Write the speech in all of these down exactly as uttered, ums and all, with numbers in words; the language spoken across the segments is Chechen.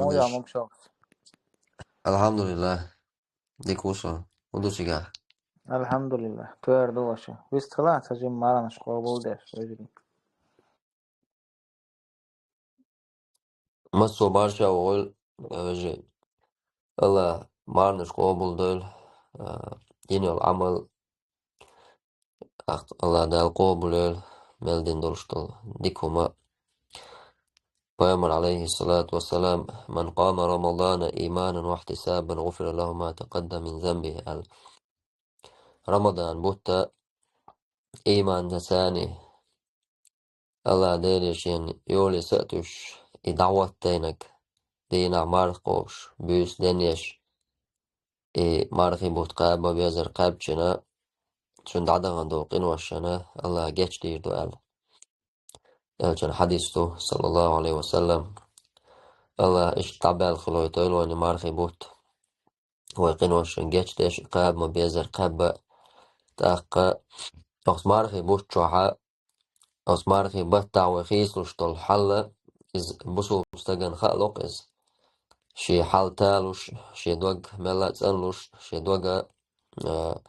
Хьо я, могушалла. Алхьамдулиллах. Дика ву со. ХӀун ду цигахь? Алхьамдулиллах. Тхоьра ду ваша. Вистхила, ца жима марханаш къобалдеш, вежарий. Массо а марша вогӀийла, вежарий. Аллах марханаш къобалдойла, а, йина йолу Ӏамал, Аллах Дала къобалйойла, мел дина долуш долу дика хӀума. Пайхамар, алейхиссалату вассалам: «Ман къама Рамадана иманан ва ихтисабан, гъуфира лаху ма такъаддама мин занбихи», аьлла. Рамадан бутт ийманца, Аллах Деле шен йоле са а туьйсуш, и дӀахӀоттийнарг, дийнахь марха кхобуш, буьйса денъеш, и мархий бутт кхаба безар кхаьбчина, цуьнан дӀадахана долу къиношна Аллах гечдийр ду аьлла. Элчан хьадис ду, саллаллаху алейхи ва саллам. Аллах иштта дӀабаьлла хилойтойла вайна мархий бутт. Вай къиношна гечдеш, кхаба ма безар кхаьбба. ТӀаккха оцу мархий бутт чохьа, оцу мархий баттахь вай хийцалуш долу хьал, иза бусулба стагана хаалуш иза. Шен хьал талуш, шен дог мелла а цӀанлуш, шен дога, а,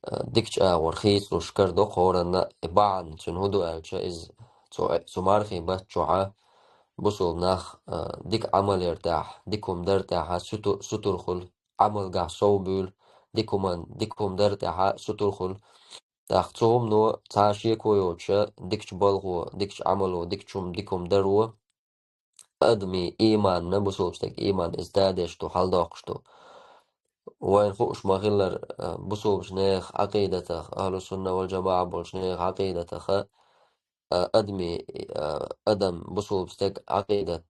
а, дикачу агӀор хийцалуш карадо хӀоранна, и бахьана цуьнан хӀун ду аьлча, иза цу, цу мархий баттахь бусулба нах, а, дика Ӏамал яр тӀехь, дика хӀума дар тӀехь, суту-, сутур хуьлу, Ӏамалгахь сов буьйлу, дика хӀуман, дика хӀума дар тӀехь, сутур хуьлу. ТӀаккха цу хӀумано цхьа шеко йоцуша, дикачу балхо, дикачу Ӏамало, дикачу хӀума, дика хӀума даро, адамийн ийманна, бусулба стеган ийман иза тадеш ду, хьаладоккхуш ду. Вайна хууш ма-хиллара, а, бусулбачу нехан Ӏакъидатах, ахьлу-сунна вал-жамаӀа болчу нехан Ӏакъидатаха, а, адамийн, а, адам, бусулба стеган Ӏакъидат,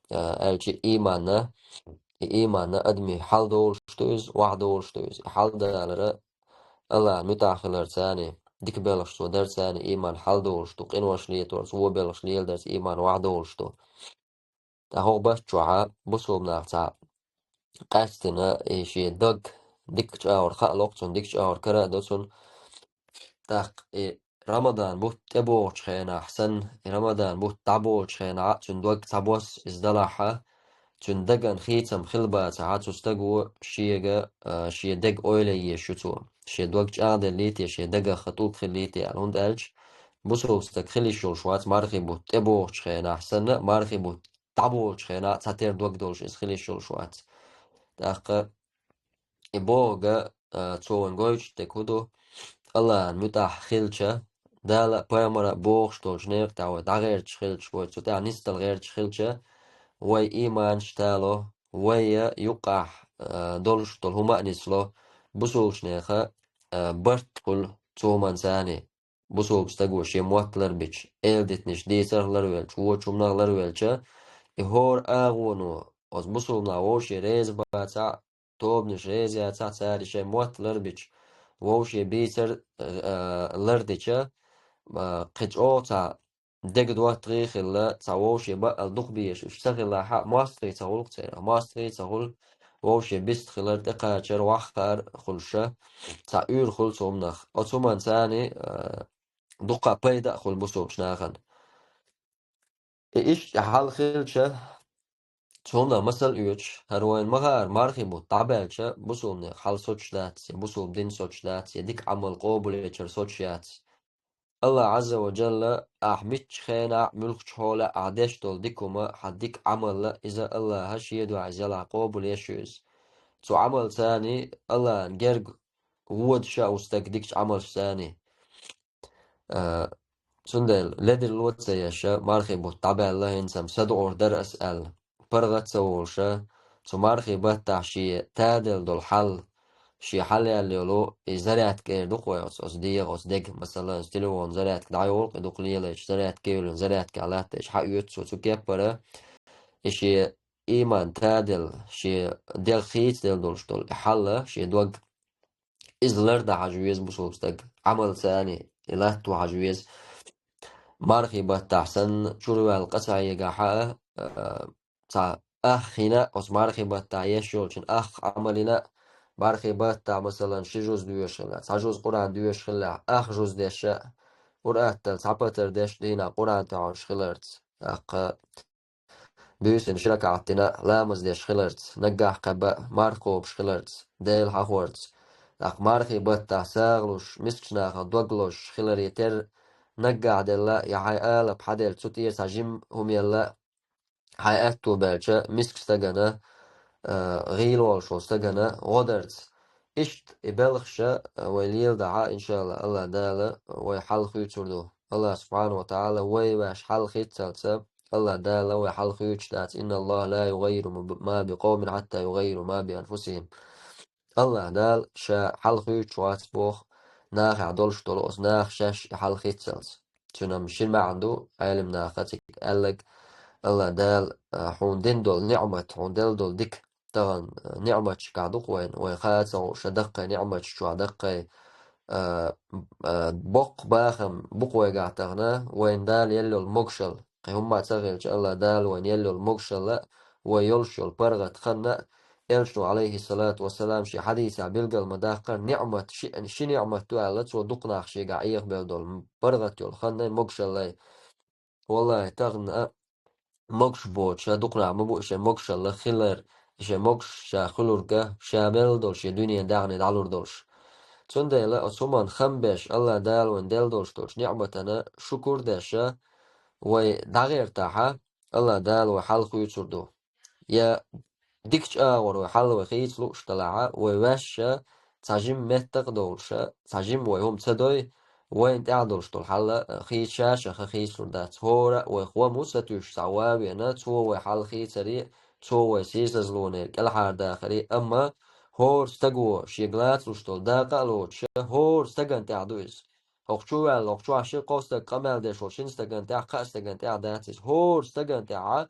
а, аьлча ийманна, и ийманна адамийн хьаладолуш ду иза, охьадолуш ду иза. И хьаладалар Аллахьан муьтӀахь хиларца, дика белхаш цо дарца ийман хьаладолуш ду, къинош летарца, вон белхаш леладарца ийман охьадолуш ду. ТӀаккха хӀокху баттахь бусулба нах цхьа къаьстина, и шен дог дикачу агӀор хаалуш, цунна дикачу агӀор кара а до цунна. ТӀаккха и Рамадан бутт тӀебогӀучу хенахь санна, и Рамадан бутт дӀаболучу хенахь цуьнан дог цхьабосса иза далахь, цуьнан дагана хийцам хилла бацахь, цу стаго шега, а, шен дега ойла е езаш ю цо. Шен дог чӀагӀделлий те, шен дагах тӀулг хиллий те аьлла. ХӀунда аьлча бусулба стаг хила йиш йолуш вац мархий бутт тӀебогӀучу хенахь санна, мархий бутт дӀаболучу хенахь цхьатера дог долуш иза хила йиш йолуш вац. ТӀаккха и бохург, а, цо вайна гойтуш дерг хӀун ду? Аллахьан муьтӀахь хилча, Дала а, пайхамара а бохуш долчу некъа тӀехь вай дӀагӀерташ хилча, вай цу тӀехь нисдала гӀерташ хилча, вай ийманаш тало, вай юккъехь, а, долуш долу хӀума а нисло, бусулбачу нехан, а, барт хуьлу цу хӀуманца. Бусулба стаго шен мотт ларбича, эладитанаш дийцарх ларвелча, вочу хӀуманах ларвелча, и хӀора агӀоно, оцу бусулба нах вовшийн реза бацахь, тобанаш реза яцахь, цара шайн мотт ларбича, вовшийн бийцар, а, лардича, а, кхин чӀогӀа цхьа дегадоттагӀий хилла, цхьа вовшийн баъал дукха безаш уьш ца хилахь а, мостагӀий ца хуьлу-кх церан, мостагӀий ца хуьлу, вовшийн бист хилар, тӀекхачар, ваххар хуьлуша, цхьа уьйр хуьлу цу хӀуманах. Оцу хӀуманца, а, дуккха пайда а хуьлу бусулбачу нахана. И иштта хьал хилча, цунах масал оьцуш, хӀара вайна ма-хаъара, мархий бутт дӀабаьлча, бусулба нехан хьал соцуш дац, я бусулба дин соцуш дац, я дика Ӏамал къобалъечар соцуш яц. Аллах Ӏазза ва Джалла, ахь миччу хенахь а, муьлххачу хьолехь а ахь деш долу дика хӀума, хьан дика Ӏамал а, иза Аллаха шен дуьхьа иза ялахь къобалъеш ю иза. Цу Ӏамалца Аллахьан герга воьду ша ву стаг дикачу Ӏамалшца. А, цундела ледарло ца еш, мархий бутт дӀабаьлла, хӀинца-м садоӀур дара ас аьлла, паргӀат а ца волуш, цу мархий баттахь шен таделла долу хьал, шен хьал яьлла йолу, и зарядка эр ду-кх вай оцу, оцу дегӀан, оцу деган, масала, оцу телефонан зарядка дӀайолу-кх, и дукха лелайча, зарядка евлина, зарядка латтайча, хьаоьцу цо цу кеппара, и шен ийман таделла, шен дегӀ хийцаделла долуш долу и хьал, шен дог. Иза лардан хьажа веза бусулба стаг, Ӏамалца и латто хьажа веза. Мархий баттахь санна, чуьра ваьлла къа ца хьегахь а, а, цхьа ах хина, оцу мархий баттахь еш йолчун ах Ӏамал йина, мархий баттахь, масалан, ши жуз доьшуш хилла, цхьа жуз Къуръан доьшуш хилла, ах жуз деш а, Къуръан тӀера цхьа патар деш а дийнахь Къуръан тӀехь хьовсуш хиларца. ТӀаккха буьйсанна ши ракаӀат дина ламаз деш хиларца, наггахь кхаба марха кхобуш хиларца, Дела хьахорца, тӀаккха мархий баттахь сагӀа луш, мискачу нахах дог лозуш хиларе терра, наггахь делла, я хьайн алапа хьаделла, цу тӀера цхьа жима хӀума елла, хьайн аьтто баьлча, миска стагана, а, гӀийла волуш волу стагана гӀо дарца. Иштта и белхаша, а, вай леладахьа, иншаАллахӀ, АллахӀ Дала вай хьал хуьйцур ду. АллахӀ субхьанаху ва таӀала вай ваьш хьал хийццалца, АллахӀ Дала вай хьал хуьйцуш дац: «Инна АллахӀа ла югӀаййиру ма би къовмин хьатта югӀаййиру ма би анфусихӀим». АллахӀ Дала Ша хьал хуьйцуш вац боху, нахехь долуш долу оцу наха шаьш и хьал хийццалц. Цуьнан шина маьӀна ду, Ӏелам наха цига аьлларг, АллахӀ Дала, а, хьуна дина долу ниӀмат, хьуна делла долу дика, тахана, а, ниӀматашкахь ду-кх вайна, вай хаа ца хууш даккхий ниӀматаш чохь даккхий, а, а, боккха бахам бу-кх вайгахь тахана, вайна Дала елла йолу могушалла. Кхин хӀумма а ца хилча, АллахӀ Дала вайна елла йолу могушалла, вай йолуш йолу паргӀат ханна а, Элчано, Ӏалайхиссалату вассалам, шен хьадисехь билгал ма-даккхара, ниӀмат ши, ши ниӀмат ду аьлла, цо дукха нах шегахь Ӏехабевлла долу паргӀат йолу ханнай, могушаллай. ВаллахӀи, тахана а могуш боцуша дукха нах ма бу и шайн могушалла хилар, и шайн могуш ша хуьлург а, ша мел долу шен дуьненан даьхни дӀалур долуш. Цундела оцу хӀуманна хам беш, АллахӀ Дала вайна делла долуш долчу ниӀматана шукур а деш, вай дӀагӀертахьа, АллахӀ Дала вай хьал хуьйцур ду. Я дикачу агӀор вай хьал вай хийца лууш делахьа, вай ваьшша цхьа жима меттах а довлуша, цхьа жима вай хӀума ца дой, вайна тӀехь долуш долу хьал а хийца ша-ша хан хийцалур дац. ХӀора а вайх ван ву сатуьйсуш цхьа ван а вена, цо вай хьал хийцаре а, цо вай сийсазлонера кӀелхьардахаре а, амма хӀора стаго шега лацалуш долу дакъа а лоцуша, хӀора стагана тӀехь ду иза. ХӀокху чу ваьлла, хӀокху чохь ши-кхо стаг къамел деш волу шина стагана тӀехь, кхаа стагана тӀехь дац иза. ХӀора стагана тӀехь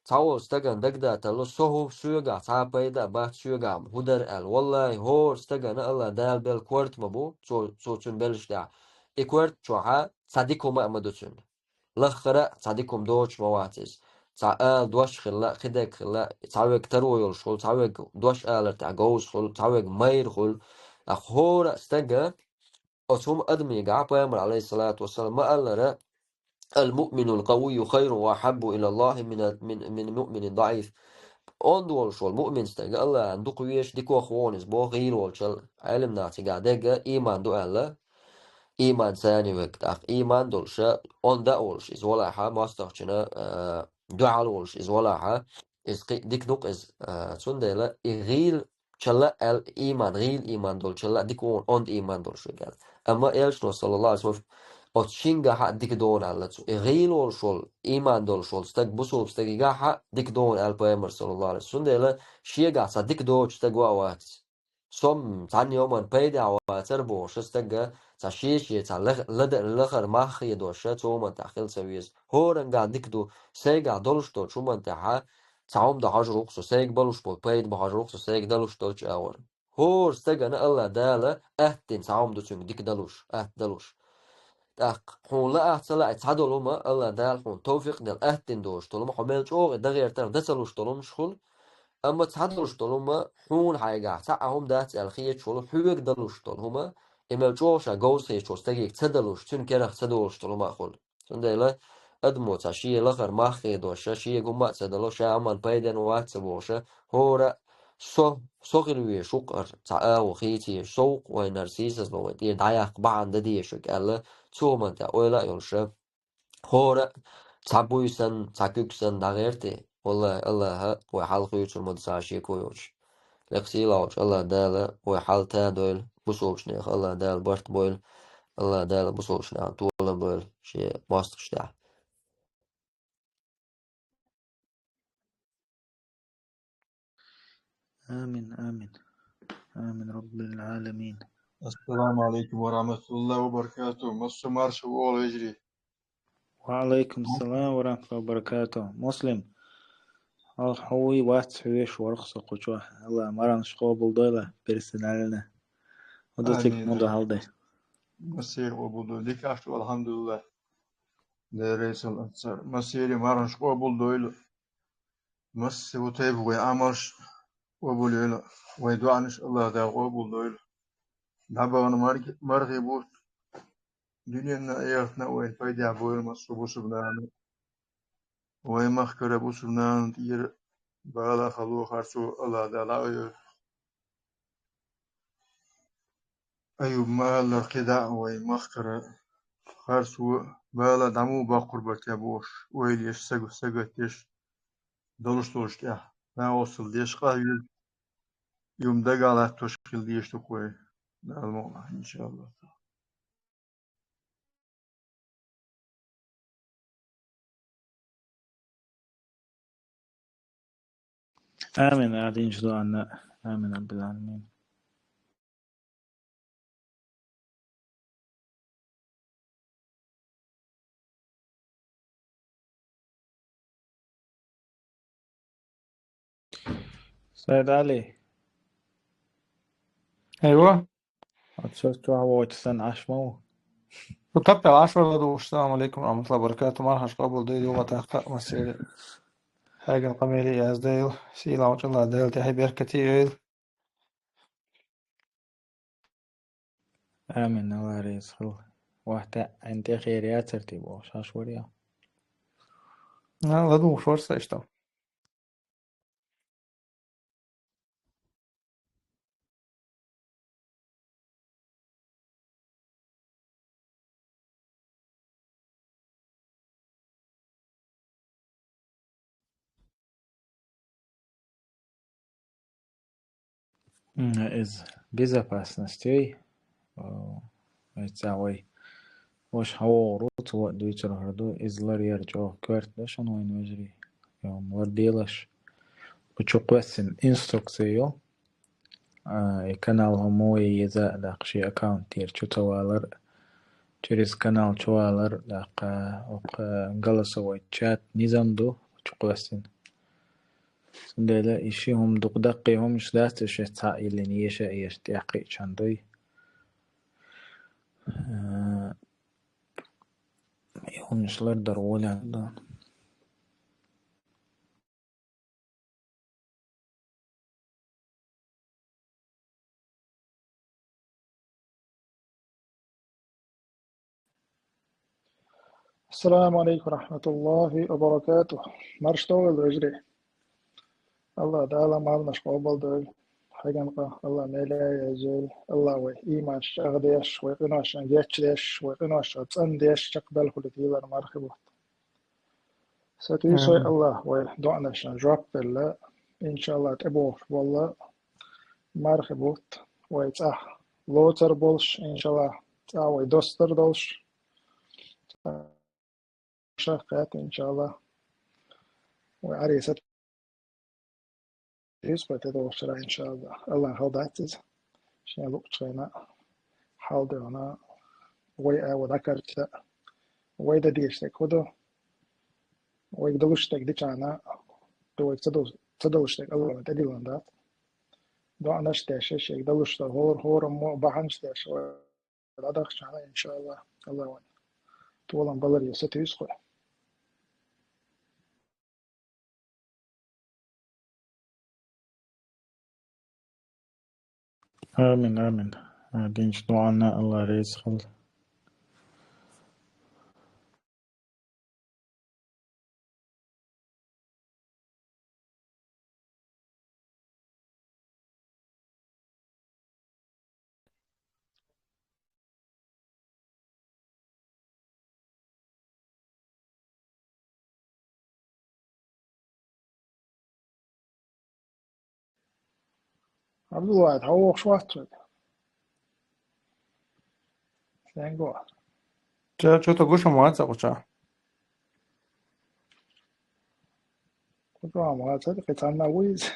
цхьаволу стагана дагадаталла, со хӀу соьгахь цхьа а пайда а бац, соьгахь хӀу дара аьлла. ВаллахӀи, хӀора стагана АллахӀ Дала белла корта ма бу, цо, цо цуьнан беллаш тӀехь. И корта чохьа цхьа дика хӀума а ма ду цуьнан. Лаххара а цхьа дика хӀума доцуш ма вац иза. Цхьа ала дош хилла а, кхидерг хилла а, цхьа верг таро йолуш хуьлу, цхьа верг дош алар тӀехь говза хуьлу, цхьа верг майра хуьлу. Ткъа хӀора а стага оцу хӀума адамигахь Пайхамар, Ӏалайхиссалату вассалам, ма-аллара: «Ал-муъминул къавийю хайрун ва ахьаббу илаллахӀи мин, мин, мин муъминин даӀиф». Онда волуш волу муъмин стаг АллахӀана дукха везаш, дикох вогӀу иза боху гӀийла волчул. Ӏелам наха цигахь дерг а ийман ду аьлла, ийман царна верг, тӀаккха ийман долуша, онда а волуш иза валахьа, мостагӀчунна, а, дуьхьал волуш иза валахьа, иза кхин а дика ду-кх иза, а, цундела и гӀийла чалла аьлла, ийман, гӀийла ийман долчалла а дика вогӀу онда ийман долуш верг аьлла. Амма Элчано, саллаллахӀу Ӏалайхи ва саллам, оцу шингахьа а дика догӀу аьлла цо. И гӀийла волуш волу, ийман долуш волу стаг, бусулба стагигахьа а дика догӀу аьлла Пайхамар, саллаллахӀу Ӏалайхи ва саллам. Цундела шегахь цхьа дика доцу стаг ван а вац. Со-м цхьанна йоман пайдехь вацара бохуша стага, цхьа шен-шен, цхьа лах-, лада-, лахара мах хедоша цу хӀуманна тӀехь хила ца веза. ХӀоранга дика ду, сайгахь долуш долчу хӀуманна тӀехьа цхьа хӀума дан хьожур ву-кх со, сайга балуш болу пайда бан хьожур ву-кх со, сайга далуш долчу агӀор. ХӀора стагана АллахӀ Дала атта дина цхьа хӀума ду цуьнга дика далуш, атта далуш. ТӀаккха хьуна лаахь а, ца лаахь а, цхьа долу хӀума АллахӀ Дала хьуна тавфикъ делла, атта дина доцуш долу хӀума, хьо мел чӀогӀа и дан гӀертарх дан ца луш долу хӀумнаш хуьлу, амма цхьа долуш долу хӀума хьуна хьайгахь цхьа а хӀума дац аьлла хеташ волу, хьоьга далуш долу хӀума, и мел чӀогӀа ша говза хеташ волу стаге ца далуш, цуьнан керах ца долуш долу хӀума а хуьлу. Цундела адамо цхьа шен лахара мах хедоша, шега хӀумма а ца дало, ша хӀуманна пайденна вац ца бохуша, хӀора а со, со хила везаш ву-кх хӀара цхьа агӀо хийца езаш, со ву-кх вайнара сийсазло вай тӀера дӀаяккха бахьана дан дезаш верг аьлла, цу хӀуманна тӀехь ойла а йолуша, хӀора а цхьа буьйсанна, цхьа куьг санна дӀагӀерта, валлахӀи, АллахӀа вай хьал хуьйцур ма ду цхьа шеко йоцуш. Лекха сийлахьчу АллахӀ Дала вай хьал тадойла, бусулбачу нехан АллахӀ Дала барт бойла, АллахӀ Дала бусулбачу нахана тола бойла шен мостагӀчу тӀехь. Амин, амин. Амин, Раббил Ӏаламин. Ассаламу Ӏалайкум ва рахьматуллахӀи ва баракатухӀ. Массо марша вогӀийла, вежарий. Ва Ӏалайкум салам ва рахьматуллахӀи ва баракатухӀ. Муслим, хьо, хьо вуй вац хьоьжуш вара-кх со кху чохь. АллахӀа марханаш къобалдойла персонально. ХӀун ду цига, амин, хӀун ду хьал дай? Массеран къобалдойла. Дика ахча ду, алхьамдулиллахӀ. Дера реза хуьлда царна. Массеран марханаш къобалдойла. Массе ву тайпа вайн Ӏамалш къобалйойла, вайн доӀанаш АллахӀ Дала къобалдойла. ДӀабахана мархи, мархи бутт дуьненна а, эхартна а вайна пайдехь бойла массо бусулба нахана. вай махкара бусурнана тӀера бала хало харцо Аллах Дала ойла. Аюб ма-аллара кхидӀа а вай махкара харцо, бала дӀа мо боккхур бара те бохуш, ойла еш, саг-, сагатдеш, долуш долуш тӀехь, нагӀоссал деш, къахьоьгуш, юм дагахь латтош хила дезаш ду-кх вай, Дала мукъалахь, иншаАллахӀ. Амин, Ӏадинчу дуьхьа. Амин, Раббил Ӏаламин. Сайд Ӏали. Айва. Оццо чохь воцу сан Ӏаш ма ву. Шу таппел Ӏаш вара ладугӀуш. Ассаламу алейкум ва рахматуллахи ва баракату. Мархаш къобал дай, юха тахта масери. Хьеган къамели яздайла, сийлахь чӀала дайла, тӀехь беркате йойла. Амин, Алла реза хила. Вахта ан тӀе хер яцар те бохуш, хьаш варий? На, ладугӀуш вара сан иштта. М, иза безопасность йой, э, эццахь вай. Ваша хьан вогӀур ву, цо а дуьйцур хӀара ду, иза лар яра чӀогӀа коьрта ду шуна вайн вежарий. Йо, лар делаш. Кху чу кхоьссина инструкция йо. А, и канал хӀума вай еза а даккха, шен аккаунт тӀера чу ца валар, через канал чу валар, даккха, окху голосовой чат низам ду, чу кхоьссина. Цундела и ши хӀума дукха даккхий хӀуманаш дац, и шеца цхьаъ йиллина еша а еш тӀекхиъчан дуй. А, и хӀуманаш лардар гӀолехь ду. Ассаламу алейкум ва рахматуллахи ва баракатух. Марша догӀийла, вежарий. Алла Дала мархаш къобал дойла. Хьеган къа Алла мел яздойла. Алла вай ийманаш чӀагӀдеш, вай къиношна гечдеш, вай къиношна цӀандеш, чекхбелла хуьлийла мархи бутт. Сатуьйсу вай Аллах, вай доӀанашна жоп белла, иншаАллах, тӀебогӀуш болла мархи бутт, вай цӀахь лоцар болуш, иншаАллах, цӀа вай достар долуш, шахкхетта, иншаАллах, вай Ӏаре сатуьйсу вай тӀедогӀучара, иншаАллах. Аллах хала дац иза, шен луучу хенахь хьал дегӀана, вай а ву дӀакарча, вай дан дезаш дерг хӀун ду? Вайга далуш дерг дичахьана, ду вайга ца ду-, ца далуш дерг Аллахьна тӀедиллина дац. ДоӀанаш деш, шайга далуш дар хӀора-хӀораммо бахьанаш деш, вай дӀадахчахьана, иншаАллах, Аллах вайн толам баларе сатуьйсу кхуьй. Амин, амин. А, динчу доӀанна Алла реза хила. Абдулла, хьо вохуш вац вай? Стенга? Ча, чо-то гуш ма вац кху чохь. Кху чохь ма вац, кхин цхьанна ву иза.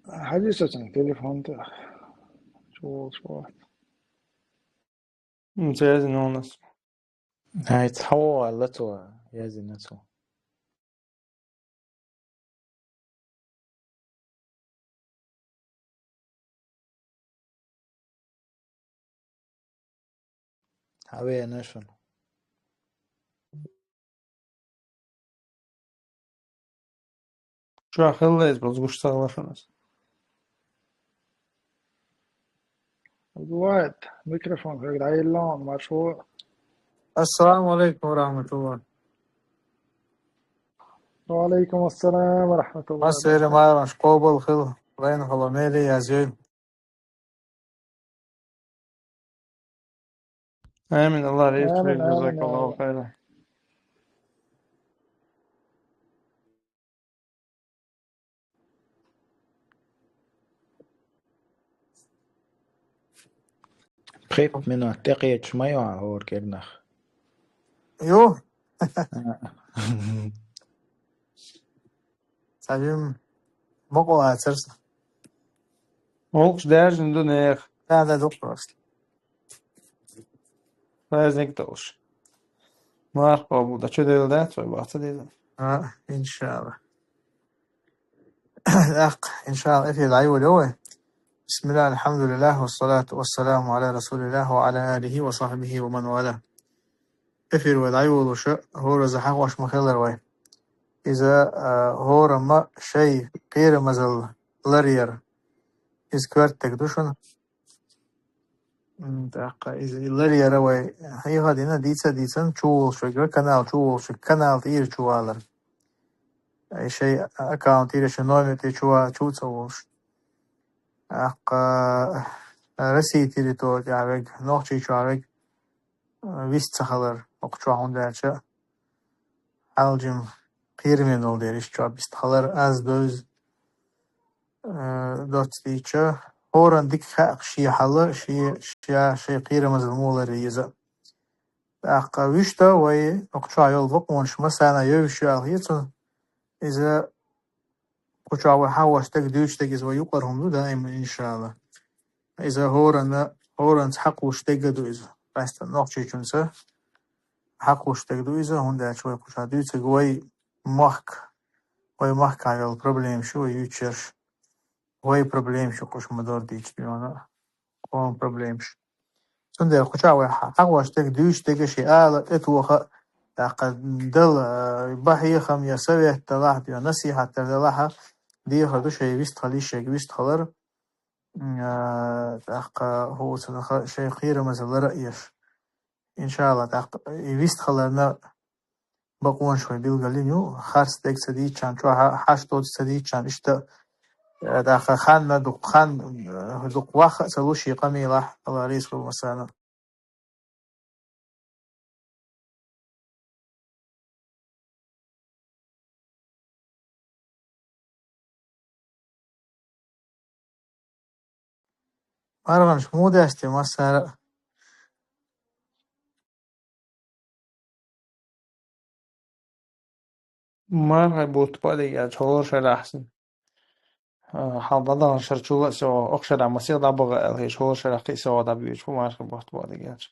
Хьажи со цуьнан телефон тӀе. Чуволуш вац. М, ца язйина ву ас. Ай, цхьа вогӀу аьлла цо, язйина цо. Хьан веана шуна? Чохь хилла иза, база гуш ца хилла шуна иза. Бывает, микрофон хӀара дӀаеллон, маршо. Ассаламу алейкум ва рахматуллах. Ва алейкум ассалам ва рахматуллах. Массеран мархаш къобал хила, вайна хала мели язйой. Амин, Аллах реза хуьлда, амин, амин, жазакаллаху амин. Хайран. Пхи минот тӀекхечаш ма ю хьан хӀора кӀирнах? Ю. А. Цхьа жим мукъа лацар сан. ГӀуллакхаш даьржина ду нехан. Да, да, ду просто. Праздник долуш. Марха къобал дан чу делла дац вай, баха ца деза? А, иншалла. ТӀаккха, иншалла, эфир дӀайолайо вай. Бисмиллах, алхьамдулиллах, вассалату вассаламу аля расулиллах ва аля алихи ва сахьбихи ва ман вала. Эфир вай дӀайолалуш, хӀоразза хьахош ма хиллара вай. Иза, а, хӀораммо шайн кхерамазалла ларъяр. Иза коьртаниг ду шуна. М, тӀаккха иза ларъяр вай. Хьеха дина дийца-дийцина чуволуш верг, канал чуволуш верг, канал тӀера чувалар. Ай шайн аккаунт тӀера, шайн номер тӀера чува-, чу ца волуш. ТӀаккха Россия территори тӀехь верг, Нохчийчохь верг, а, вист ца хилар, окху чохь хӀунда аьлча, хьалжим кхераме долу дела, иштта чохь вист хилар, аз девза, а, доцца дийцича, хӀоранна дика хаьа шен хьал, шен, ша шайн кхерамазалла муха ларъяр иза. ТӀаккха вуьшта вай, окху чохь йолу бакъонаш массарна а йовзуш ю аьлла хета суна, иза кху чохь вай хьахош дерг, дуьйцуш дерг иза вай юкъара хӀума ду даима, иншалла. Иза хӀоранна, хӀоранца хьакхуьуш дерг а ду иза. Къаьсттина Нохчийчуьнца хьакхуьуш дерг ду иза, хӀунда аьлча вай кху чохь дуьйцург вай мохк, вай махкахь йолу проблемаш ю вай юьйцурш. Вай проблемаш ю кху чохь ма-дарра дийцича дуьйна, къоман проблемаш. Цундела кху чохь вай хьа-, хьахош дерг, дуьйцуш дерг а, шен ала, тӀетоха а, тӀаккха дала, а, бан хьехам я совет далахь а, я насихьат дар далахь а, дехар ду шайн вистхила йиш ерг вистхилар, м, а, тӀаккха хӀоцунах шайн кхерамазалла лар а еш. Иншалла, тӀаккха и вистхиларна бакъонаш вай билгалйина ю, харц дерг ца дийцича, чохь хьаш доцург ца дийцича, иштта, э, тӀаккха хан а дукха, хан, э, дукха ваха а ца луш, шен къамелехь, Алла реза хуьлда массарна. МаргӀанаш муха даьсна те массара а? МаргӀа бутт бан дигача хӀора шарахь сан. А, хьал дӀадаханчу шарахь чул а со, окху шарахь масех дӀабаха аьлла, хӀинца хӀора шарахь кхин а со дӀабоьдуш бу маргӀа бутт бан дигача.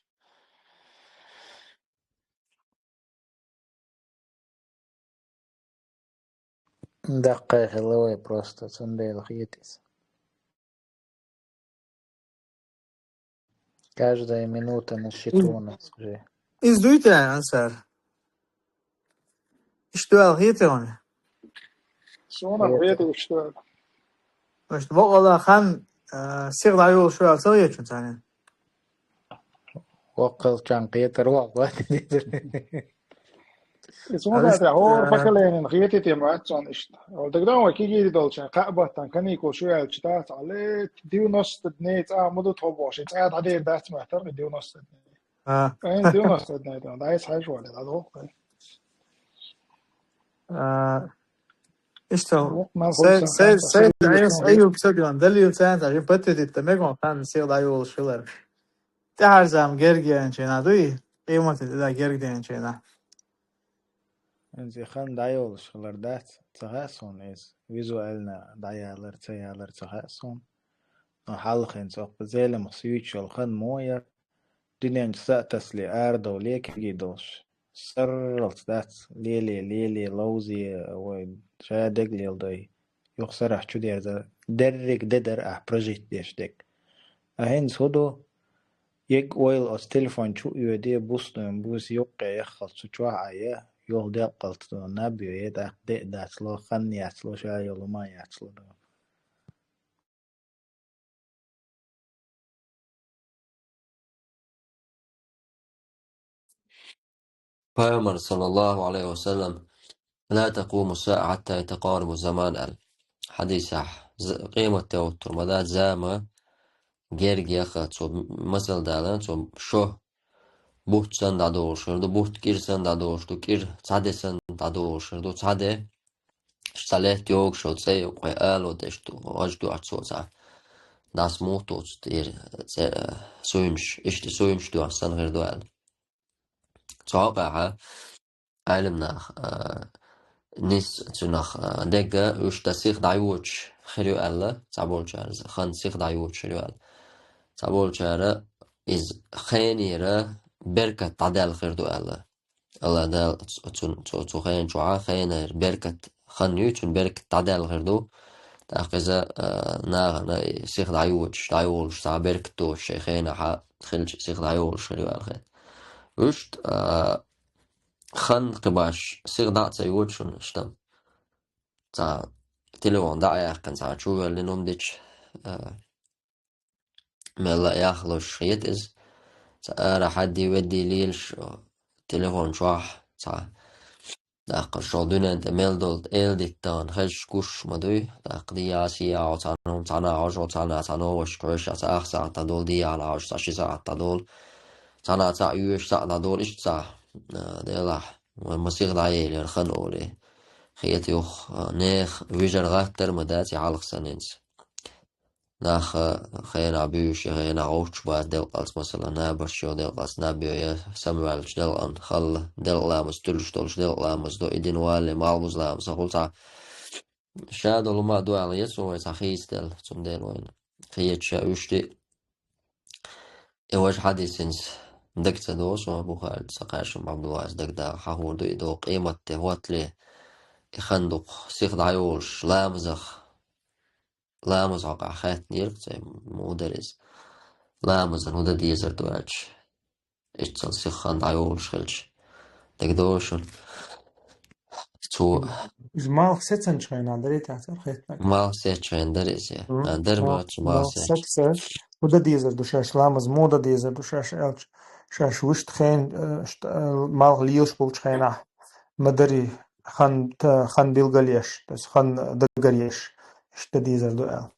Даккхий хилла вай просто, цундела хета иза. Каждая минута на счету у нас уже. Иза дуй те, Ансар? Иштта аьлла хета хьуна? Суна хета. Хета иштта аьлла. Иштта бакъалла хан, а, сиха дӀайолуш ю аьлла ца хета шуна царна? Воккхалчарна кхетар воккха вац дийцира. Иза хӀунда аьлча, хӀора, э, поколенина хетийта ма вац цунна иштта. Ол дагадогӀий, кегийра долчарна кхаа баттана каникулаш ю аьлча, дац аьлла, девяносто дней цӀа ма ду тхо бохуш, цӀа дӀадер дац моьттура девяносто дней. А. Айн девяносто дней дан, дай хьажа вале, дӀадоху. А, иштта, воккха мел сай, хуьлу сан сай, ханца, сай, сай, Аюб, сан Аюб ца дуьйна, далил царна, жин подтвердить дан мегаш хан сиха дӀайолуш хилар. ТӀаьхьарчу заман герга яьнчу хенахь дуй, къематан тӀе дан герга яьнчу хенахь. Иза хан дӀайолуш хилар дац, ца хаьа суна иза. Визуально дӀаялар, ца ялар ца хаьа суна. Но хьалха хӀинца оккха Зеламха суьйцуш йолу хан мо яра, дуьнен чу са а тасале, арадовле кегий долуш. Сарралц дац, леле, леле, ловзе, вай ша дег леладой. Юха сарахь чу дерзар, дерриг де дара ахь прожить деш дерг. А хӀинца хӀун ду? Ерг ойла оцу телефон чу а оьде, буснойн буса юккъе яххалц цу чохь а я, йолу делкъалц наб йо, е тӀаккха де а дацло, хан яцло, ша йолу ма яцло. Пайхамар, саллаллаху алейхи ва саллям, «لا تقوم الساعة حتى يتقارب الزمان», аьлла. Хьадисехь, з-, къематде оттур ма дац, зама герга яха, цо масал дала, цо шо бутт санна дӀадолуш хир ду, бутт кӀира санна дӀадолуш ду, кӀира цхьа де санна дӀадолуш хир ду, цхьа де, цхьа летта йогуш йолу цӀе юккъе ало деш ду, гӀаж ду аьлла цо цхьа. Дас муха тоцу тӀера цӀе, а, суйнаш, иштта суйнаш ду аьлла санна хир ду аьлла. Цу хьокъехь Ӏелам нах, а, нис цунах, а, дегга уьш дан сиха дӀайоцуш хир ю аьлла, цхьаболчара, хан сиха дӀайоцуш хир ю аьлла. Цхьаболчара иза хенера беркат дӀадаьлла хир ду аьлла. Алла Дала цу, цу, цу хена чохь хенера беркат хан ю, цуьнан беркат дӀадаьлла хир ду. ТӀаккха иза, а, нахана и сиха дӀайоцуш, дӀайолуш, цхьа беркат доцуш шайн хенахь хилча, сиха дӀайолуш хир ю аьлла хета. Вуьшта, а, хан кхин баш сиха дӀа а ца йоцу шуна, иштта. Цхьа телефон дӀа а яьккхина, цхьа чу а воьллина хӀума дича, а, мелла а яхлуш хета иза. Цхьа ара хьаддий-веддий лелаш, телефон чохь, цхьа, тӀаккха шо дуьнен тӀе мел долу эладиттан хезаш гуш ма дуй, тӀаккха дийяхьа, сийяхьа, цхьана, цхьана хьожа, цхьана, цхьана вовшашка хьоьжуш, цхьа ах сахьт дӀадолу, дийяхьа хьожуш, цхьа ши сахьт дӀадолу, цхьана цхьаъ йоьшуш, цхьаъ дӀадолу, иштта цхьа, а, делахь, вай ма сиха дӀаелира хан олий. Хета юха, а, нехан вижар гӀаттар ма дац и хьалха санна хӀинца. Нах, а, хенахь буьйш я, хенахь гӀовтташ бац делкъалц, масала, набаш йо делкъалц, наб йо я, самаваьллачу делкъан халла, делкъа ламаз туьллуш долуш делкъа ламаз до, и дина валле, малхбуза ламаз, хӀокхул цхьа ша долу ма а ду аьлла, ецо вай цхьа хийцаделла, цундела вайна хеташ а уьш ди. И важа хьадис хӀинца дага ца догӀу, со Бухари ца кхаьшна Абдуллас дага даха, хьан хӀур ду и догӀу къематде хӀоттале, и хан дукха сиха дӀайолуш, ламазах. Ламаз хьокъехь хаьттинера-кх цо, муха дара иза. Ламазан хӀун дан дезар ду аьлча, иццал сиха хан дӀайолуш хилча, дагадогӀу шуна. Цо Иза малх сецанчу хенахь дарий те цара хеттинарг? Малх сецчу хенахь дара иза. М, А, дара ма малх, цу малх малх сецчу. Саца, хӀун дан дезар ду шаьш, ламаз муха дан дезар ду шаьш аьлча, шаьш вуьшта хен, э, шт-, э, малх лелаш болчу хенахь ма дарий, хан, та-, хан билгал еш, то есть хан дагар еш, иштта дезар ду аьлла.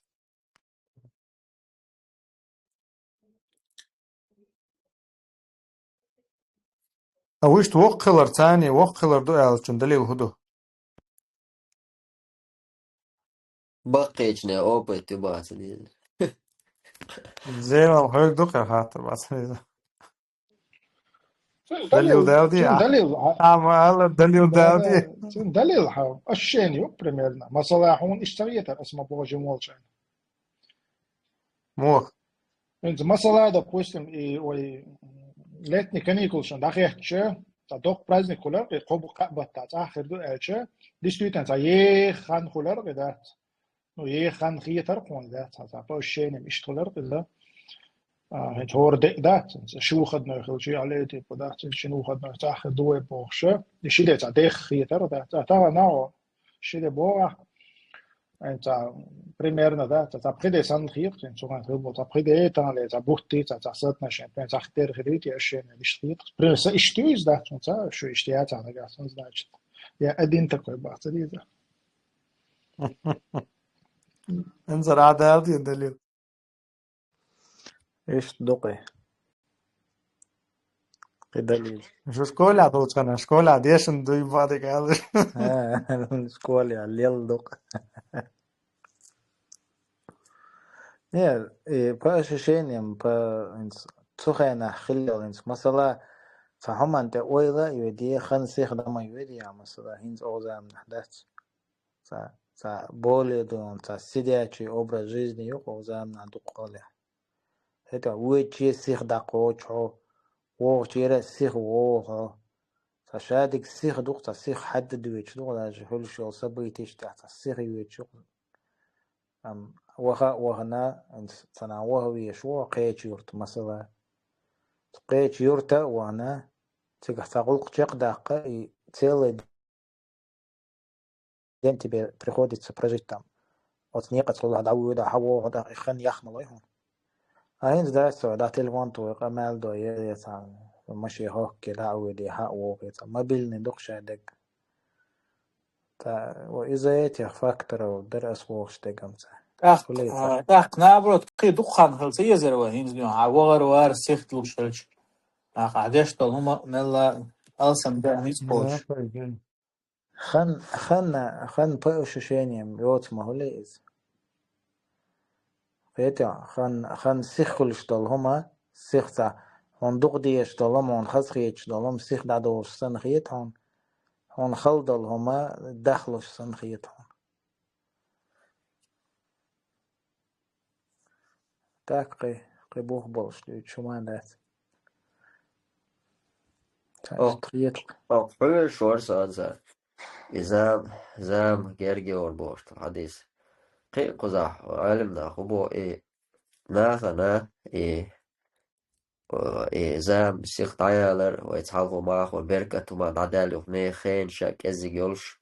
А вуьшта воккха хилар, царний воккха хилар ду аьллачун далил хӀун ду? Баккхийчне опыт ю бац деза. Зерал хьоьга ду кхин хаттар бац деза. Цуьнан Далил далил, далди, цуьнан а? Далил, а? А, ма алла, далил Да, далди. Да, цуьнан далил хьан ощущение ю примерно. Масала, хьуна иштта ца хетара, аса ма боху жима волчарна. Муха? ХӀинца масала, допустим, и вай летний каникулаш дӀахецча, цхьа доккха праздник хуьлар, и кхо бу-, кхаа баттахь цӀахь хир ду аьлча, действительно, цхьа еха хан хуьлар, и дац. Ну, еха хан хетар кхуна, да, цхьа, цхьа по ощущениям иштта хуьлар иза. А, хӀинца хӀора де дац, хӀинца ши выходной хилча, а летий по дац, хӀинца шина выходной цӀахь хир ду вай бохуша. И ши де цхьа деха хетар, да, цхьа тахана нагӀо ши де боху ахь. ХӀинца примерно, да, цхьа, цхьа пхи де санна хеташ, хӀинца цуьнан хир бу, цхьа пхи де, тахана цхьа бутт, цхьа, цхьа сатнаш, хӀинца цхьа тера хир ю, те ощущение иштта хеташ. Примерно, са иштта ю иза, да, хӀинца шу иштта яц, а нагахь санна, значит, я один такой бац, иза. Анзар а далди далил. Иштта ду кхи. Кхи далил. Шу школе долчу хенахь, школе дешна дуй бадик аьлла. А, школе лел ду кхи. Не, и по ощущениям, по, инц-, цу хенахь хиллал инц. Масала, цхьа хӀуманна тӀе ойла а йоьдий, хан сиха дӀа ма йоьдий, масала, хӀинца оха заманахь дац. Цхьа, цхьа более дон, цхьа сидячий образ жизни ю кху заманахь дукхахьолехь. ХӀета воче сиха дӀакхочу хьо, вогӀучера сиха вогӀу хьо. Цхьа шадерг сиха ду-кх, цхьа сиха хьаьдда доьдуш ду-кх, даже хуьлуш йолу событеш тӀехь цхьа сиха йоьдуш ю-кх. Амма ваха а вахана, цхьана ваха везаш ву кхечу юрта, масала. Кхечу юрта а вахана, цигахь цхьа гӀуллакх чекхдаккха, и целый день тебе приходится прожить там. Оцу некъаца хьула дӀавоьду, хьан вогӀу, дӀа и хан яхмалой хьуна. А хӀинца даьсса, дӀа телефон тохий, къамел дой, е, е цхьа машен хӀоккхе, дӀа а воьдий, хьа а вогӀий, цхьа мобильный дукха шадерг. Та, вот из-за этих факторов дара ас вогӀуш дегамца. ТӀаккха, Хулий цхьа. а, тӀаккха, наоборот, кхин дукха хан хила ца езара вай, хӀинца дуьйна, хьан вахар вара сихта луш хилча. ТӀаккха, хьан деш долу хӀума мелла алсам бен хӀинца кхочуш. Хан, хан, хан по ощущениям йоцу ма хӀулий иза. Кхетий, хан, хан сих хуьлуш долу хӀума, сих цхьа, хьуна дукха дезаш долу хӀума, хьуна хаза хеташ долу хӀума, сих дӀадолуш санна хета хьуна, хьуна хала долу хӀума дахлуш санна хета хьуна. Так кхин, кхин бух болуш дуьйцу хӀума дац. Цхьа Ох. иштта хетал. Ох, хьоьжуш вара сан цара. И зама, зама гергайора бохуш долу хьадис. Кхин а кхузахь Ӏелам нах хӀун боху и нахана, и, э, и зама сиха дӀаялар, вай цхьалхо маха беркат хӀума дӀадаьлла юха нехан хенаш а кӀеззиг йолуш.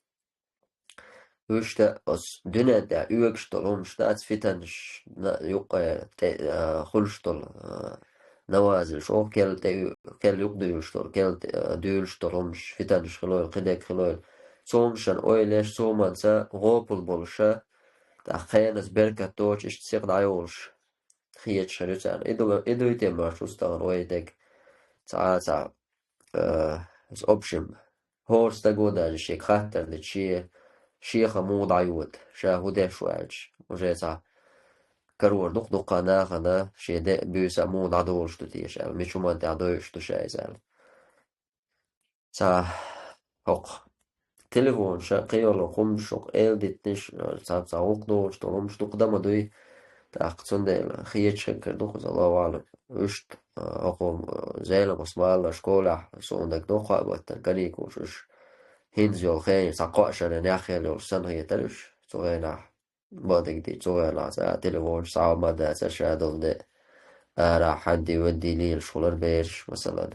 Уьш тӀа оцу дуьнен тӀехь оьгуш долу хӀумаш дац, фитанаш на-, юккъе тӀе, а, хуьлуш долу, а, навазилш, оха кел тӀе уь-, кел юкъа дуьйлуш долу, кел тӀе, а, дуьйлуш долу хӀумаш, фитанаш хилойла, кхидерг хилойла. Цу хӀумашан ойла еш, цу хӀуманца гӀопал болуша, тӀаккха кхеназа беркат доцуш, иштта сиха дӀайолуш хеташ хир ю царна. И ду, и дуй те марш устагӀан вай дерг цхьа а цхьа, а, с-, общем, хӀора стаго даже шега хаттар дича, шен, шеха муха дӀайода, ша хӀун деш ву аьлча, уже цхьа карор ду-кх дуккха нахана, шен де а, буьйса а муха дӀадолуш ду теша аьлла, мича хӀуманна тӀехь дойуш ду ша иза аьлла. Цхьа хӀокху телефонаш а, кхин йолу хӀумаш, хӀокху эладитанаш, цхьа, цхьа гӀуллакх долуш долу хӀумаш дукха дан ма дуй. ТӀаккха цундела хеташ хир ду-кх иза, Аллаху аӀлам. Уьш, а, хӀокху, а, Зелимхас ма-аллара, школехь суна дагадогӀу кхоъ баттана каникулаш уьш. ХӀинца йолу хенахь цхьа кхоъ шарна яхъяьлла йолуш санна хетара уьш цу хенахь. Бакъдерг дийцича, цу хенахь цхьа телефонаш, цхьа хӀума дацара, ша долу де. Арахь хьанди-ванди лелаш хуьлура бераш, масалан.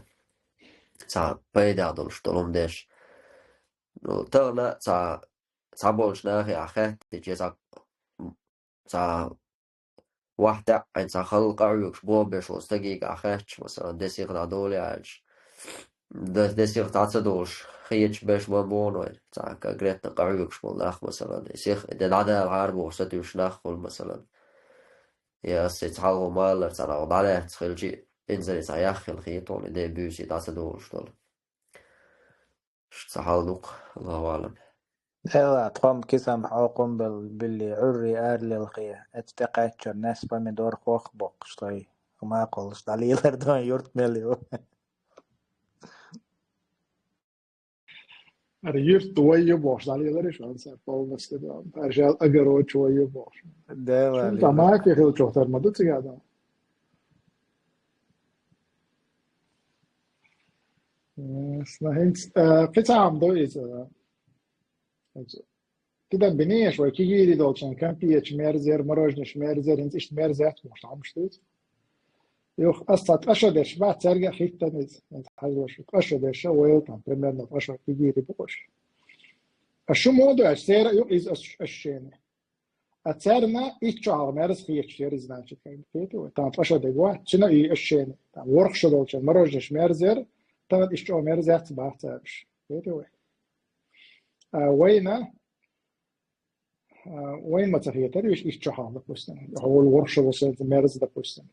Цхьа пайда долуш долу хӀума деш. Ну, тахана цхьа, цхьаболчу нахе ахь хаьттича, цхьа, цхьа вахь таьӀӀина, цхьа халла къахьоьгуш болх беш волу стаге ахь хаьттича, масалан, де сиха дӀадолий аьлча, де, де сиха дӀа ца долуш хеташ берш ма бу вайн, цхьа конкретно къахьоьгуш болу нах, масалан, и сиха де дӀадалахьара бохуш сатуьйсуш нах хуьлу, масалан. Я ас и цхьалхо ма-аллара, цхьа нах дӀалаьцна хилча, инзаре цхьа яхъяла хета хьуна, и де, буьйса дӀа ца долуш долу. Ш-, ца хьал ду-кх, Аллаху аӀлам. Эла, тхом кисам хьокхун бел-, билли, Ӏуьрри ара лелхе, эцу тӀекхаьччара нес помидор хох боккхуш тхой, макхаллаш дӀалелар дон юрт мел ю. Ара юрт вай ю бохуш дӀалелар иш ван сар полностью дон. Ара шал огород вай ю бохуш. Дела Шун лила. Тамаки хил чохтар ма ду цига дон. Э, сна хӀинца, э, кхин цхьа хӀума ду иза. Иза. Тидан бинеш вай кигири долчун, кампеташ мерзер, мороженеш мерзер, хӀинца иштта мерзет, муш хӀумаш ду иза. Юха ас цхьа ткъа шо деш бац, цаьрга а хӀиттан иза. ХӀинца хьажалаш, ткъа шо деш а вайла там, примерно ткъа шо кигири бу уьш. А шу мо ду аьлча, церан а ю иза аш-, аш шена. А царна итт шо хьалха мерза хеташ яра иза, значит, как бы, кхетий вай? Там ткъа шо дегӀ вац, цуьнан и аш шена. Там ворхӀ шо долчун мороженеш мерза яра, тахана иштта чӀогӀа мерза яц бац цара уьш. Кхетий вай? А, вайна, а, вайн ма ца хетара уьш итт шо хьалха, допустим. Хьол ворхӀ шо волу санна мерза, допустим.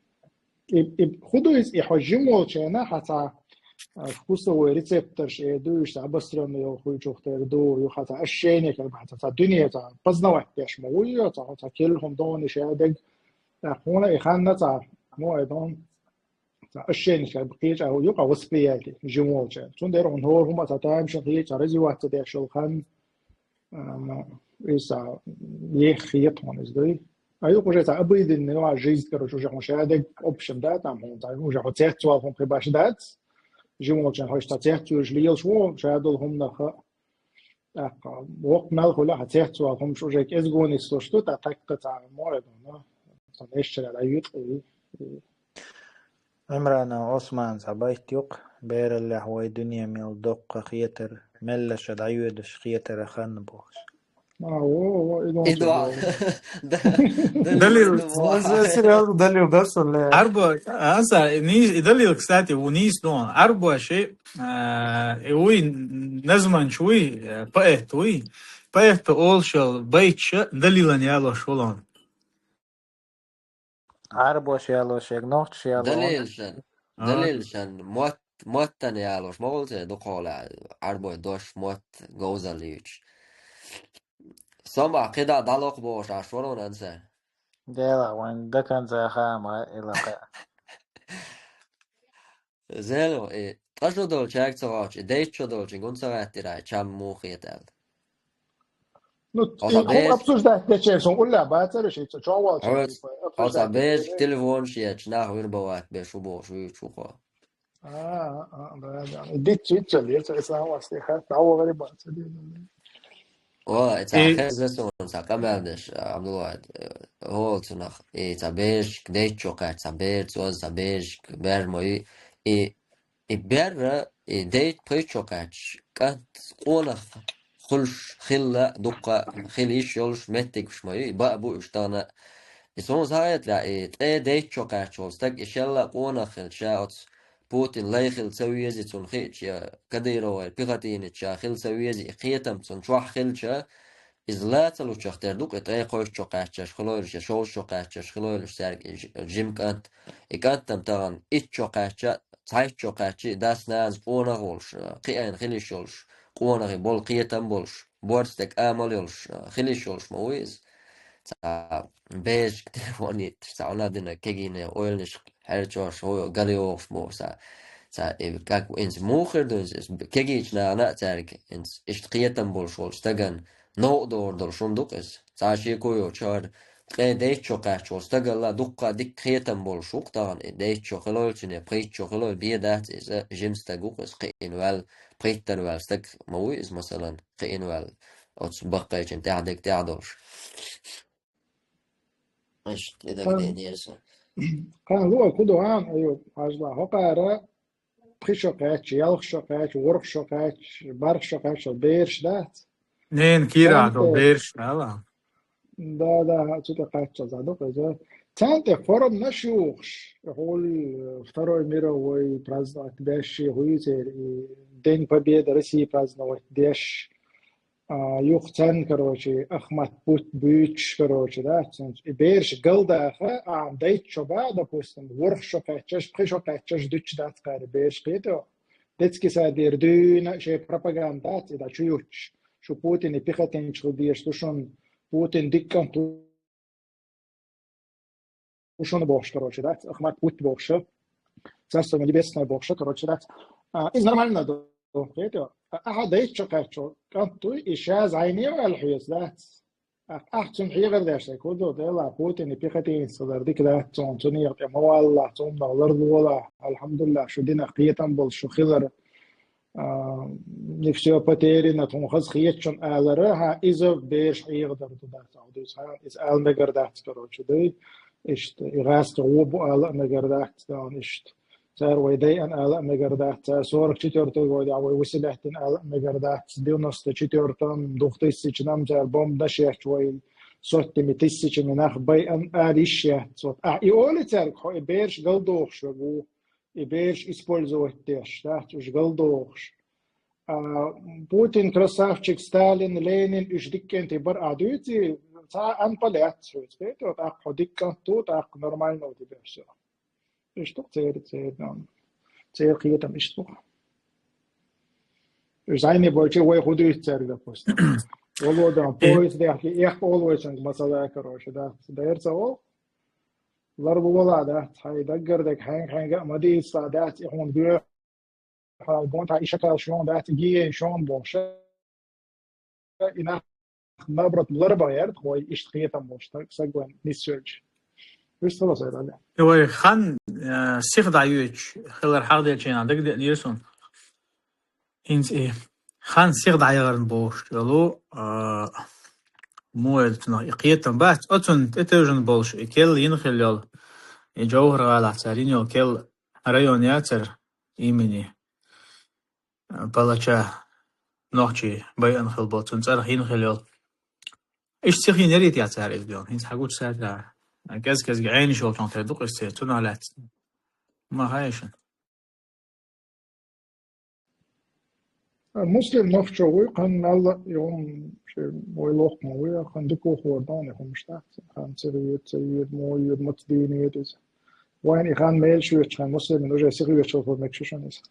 И, и хӀун ду иза, и хьо жима волчарна хьан цхьа, а, вкусовой рецепторш э ду, уьш цхьа обострённый йолу хуьлучух тера ду, юха цхьа ощущение, как бы, цхьа, цхьа дуьне, цхьа познавать деш ма ву йо, цхьа, цхьа килла хӀума дона иш яа дерг. ТӀаккха хьуна и ханна цхьа, ну, ай дон, цхьа ощущение, как бы, кхеча а юкъа восприятие, жима волчарна. Цундела хьуна хӀора хӀума цхьа тамашийна хеташ, цхьа развиваться деш йолу хан, а, иза цхьа еха хета хьуна иза дуй. А юкъа уже цхьа обыденный, ну, а жизнь, короче, уже хьуна шадерг, в общем, да, там хьуна цхьа, уже хьуна цецвала хӀума кхин баш дац. Жима волчарна хьо иштта цецвуьйлуш лелаш ву, ша долу хӀуманах. ТӀаккха воккха мел хуьлу хьан цецвала хӀумаш уже кӀезиго нислуш ду, тӀаккха тхаккха цхьа мо а ду, ну, сан эшчара дӀаюьйту и, и. Ӏимрана Осман цхьа байт ю-кх, бераллехь вай дуьне мел доккха хетар, меллаша дӀайоьдуш хетара хан бохуш. А, во, во, и дон И чу дуа. боху. Да, да, Далил, да, во. ма, серьёзно, далил да сан ле. Арбо, аса, и нийс, и далил, кстати, ву нийс дон. Арбоши, а, и вуй, назманч вуй, э, поэт вуй. Поэт олшал байтша далилан ялош вулон. Арбош ялош, яг нохчаш ялош. Далилшан, А. далилшан, мот, моттан ялош, ма вулце дукхола, арбой дош, мот, говзаллич. Сома, кхида далох бохуш, аш вулон анса. Дела, вайн дакан за хама, илаха. Зело, и, тӀашо долчаг ца гӀочи, дейчо долчи, гун ца гӀаттира, чам мухетал. Ну, Оха и ху беш. Обсуждать дече, сон улла бацарыш, и чо вал Хо-, чо, Хоца обсуждать беш, дече. Телефон шиеч, нах вир бават беш, убош, вич ухо. А, а, да, да. Дит чит чо лец, и сам вас, и хат, а, говори бацари. О, и ца И- хеза сон, ца камел деш, Абдулла, э, гьол цунах, и ца беш, дейчо кач, ца бер, цо ца беш, бер мой, и, и бер, и дейт пхичо кач, кат къонах хулш хилла, дукха хил иш йолш, меттигш мой, и ба бу уш тана. И сон сагӀетла, и тӀе дейчо кач вол, стаг и шелла къонах хил, ша оц Путин лайхил ца вези цун хич, я Кадыровай пихатинича хил ца вези, и кхетам цун чохь хилча, иза лацалучах тера дукъ, и тӀе кхойчо кхаьччаш хилойлуш, я шовшо кхаьччаш хилойлуш, цаьрга и ж-, жим кӀант, и кӀантам тахана итчо кхаьчча, цхьайтчо кхаьчча, и дас нанас къонах волуш, кхиайна хилиш йолуш, къонахи болу кхетам болуш, борцтег амал йолуш, хилиш йолуш ма ву иза. Ца бежка телефон йитташ, ца Ӏуна дина кегийне ойланаш хьерчош, хӀу гали йохуш боху ца. Ца и как инца муха хир ду иза? Кегийчу нахана а цаьрга инца иштта кхетам болуш волчу стаган новкъа догӀур долу шун ду-кх иза. Цхьа шеко йоцуш хӀара ткъе дейтта шо кхаьчча волу стагалла дуккха дикка кхетам болуш ву-кх тахана и дейтта шо хилойла, цуьнан пхийтта шо хилойла бен дац иза, жима стаг ву-кх иза, кхиъна ваьлла, пхийттана ваьлла стаг ма вуй иза, масалан, кхиъна ваьлла оцу баккхайчун тӀаьхьа дерг тӀехь долуш. Иштта и дагадеънера сан. Кхана луъа ку ду, а, Аюб, хьажла, хӀокхара пхи шо кхаьчча, ялх шо кхаьчча, ворхӀ шо кхаьчча, барх шо кхаьчча бераш дац? Нена кийра Царна долу тӀе, бераш, ала? да, да, цу тӀе кхаччалц а ду-кх иза. Царна тӀе форманаш юхуш, хьули Второй мировой праздновать беш, хӀуй церан и День Победы России праздновать деш, а, юха царна, короче, Ахмат Путь буьйцуш, короче, да, цуьнца. И бераш галдаха, а, дейтта шо бан, допустим, ворхӀ шо кхаьччаш, пхи шо кхаьччаш дуьтуш дац кхара бераш, кхетий хьо? Детский садера дуьйна шайн пропаганда дац, и да чу юттуш. Шу Путине пехотинчу хила дезаш ду шуна, Путин дика кӀант ву шуна бохуш, короче, дац, Ахмат Путь бохуш. Царство ему небесное бохуш, короче, дац. А, иза нормально ду, кхетий хьо? А, ахьа дейтта шо кхаьчча кӀант вуй, и ша зӀене ваьлла хьоьца, дац. Ахь, ахь цунна хьехар деш дерг хӀун ду, Дела, Путине пехотинец хилар дика дац, цунна цу некъа тӀе ма валлахь, цунна ларлолахь, алхьамдулиллахӀ, шу динах кхетам болуш шу хилар, а, не всё потеряно, тхуна хаза хетачун алара, хьан иза бераш хьехадар ду дац, ахь дуьйцу хьан, иза ала мегар дац, короче, дуй, иштта, и гӀазкхи гӀо бу ала а мегар дац, дан иштта. Цара вай дайъан ала а мегар дац, цара сорок четвёртый годехь вай вуьсилаьттина ала а мегар дац, девяносто четвёртом, двухтысячном цара бомбанаш етташ вай соттами тысячами нах байъан ала йиш яц. Вот. А, и олу цаьрга, хьо и бераш галдохуш верг ву, и бераш использовать деш, дац, уьш галдохуш. А, Путин красавчик, Сталин, Ленин, уьш дика кӀентий бара а дуьйций, цхьа а анпа лаьцна шуьца, кхетий хьо, тӀаккха хьо дика кӀант ву, тӀаккха нормально ву тибеш со. Иштта церан, церан, церан кхетам иштта бу. Уьш зӀене бойча вай хӀун дуьйцу цаьрга, допустим. Володан поезд яхки, эхь олу вайшинга масала, короче, дац. Дайра ца олу? Ларлолахь, дац, хьайн даггара дерг хьаьнга-хьаьнга а ма дийцалахь, дац, и хьуна гоьхьа, гонтахь и шакал шуна дац, и гиен шуна бохуш. И нах, наоборот, ларбан гӀерта, хой иштта кхетам болуш, стаг, стаг вайн нисвелча. Вистхила сайрале. И вай хан, э, сиха дӀайоьдуш хилар хьахдечу хенахь дагадеънера суна. ХӀинца и хан сиха дӀаяхарна бохуш йолу, э, муха аьлла цунах и кхетам бац, оцунна тӀетевжина болуш и керла йина хилла йолу, и Джовхар-гӀалахь цара йина йолу керла район яцара имени, э, палача. нохчий байъан хила бола, цун цӀарах йина хила йола. Иштта сихийна ярийта яц цара иза дуьйна. ХӀинца хьагучу саьрра кӀез-кӀезига Ӏенаш йолчунах тера ду-кх иза церан, цунах лаьцна ма хаьий шуна. Муслим нохчо вуй, кхин мелла а йом, ши вай лохкма вуй, кхин дика хӀор дона, хӀумаш дац, хан ца хьоьду, ца йоьду, мо йоьду, маца дийна йоьду иза. Вайна и хан мел шоьтачу хана Муслимин уже сихоьцуш хӀур мегаш шуна иза.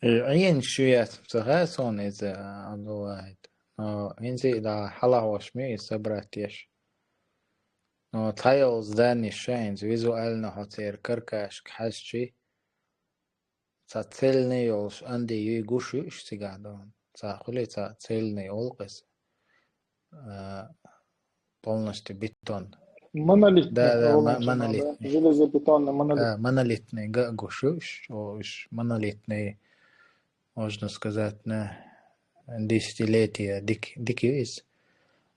Э, Ӏийна шу яц ца хаьа суна иза, Абдуллахьит. Но хӀинца а да хьалахошма и собрать еш. Но цхьайолу зданеш ша хӀинца визуально хьо церан каркашка хьаьжчи, цхьа цельный йолуш анди юй гуш ю уьш цигахь дона. Цхьа хуьлий цхьа цельный олу-кх иза. А, полностью бетон. Монолитный, да, да, мо-, монолитный. Железобетонный монолит. Да, монолитный га а гуш ю уьш, о, уьш монолитный, можно сказать, на десятилетия дик-, дика ю иза.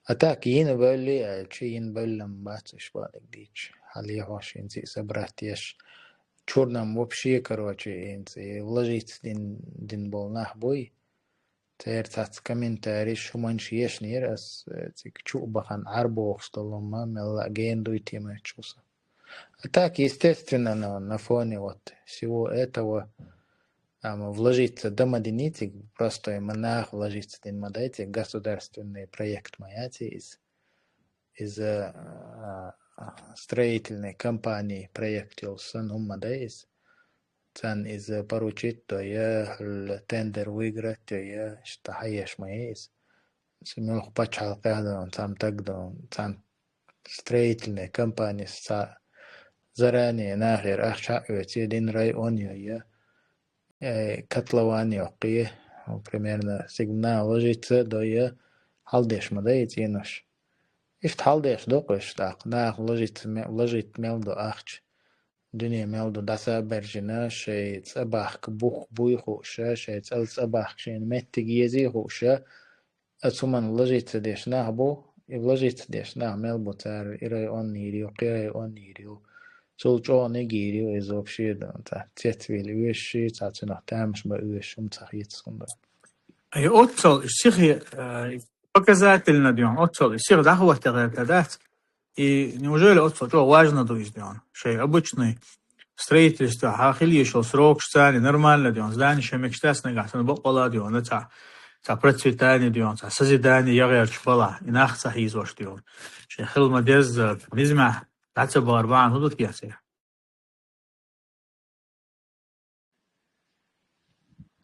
А так, йина бевлла аьлча, йина бевлла-м бац уьш, бакъдерг дийцича. Хьалахош хӀинца и собрать еш. Чуьра-м вообще, короче, хӀинца и вложиться дин, дин болу нах буй. Церан цхьацца комментарийш, хӀуманаш ешнера ас, э, цига чу а бахана Ӏар бохуш долу ма мелла а гена дуй те моьттуш ву со. А так, естественно, на, на фоне вот всего этого, ама вложиться дан ма дина цига, простой ма нах вложиться дина ма дай цига, государственный проект ма яц иза. Иза, а, а, строительный компании проект йолуш санна хӀума ма дай иза. Царна иза поручить до я, хӀуьлла тендер выиграть до я, иштта хьаеш ма я иза. Цу муьлхха пачхьалкхехь дона, цхьамма таг дона, цхьамма строительный компанис цхьа заранее нахера ахча а оьций, дина район йо я, э, котлован йоккхий, примерно, сигна вложиться а до я, хьалдеш ма дай и цӀенош. Иштта хьалдеш ду-кх уьш тӀаккха, наха вложиться ме-, вложить мел до ахча. Дуьне мел ду дӀаса а баьржина, шайн цӀа бахка бух буй хууша, шайн цӀа, цӀа бахка шайна меттиг езий хууша, а цу хӀуманна вложиться деш нах бу, и вложиться деш нах мел бу цара, и районнийр ю, кхин районнийр ю. Цул чӀогӀа нигийр ю, иза вообще дан цецвийла оьшуш, цхьа цунах тамаш бан оьшуш, хӀума ца хеташ хӀума дан. Ай, оццул, сихе, а, показательно ден, оццул, сих дӀахӀотта гӀерта дац. И неужели оццул чӀогӀа важно ду иза ден? Шайн обычный строительство, хьан хила йиш йолу срокаш царна нормально ден, здание шайн мегаш дац нагахь санна бакъвала ден, цхьа, цхьа процветание ден, цхьа созидание ягӀерчу бала, и нах ца хьийзош ден. Шайн хила ма дезза, низамехь дӀа ца бахар бахьана хӀун ду те церан?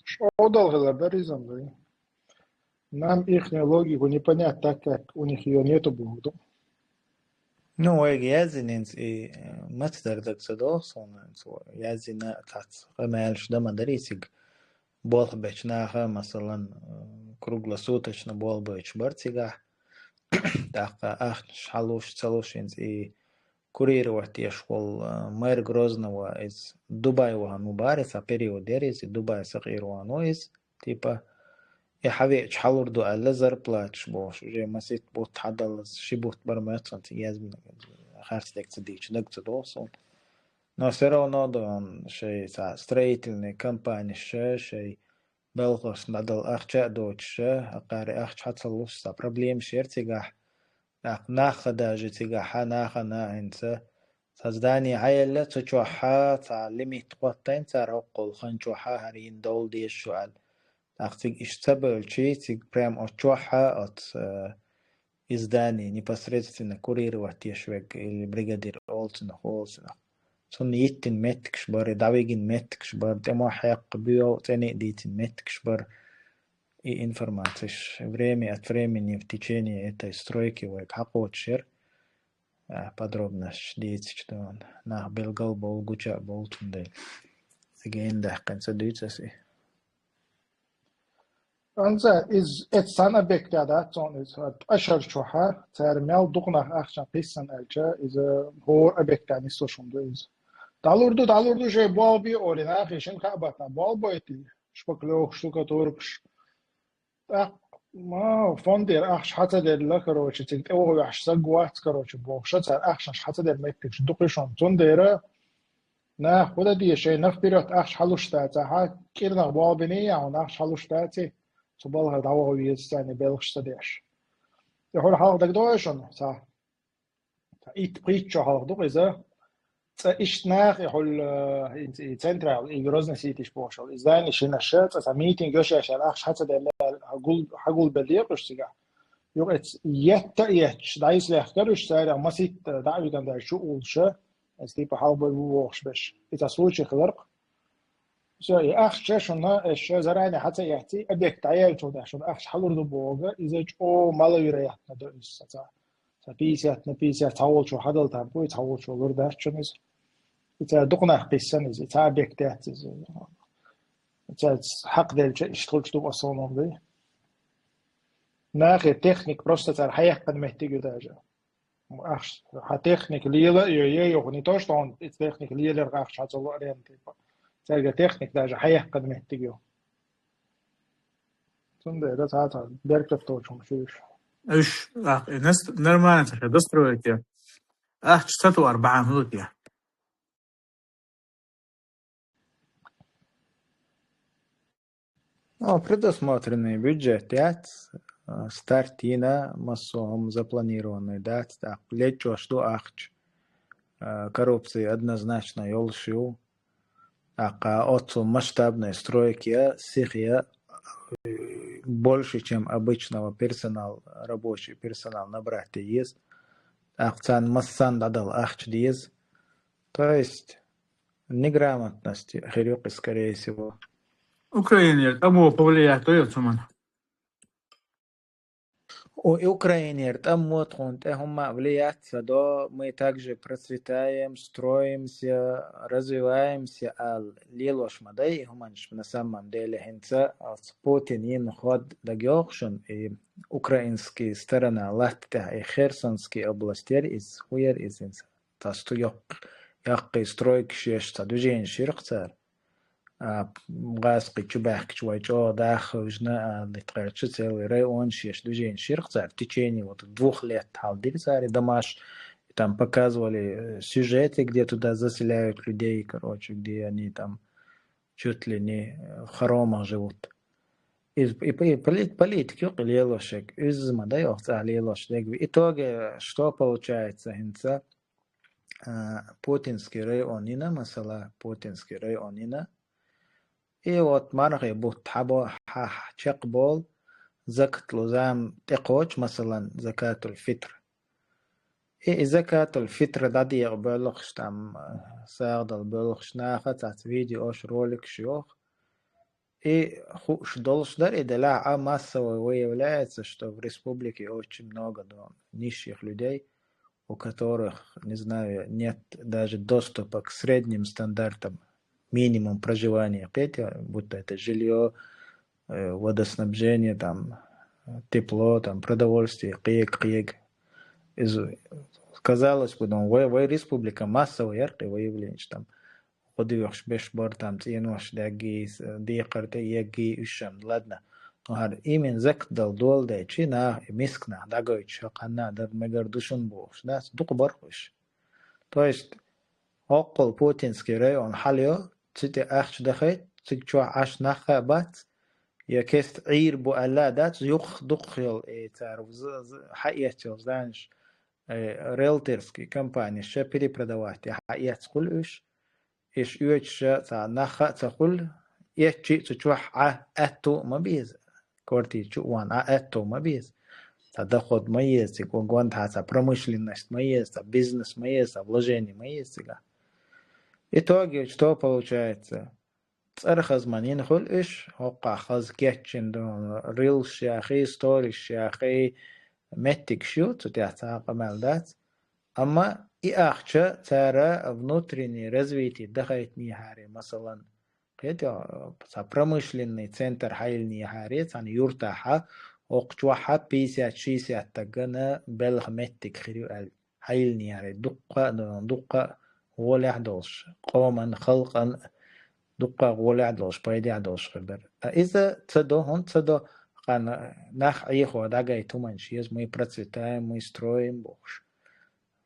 ЧӀогӀа дала хилар дара иза ма вай. Нам ихнюю логику не понять, так как у них её нету, боху ду. Ну, вайга яздининца и, э, маца дара даг ца догӀу суна, цо яздина цхьацца къамелаш дан ма дарий цига. Болх бечу наха, масалан, э, круглосуточно болх бойтуш бара цигахь. ТӀаккха ахчанаш хьалуш, ца луш хӀинца и курировать еш волу, а, мэр Грозного, иза Дубай вахана ву бара, цхьа период яра иза, и Дубай сакъийра вахана ву иза, типа, и хьавеача хьалур ду аьлла, зарплаташ бохуш, уже масийтта бутт хьадаллалц, ши бутт бара моьтту сан цига яздина, харц дерг ца дийцича, даг ца догӀу суна. Но всё равно дан шайн цхьа строительный компанеш, шайн белхалошна дӀадала ахча а доцуш, хӀокхара ахча хьа ца луш, цхьа проблемаш яра цигахь. ТӀаккха нах а даже цигахь, нахана хӀинца цхьа здание хьаелла, цу чохь цхьа лимит хӀоттайна цара хӀокхул хан чохь хӀара йина довла дезаш ю аьлла. ТӀаккха цига иштта ца бевлчий, цига прям оцу чохь, оцу, э, и здание непосредственно курировать еш верг или бригадир олу цунах, олу цунах. Цунна йиттина меттигаш бара, дӀавигина меттигаш бара, тӀе мохь хьекха, буьйгӀу цӀена а дийцина меттигаш бара. И информацеш время от времени в течение этой стройки вайга хьакхочуш яра. А, подробносташ дийцича дуьйна. Нах билгал болу, гуча а болу, цундела. Цига эн даьккхина ца дуьйцу аса и. Анза, иза эцу цхьана объекта дац цунна иза. Ткъа шар чохь, цара мел дукха нах ахчан кхиссина аьлча, иза хӀора объекта нислуш хӀума ду иза. ДӀалур ду, дӀалур ду, шайн болх бе олий, нахе шина хаа баттахь болх бойтий, шпаклёвкаш, штукатуркаш. ТӀаккха, ма, фондера ахча хьа ца делла, короче, цига тӀе ваха ваьхьаш саг вац, короче, бохуша, цара ахчанаш хьа ца делла меттигаш дукха ю шуна. Цундела Нах, хӀун дан деза шоай наф берет ахча хьалуш дацахьа, кӀирнах болх бина яхьа, ахча хьалуш даций, цу балхара дӀаваха веза царна белхаш ца деш. Тхьовра хьалха дагадоагӀий шоана, цхьа, цхьа итт-пхийтта шо хьалха ду-кх иза, цкъа иштта нах, и хьул, э, и, и централ, и Грозный сийтиш бохуш йолу, и здани шинарша, цкъа цхьа митинг йо шаьш аьлла, ахча хьа ца делла аьлла, хьагул-, хьагулбелла декъуш цигахь. Юха эц етта а етташ, дӀайса лехкара уьш царах маситта дӀа а вигна даьлла чу а уллуша, эс типа хьалха бой бу бохуш берш. И цхьа случай хиларх. Всё, и ахча шуна, эс ша заране хьа ца эцций, объект дӀаяьллачул тӀехь шуна ахча хьалур ду боху, иза чӀогӀа маловероятно до иза ца. Ца пятьдесят на пятьдесят цхьа волчо хьадал там, кой цхьа волчо лур дац шуна иза. И ца дукха нах кхиссана иза, и ца объект яц иза. И ца хьакъ делча иштта хулча ду в основном, да? Нахе техник просто цара хьаяккхана меттиг ю даже. Ахча, хьан техника лела а йо, е йоху, не то, что он техника лелар ахча хьан ца ло арен, типа. Цаьрга техника даже хьаяккхана меттиг ю. Цундела цхьа-цхьа беркат доцу хӀума шу уьш. Уьш, а, и нас-, нормально ца достроить я. Ахча ца туар бахьана хӀун ду те? Ну, предусмотренный бюджет яц, а, старт йина, массо а хӀума запланированный дац, тӀаккха лечкъош ду ахча, а, коррупция однозначно йолуш ю. ТӀаккха оццул масштабный стройка я, сиха я, э, больше, чем обычного персонал, рабочий персонал набрать де еза. ТӀаккха царна массарна дӀадала ахча деза. То есть, неграмотность хир ю кхин, скорее всего. Украинера тӀамо повлиять до цу хӀуманна? У, и Украинера тӀамо тхуна тӀе хӀумма а влиять ца до, мы также процветаем, строимся, развиваемся, ала лелош ма дай и хӀуманаш на самом деле. ХӀинца оцу Путин йина хӀод дагайогӀу шуна, и украинский сторона латта тӀехь, и Херсонский область яра иза, хӀун яра иза хӀинца? Цхьа сту-, йоккх-, яккхий стройкаш еш, цхьа движенеш йира-кх цара. А, гӀазкхий чу баьхкича вай чӀогӀа даха хевшина, а, литкъерчу целый районаш еш движенеш йира-кх цара. В течение вот двух лет хьалдира цара и домаш, и там показывали, э, сюжеты, где туда заселяют людей, короче, где они там чуть ли не, э, в хоромах живут. И, и, и поли-, политика юкъа лелош ерг, иза ма дай оха цӀахь лелош дерг. В итоге, что получается хӀинца? А, Путинский район йина, масала, Путинский район йина. И вот мархий бутт хьабо-, хьа-, чекхболу, закат лу зама тӀекхочу, масалан, закатул-фитр. И, и закатул-фитр дӀадекъа боьлхуш там, а, сагӀа дала боьлхуш наха цхьацца видеош, роликаш йоху. И хууш долуш дара и делахь, а массово выявляется, что в республике очень много, ну, нищих людей, у которых, не знаю, нет даже доступа к средним стандартам, минимум проживания, кхетий, будь то это жильё, э, водоснабжение, там, тепло, там, продовольствие, кхега, кхега. Из, казалось бы, ну, вай, вай республика массово яра кхин выявление, там, гӀо доьхуш беш бара там цӀенош даггий, с-, декхар тӀе еггий, уьш-м, ладно. Ну, хӀара именно закат дала доладелча, нах, миска нах дӀагойтуш, хӀокханна дар мегар ду шуна бохуш, дац, дукха бара-кх уьш. То есть, хӀоккхул Путинский район хьалайо, цу тӀе ахча дахийта, цига чохь Ӏаш нах а бац, я кеста Ӏийр бу аьлла а дац, юха дукха йолу, э, цара з-, з-, хьаэцна йолу зданаш, э, риэлторский компанеш ша перепродавать я хьаэцна хуьлу уьш, Иш оьцуш цхьа нах а ца хуьлу, эцчи а цу чохь Ӏа аьтту а ма беза. Квартира чу а ван Ӏа аьтту а ма беза. Цхьа доход ма еза цига, гондахьа цхьа промышленность ма еза, цхьа бизнес ма еза, цхьа вложение ма еза цигахь. Итоге что получается? ЦӀарах хаза ма йина хуьлу уьш, хӀоккхахь хаза кечйина ду, рилш яхий, сториш яхий, меттигаш ю, цу тӀехь цхьа а къамел дац. Амма и ахча цара внутреннее развитие дахийтинехьара, масалан, кхетий, цхьа промышленный центр хьайиллинехьара, цхьана юьртахьа, окху чохьа пятьдесят-шестьдесят стагана белхан меттиг хир ю аьлла, хьайиллинехьара, дуккха а, дуккха а гӀолехь а долуш, къоман, халкъан дуккха а гӀолехь а долуш, пайдехь а долуш хир дара. А иза ца до, хӀунда ца до, хана нах Ӏехо дӀагайта хӀуманаш еза, мы процветаем, мы строим бохуш.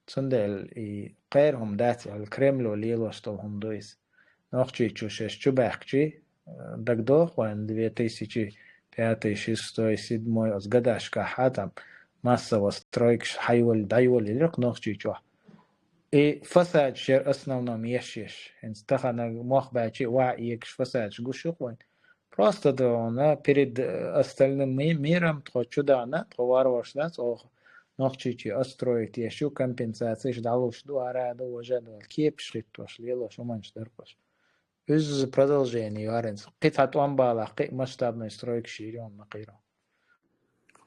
Цундела и кхерам хӀума дац аьлла, Кремло лелош долу хӀума ду иза. Нохчийчу шаьш чу баьхкичи, дагадогӀу вайн две тысячи пятый, шестой, седьмой оцу гадашкахь а там массово стройкаш хьайвал, дӀайвал йилира Нохчийчохь. И фасадаш яра основном еш-еш. ХӀинца тахана мох баьчи а ваха эгаш фасадаш гуш ю-кх вайн. Просто ду хьуна перед, э, остальным ми-, миром тхо чу даьхна, тхо варварш дац, оха Нохчийчу отстроить еш ю, компенсацеш дӀалуш ду, ара ду, важа ду, кепаш хӀиттош, лелош, хӀуманаш дархош. Иза продолжение ю хӀара хӀинца. Кхин цхьа тӀом балахь, кхин а масштабный стройкаш йийр ю хьуна ма кхийра.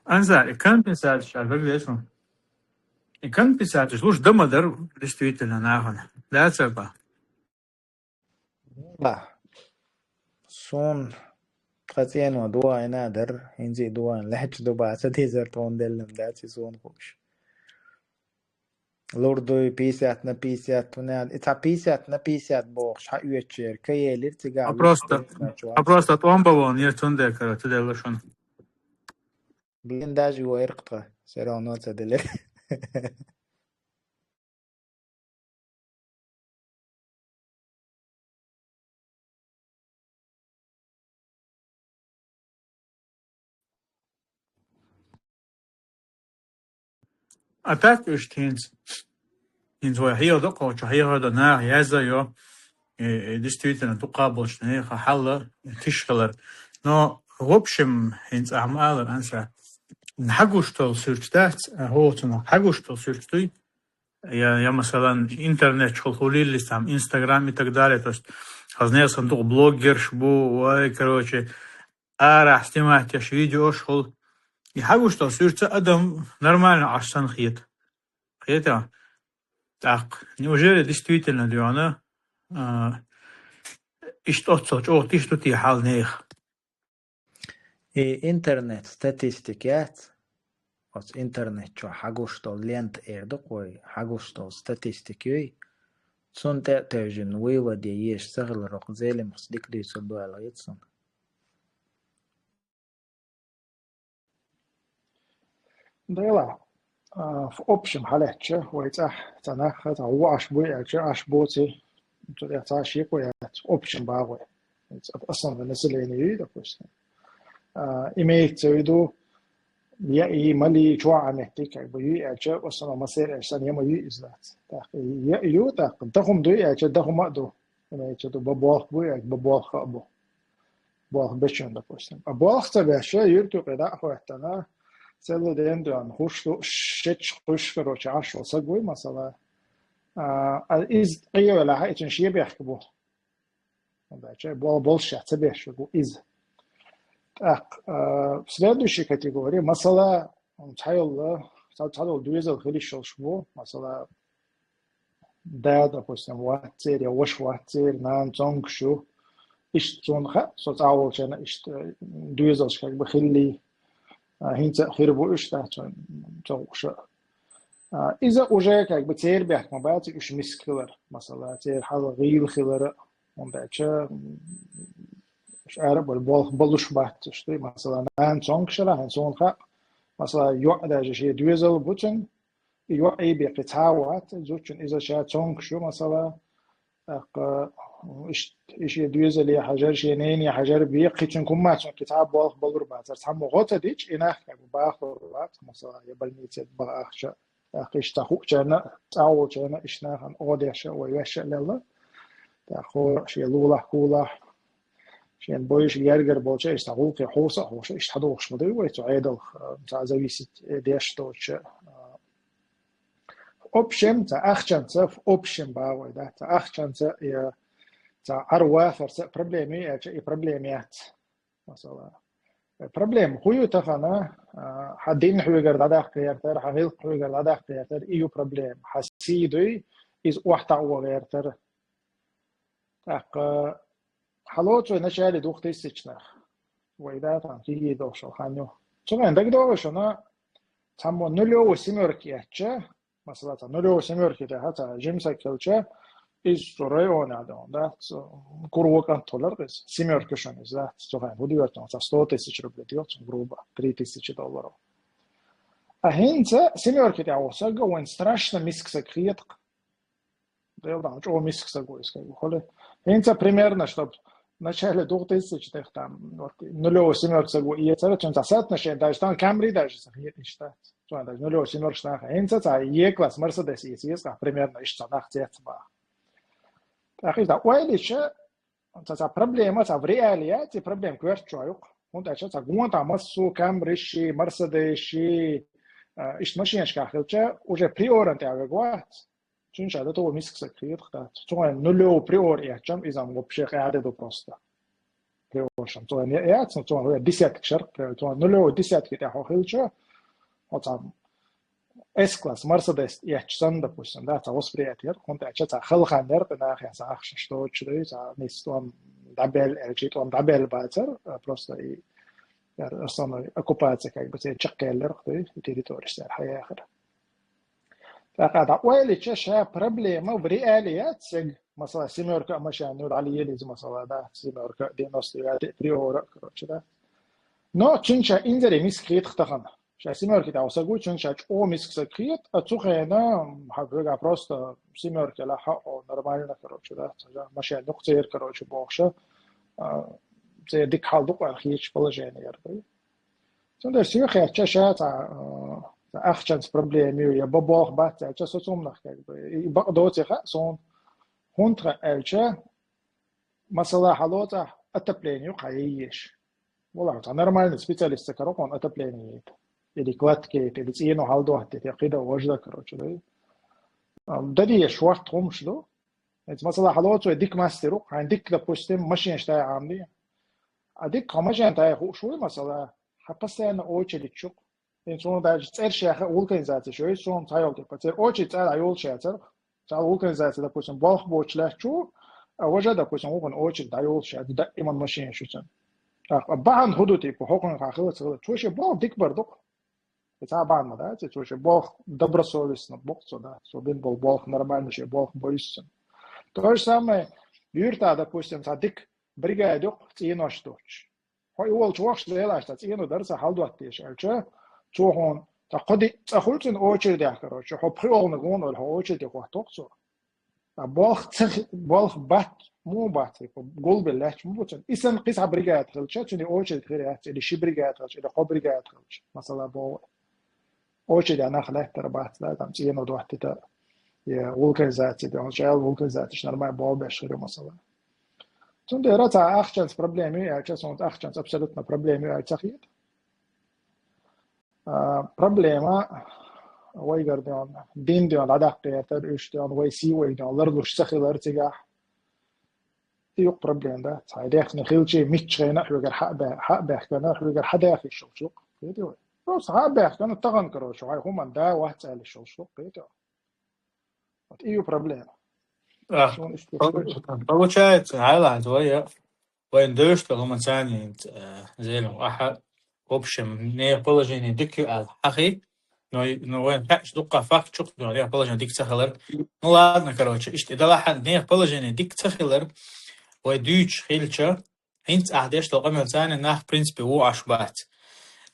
Анзар, и компенсацеш аьлла дагадеа суна. И компенсацеш луш дан ма дара, действительно, нахана. Дацар бан. Суна тхан цӀено дугӀайна а дара, хӀинца а дугӀайна лаьтташ ду баха ца дезара тхуна делла-м дац и суна хууш. Лур дуй, пятьдесят на пятьдесят, вуна, и цхьа пятьдесят на пятьдесят бохуш, хьан оьцучеран каелира цигахь. А просто, а просто тӀом бан вон, я цундела, короче, делла шуна. Блиндаж войркъ тхан, всё равно ца делира. А так уьш хӀинца, хӀинца вай хьехадо кхочу, хьехадо наха яза йо, и, и, действительно, дукха болчу нехан хьал тиш хилар. Но, в общем, хӀинца ахьа ма аллара, Анса, хьагуш долу суьрташ дац, а, хӀоцунах хьагуш долу суьрташ дуй, я, я, масалан, интернет чухула хуьлийла иза, там, Инстаграм и так далее, то есть, хазне сан дукха блогерш бу, вай, короче, арахь снимать еш видеош хуьлу. И хьагуш долу суьрташ адам нормально Ӏаш санна хета. Хета? ТӀаккха, неужели действительно дуьйна, а, иштта оццул чӀогӀа тиш ду те хьал нехан? И интернет статистика яц, оцу интернет чохь хьагуш долу лента эр ду-кх вай, хьагуш долу статистика юй, цунна тӀе а тевжина вывод е еш ца хилар, хӀокху Зелимхас дика дуьйцур ду аьлла хета суна. Дела, а, в общем, хьалаьцча, вай цӀахь цхьа нах, цхьа ву Ӏаш буй аьлча, Ӏаш боций, цу тӀехь цхьа шеко яц, в общем, бахой. Основное население юй, допустим. А, имеется в виду, я и мали чохь а меттиг, как бы, юй аьлча, в основном массеран аьлча, сан я ма юй иза дац. Так, я ю, так, дахум дуй аьлча, дахум а ду. Имеется в виду, ба болх буй аьлча, ба болх а бу. Болх бечун, допустим. А болх ца беш, юьрту кхидӀа а хӀоьттина, целый день дуьйна, хуш ду, шечча хуш, короче, Ӏаш волу саг вуй, масала. А, а иза къевелахь, и цуьнан шен бехк бу. Бача, бол-, болуш ша ца беш ву иза. ТӀаккха, а, следующая категория, масала, цхьайолла, цхьа-, цхьадолу доьзал хила йиш йолуш бу, масала, да, допустим, вац церан, я ваша вац церан, нана цомгуш ю. Иштта суна хаьа, со цӀа волчарна иштта, э, доьзалш как бы хилли, а, хӀинца а хир бу уьш, да, цо, цо гуш а. А, иза уже как бы церан бехк ма бац, уьш миска хилар, масала, церан хьал гӀийла хилар, хӀунда аьлча, м, уьш ара а бара болх балуш бац уьш, ду, масала, нана цомгуш ара, хӀинца суна хаьа, масала, йоӀ даже шен доьзал бу цуьнан, и йоӀ и беккхи цхьа а вац, зудчун иза ша цомгуш ю, масала, тӀаккха, м, иш-, и шен доьзале хьажар, шен нене хьажар беккхи цуьнан хӀумма цунна кхин цхьа а болх балур бацара. Цхьаммо гӀо ца дича, и нах как бы бахалур бац, масала, я больнице баха ахча, тӀаккха иштта хуучарна, цӀа волчарна, иштта нахана оха деш а, вай веш а лелла. ТӀаккха хӀора шен лулахь, кулахь, шен бойуш гергара болча, иштта гӀуллакхе хьовса а хьоша, иштта хьадогӀуш ма дуй вай цу Ӏедалх, а, цхьа зависеть деш доцуша, а, В общем, цхьа ахчанца, в общем, бахой, да, цхьа ахчанца, я, цхьа Ӏарвахарца проблема ю аьлча, и проблема яц. Масала, э, проблема хӀун ю тахана, а, хьан дин хьоьгара дӀадаккха гӀертара, хьан гӀиллакх хьоьгара дӀадаккха гӀертара, и ю проблема. Хьан сий дуй, иза охьатаӀо гӀертара. ТӀаккха хьалоцу вай начале двухтысячных. Вай да, там, кхин а долуш хан ю. Цуьнан дагадогӀий шуна, цхьаммо нулевой семёрки эцча, масала, цхьа нулевой семёрки тӀехь, цхьа жимсаг хилча, иза цу районехь ду, да, цу куро кӀант хилар иза, семёрка шуна иза, да, цу хенахь хӀун доьлу, цхьа сто тысяч рублей доьлу, грубо, три тысячи долларов. А хӀинца семёрки тӀехь волу саг вайн страшно миска саг хетакх. Делдан чӀогӀа миска саг ву иза, как бы, хӀули. ХӀинца примерно, чтоб начале двухтысячных там, вот, нулевой семёрка саг ву эцара, цуьнца соотношение, даже там Камри даже ца хеташ дац. Цуьнан даже нулевой семёрка нах. ХӀинца цхьа Е-класс Мерседес эца еза, примерно иштта цхьа нах цец баха. ТӀаккха иза ойла йича, цхьа, цхьа проблема, цхьа в реале яц, и проблема коьртачохь ю-кх. ХӀунда аьлча цхьа гонах массо а Камриш, Мерседесаш, а, иштта машинашкахь хилча, уже Приоран тӀехь верг вац. Цуьнан ша дан чӀогӀа миска саг хетакх дац. Цуьнан нулевой Приор эцча-м, иза-м вообще къаьхьа де ду просто. Приоршан. Цуьнан яц, но цуьнан вай десятка шарх, Приор. Цуьнан нулевой десятки тӀехь хьо хилча, хьо цхьа С-класс Мерседес эцча санна, допустим, да, цхьа восприятие яр, хӀунда аьлча цхьа хала хан яр, нахе цхьа ахча, что, чу дай, цхьа нийса тӀом дӀабелла, аьлча тӀом дӀабелла бацара, а, просто и, яр основной оккупация, как бы, церан чекхъяьлларх, да, и территореш цара хьаяхара. ТӀаккха дӀа ойла йича, ша проблема в реале яц, масала, семёрка а машен ю, дӀалелийза, масала, да, семёрка, девяносто девятый Приора, короче, да. Но цуьнан ша инзаре миска хетакх тахана. Ша семёрки тӀехь волу саг ву, цуьнан ша чӀогӀа миска саг хета, а цу хенахь хьан хьоьгахь просто семёрка лаьхьа, о, нормально, короче, да, ца жа машен ю-кх церан, короче, бохуш, а, церан дика хьал ду-кх аьлла хеташ положение яр ду. Цундела соьга хетча, ша цхьа, а, цхьа ахчанца проблема ю, я бан болх бац аьлча, со цунах, как бы, и бакъ доций хаьа суна. ХӀунда аьлча, масала, хьало цхьа отопление ю-кх хьан яйеш. Валлахь, цхьа нормальный специалист ца каро хьуна отопление яйта. Или кладка яйта, или цӀено хьалдоттийта, я кхидӀа важа дан, короче, да. А, дан дезаш хӀотта хӀумаш ду. Эца, масала, хьало цо дика мастер ву-кх, хьайн дика, допустим, машинаш тай Ӏамаде. А дика хьо машен тай хууш вуй, масала, хьан постоянно очередь ю-кх. ХӀинца хьуна даже цӀерш яха вулканизацеш йой суна цхьайолу, типа, церан очередь цӀа дӀайолуш яцара. Цхьа вулканизация, допустим, болх боцуш лаьтташ ву, а важа, допустим, вукхунна очередь дӀайолуш яц, даиман машинаш ю цуьнан. ТӀаккха бахьана хӀун ду, типа, хӀокхуьнга хьан хила ца хила? Цо шен болх дика бар ду-кх. И цхьа бахьана ма дац, цо шен болх добросовестно бу-кх цо, да. Цо бина болу болх нормально, шен болх бойсу цуьнан. То же самое, юьртахь, допустим, цхьа дика бригада ю-кх цӀенош доцуш. Хьо и волчу вахча лелаш цхьа цӀено дара сан хьалдоттийша аьлча, цо хьуна цхьа кхо-диъ цӀа хуьлу цуьнан очередехь, короче, хьо пхоьалгӀаниг вон олу, хьо очереде хӀотту-кх цо. Ткъа болх ца хи-, болх бац, муха бац, типа, гулбелла лаьтташ ма бу цуьнан. И санна кхин цхьа бригада хилча, цуьнан очередь хир яц, или ши бригада хилча, или кхо бригада хилча, масала боху. Очередехь нах лаьттара бац, да, там цӀено доттийта, я вулканизация, да, шаьл вулканизацеш нормально болх беш хир ю, масала. Цундела цхьа ахчанца проблема ю аьлча, суна ахчанца абсолютно проблема ю аьлла ца хета. А, проблема вайгара деана, дин деана дӀадаккха гӀертара, уьш деана, вай сий вайга деана ларлуш ца хилар цигахь. И юкъ проблема, да? Цхьа дехна хилчий, миччахьа хьоьгара хьа а бе-, хьа а баьхкина, хьоьгара хьа даха йиш йолуш ю-кх, кхетий вай? Просто хьа а баьхкина, тахана, короче, хьайн хӀуманна да вац аьлла йиш йолуш ю-кх, кхетий вай? Вот и ю проблема. А, Суна иштта пол-, получается, хьайла хьан вай, я. Вайн девзаш долу хӀума царна, э, Зелим, ахьа, в общем, нехан положение дика ю аьлла хьахий, но, но вайн хаьаш дуккха факт чу-кх, нехан положение дика ца хилар. Ну ладно, короче, иштта и далахьа нехан положение дика ца хилар, вай дуьйцуш хилча, хӀинца ахьа деш долу къамел царна нах, в принципе, вон Ӏаш бац.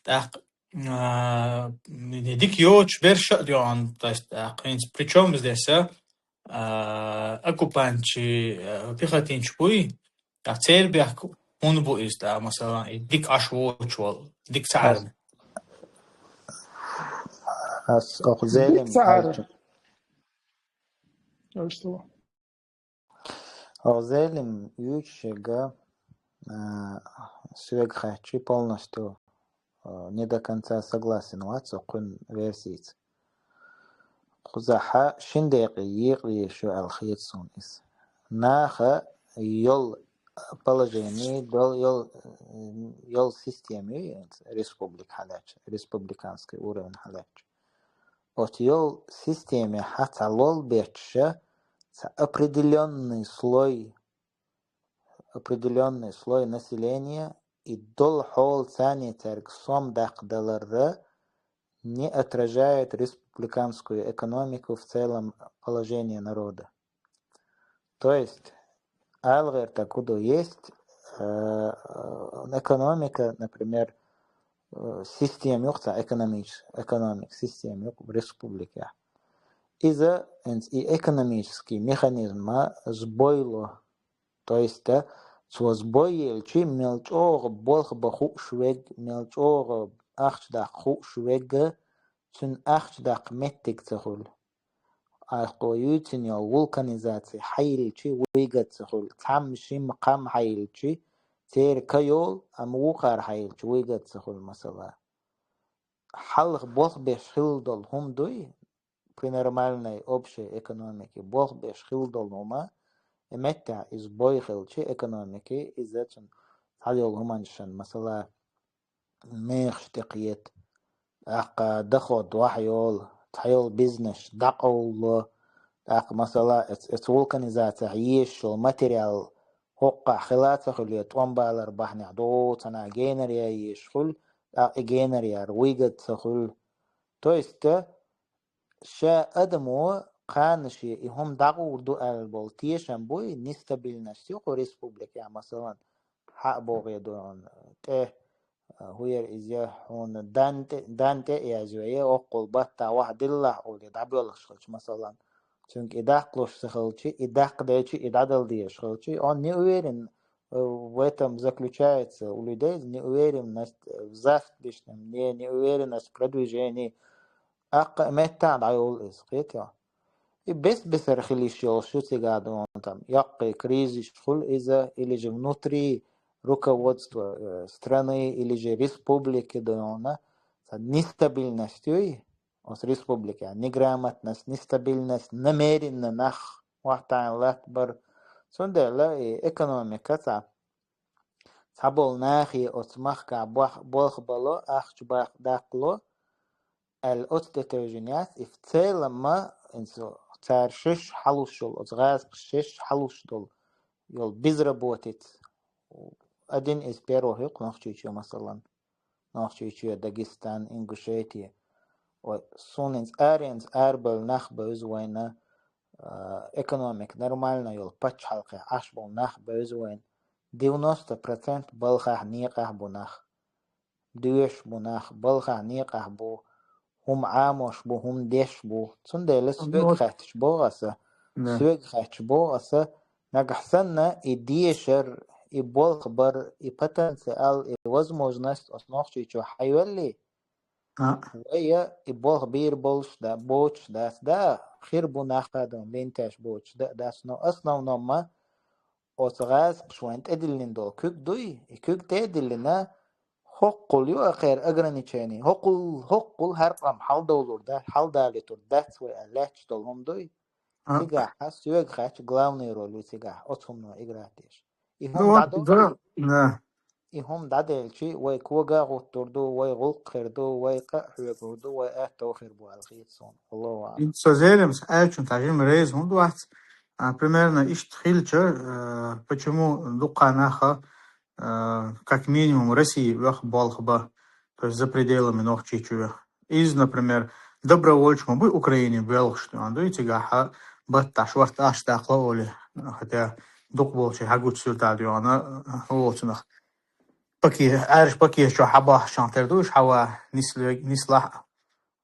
ТӀаккха, а, дика йоцуш берш а доьгӀна, то есть, тӀаккха хӀинца, причём здесь, а, а, оккупантчий, а, пехотинчий буй, ткъа церан бехк хӀунда бу иза, тӀаккха, масала, и дика Ӏаш воцуш волу, дика ца Ӏарна? Ас окху Зелим Дика ца Ӏарна. Хьаьжча. Аш ду. Оха Зелим юьйцуш ерг, а, соьга хаьттича полностью, а, не до конца согласен вац со кхуьнан версица. Кхузахьа шина декъе екъа везаш ю аьлла хета суна иза. Наха йолу положение, дол-, йолу, йолу система ю республика хьалаьцча, республиканский уровень хьалаьцча. Оцу йолу системехь цхьа лол бетташ, цхьа определённый слой, определённый слой населения и долу хьолаца цаьрга сом даккхадалар не отражает республиканскую экономику в целом, положение народа. То есть, ала гӀертарг хӀун ду, есть, э, экономика, например, э, система юкъа цхьа экономич-, экономик система юкъа республикехь. Иза, хӀинца и экономический механизм а сбой ло. То есть, э, цо сбой елчи, мел чӀогӀа болх бан хууш вег, мел чӀогӀа ахча даккха хууш вег, цуьнан ахча даккха меттиг ца хуьлу. Айхкхо юьйцина йолу вулканизаци хьайилчи, вуйгад ца хуьлу. Цхьамма шимма кхам хьайилчи, церан ка йолу, амма вукхара хьайилчи, вуйгад ца хуьлу, масала. Хьалха болх беш хилла долу хӀума дуй, при нормальной общей экономике болх беш хилла долу хӀума, и меттехь иза бой хилчи экономике, иза цунна цхьайолу хӀуманаш шан, масала, мехаш тӀекхета, тӀаккха доход вахьа йолу, цхьайолу бизнес дӀакъовлало, тӀаккха, масала, эц-, эцу вулканизацехь езаш йолу материал хӀоккхахь хила а ца хуьлу, я тӀом балар бахьанехь доццана генар ян езаш хуьлу, тӀаккха и генар яр вуйгад ца хуьлу. То есть, ша адамо кхана шен и хӀума дӀагӀур ду аьлла болу тешам буй, нестабильность ю кху республикехь, масалан, хьа а богӀе ду хьуна, тӀе, а, хӀун яра иза, хьуна дан тӀе, дан тӀе а язйо, я оккхул баттахь ваха диллахь олий, дӀабоьлхуш хилча, масалан. Цуьнга и даккхалуш ца хилчи, и даккхадайчи, и дӀадала дезаш хилчи, он неуверен, э, в этом заключается у людей неуверенность, э, в завтрашнем дне, неуверенность в продвижении. Аккха а меттахь дӀайолу иза, кхетий хьо? И бес-бесара хила йиш йолуш ю цигахь дуьйна там. Яккхий кризис хуьлу иза, или же внутри руководства, э, страны, или же республики дуьйна. Цхьа нестабильность юй, оцу республикехь неграмотность, нестабильность, намеренно нах охьатаьӀна латтабар. Цундела и экономика цхьа, цхьаболу нахе оцу махкахь бох-, болх бало, ахча бах-, даккхало, аьлла оцу тӀе тевжина яц, и в целом-ма, цара шиш хьалуш йолу, оцу гӀазкхаша шиш хьалуш долу, йолу безработица. Один из первых ю-кх Нохчийчоь, масалан. Нохчийчоь, Дагестан, Ингушетия. Ой, суна хӀинца аренца арабевлла нах бевза вайна, а, экономика нормально йолу пачхьалкхехь Ӏаш болу нах бевза вайна. Девяносто процент балхахь, некъахь бу нах. Доьшуш бу нах, балхахь, некъахь бу, хӀума Ӏамош бу, хӀума деш бу. Цундела соьга хаьттича боху аса, соьга хаьттича боху аса, нагахь санна и дешар, и болх бар, и потенциал, и возможность оцу Нохчийчохь хьайвелли, вай и болх бийр болуш да, боцуш дац, да, хир бу нах а дан, бентеш боцуш да, дац, но основном-ма оцу гӀазкхаша вайн тӀедиллина долу куьг дуй, и куьг тӀе а диллина, хӀоккхул ю а кхеран ограничение, хӀоккхул, хӀоккхул хӀара къам хьалдовлур да, хьалдалуьйтур дац вай аьлла лаьтташ долу хӀума дуй. Цигахь а соьга хаьттича главный роль ю цигахь, оцу хӀумано играть деш. И хӀума дӀадо, и хӀума дӀаделчи, вай кога а гӀуттур ду, вай гӀуллакх хир ду, вай къа а хьоьгур ду, вай аьтту хир бу аьлла хета суна. Аллаху аӀлам. Со зерем, со аьллачун тӀе жима реза хӀума ду вац. А, примерно иштта хилча, э, почему дукха наха, э, как минимум России вех болх бан, то есть за пределами Нохчийчоь. Иза, например, добровольча ма буй Украине боьлхуш, дуй, цигахь а баттахь шорта ахча даккхало олий, хотя дукха болчий хьагучу суьртахь дуьйна, э, воцунах. Паке-, Ӏаьржа пакет чохь хьабахчахь тера ду уьш хьава нисле-, нислахь а.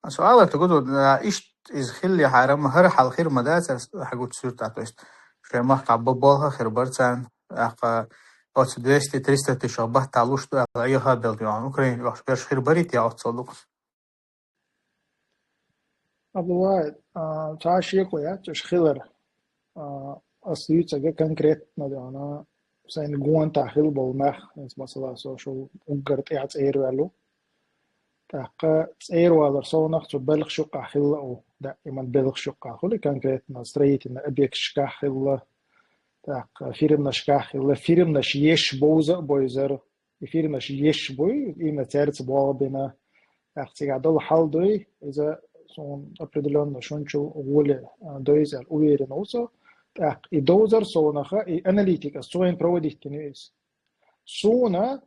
Аса алар тӀе гуд, а, иштта иза хиллехьара-м хӀара хьал хир ма дацара хьагучу суьртахь, то есть шайн махкахь бо-, болх а хир бара царна, тӀаккха оцу двести-триста тысяч баттахь луш ду аьлла, Ӏеха а белла дуьйна, Украине оьхуш берш хир барий те оццул дукха. Абдулла, а, цхьа шеко яц уьш хилар. А, ас дуьйцург конкретно дуьйна, сайна гонахь хилла болу нах, хӀинца масала со шу уггар тӀаьхьа цӀера ваьлла ву. ТӀаккха цӀера валар совнах цу белхаш юккъахь хилла а ву, даиман белхаш юккъахь хуьлу, конкретно строительный объекташкахь хилла, тӀаккха фирманашкахь хилла, фирманаш еш бовза а бовзар, и фирманаш еш буй, именно цаьрца болх бина. ТӀаккха цигахь долу хьал дуй, иза суна определённо шунчул гӀоле, а, довза аьлла уверен ву со. ТӀаккха и довзар совнаха, и аналитика ас цу вайн проводить дина иза. Суна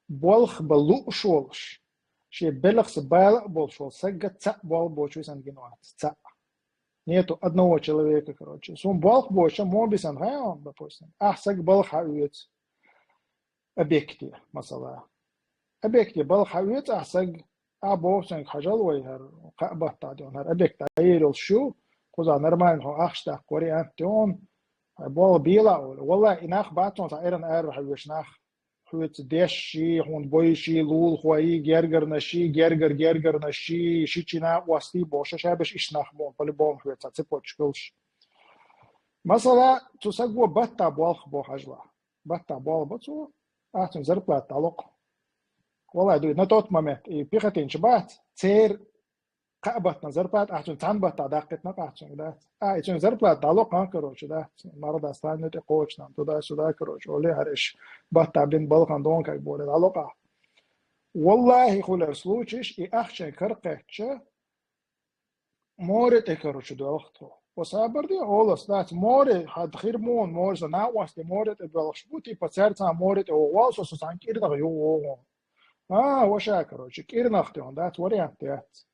болх бан лууш волуш, шен белхаца бала а болуш волу сагга цхьаъ болх боцуш висанна гина вац. Цхьаъ. Нету одного человека, короче. Суна болх боцуш мо бисанна хьан, допустим, ахь саг балха оьцу объекте, масала. объекте балха хьаоьцу ахь саг, а боху цуьнга хьажал вай хӀара кхаа баттахь ден хӀара объект Ӏийр йолуш ю, кхузахь нормально хьо ахча даккха вариант ю хьуна, хьайн болх бела олу. Валлахь, и нах бац хьуна цхьа эрна ара хьаоьцу нах. Хьоьца дешший, хьуна бойший, лулахой, гергарнашший, гергар-гергарнашший, шичина, остий бохуш, ша беш иштта нах бу, по-любому хьоьца цепочка йолуш. Масала, цу саго баттахь болх бо хьажла. Баттахь болх бо цо, ахь цуьнан зарплата дӀало-кх. Валлахь, дуй, на тот момент и пехотинча бац, церан кхаа баттахь зарплата ахь цуьнан цхьана баттахь даккхийтина ахь цуьнга, дац? А, и цуьнан зарплата дӀало-кх, а, короче, дац? Марха дац, стан тӀе кхочуш, туда-сюда, короче, олий хӀара иш баттахь бина балхана донкаг болий дӀало-кх ахь. Валлахьи, хуьлура случайш, и ахчанан кара кхетча, море тӀе, короче, доьлху тхо. Оцу сабар де, олуш дац, море, хьан хир муна, море, со накъостий море тӀе боьлхуш бу, типа, цаьрца море тӀе вогӀу вал со, со цхьана кӀирнах юхавогӀу. А, ваша, короче, кӀирнах тӀе дац, вариант яц.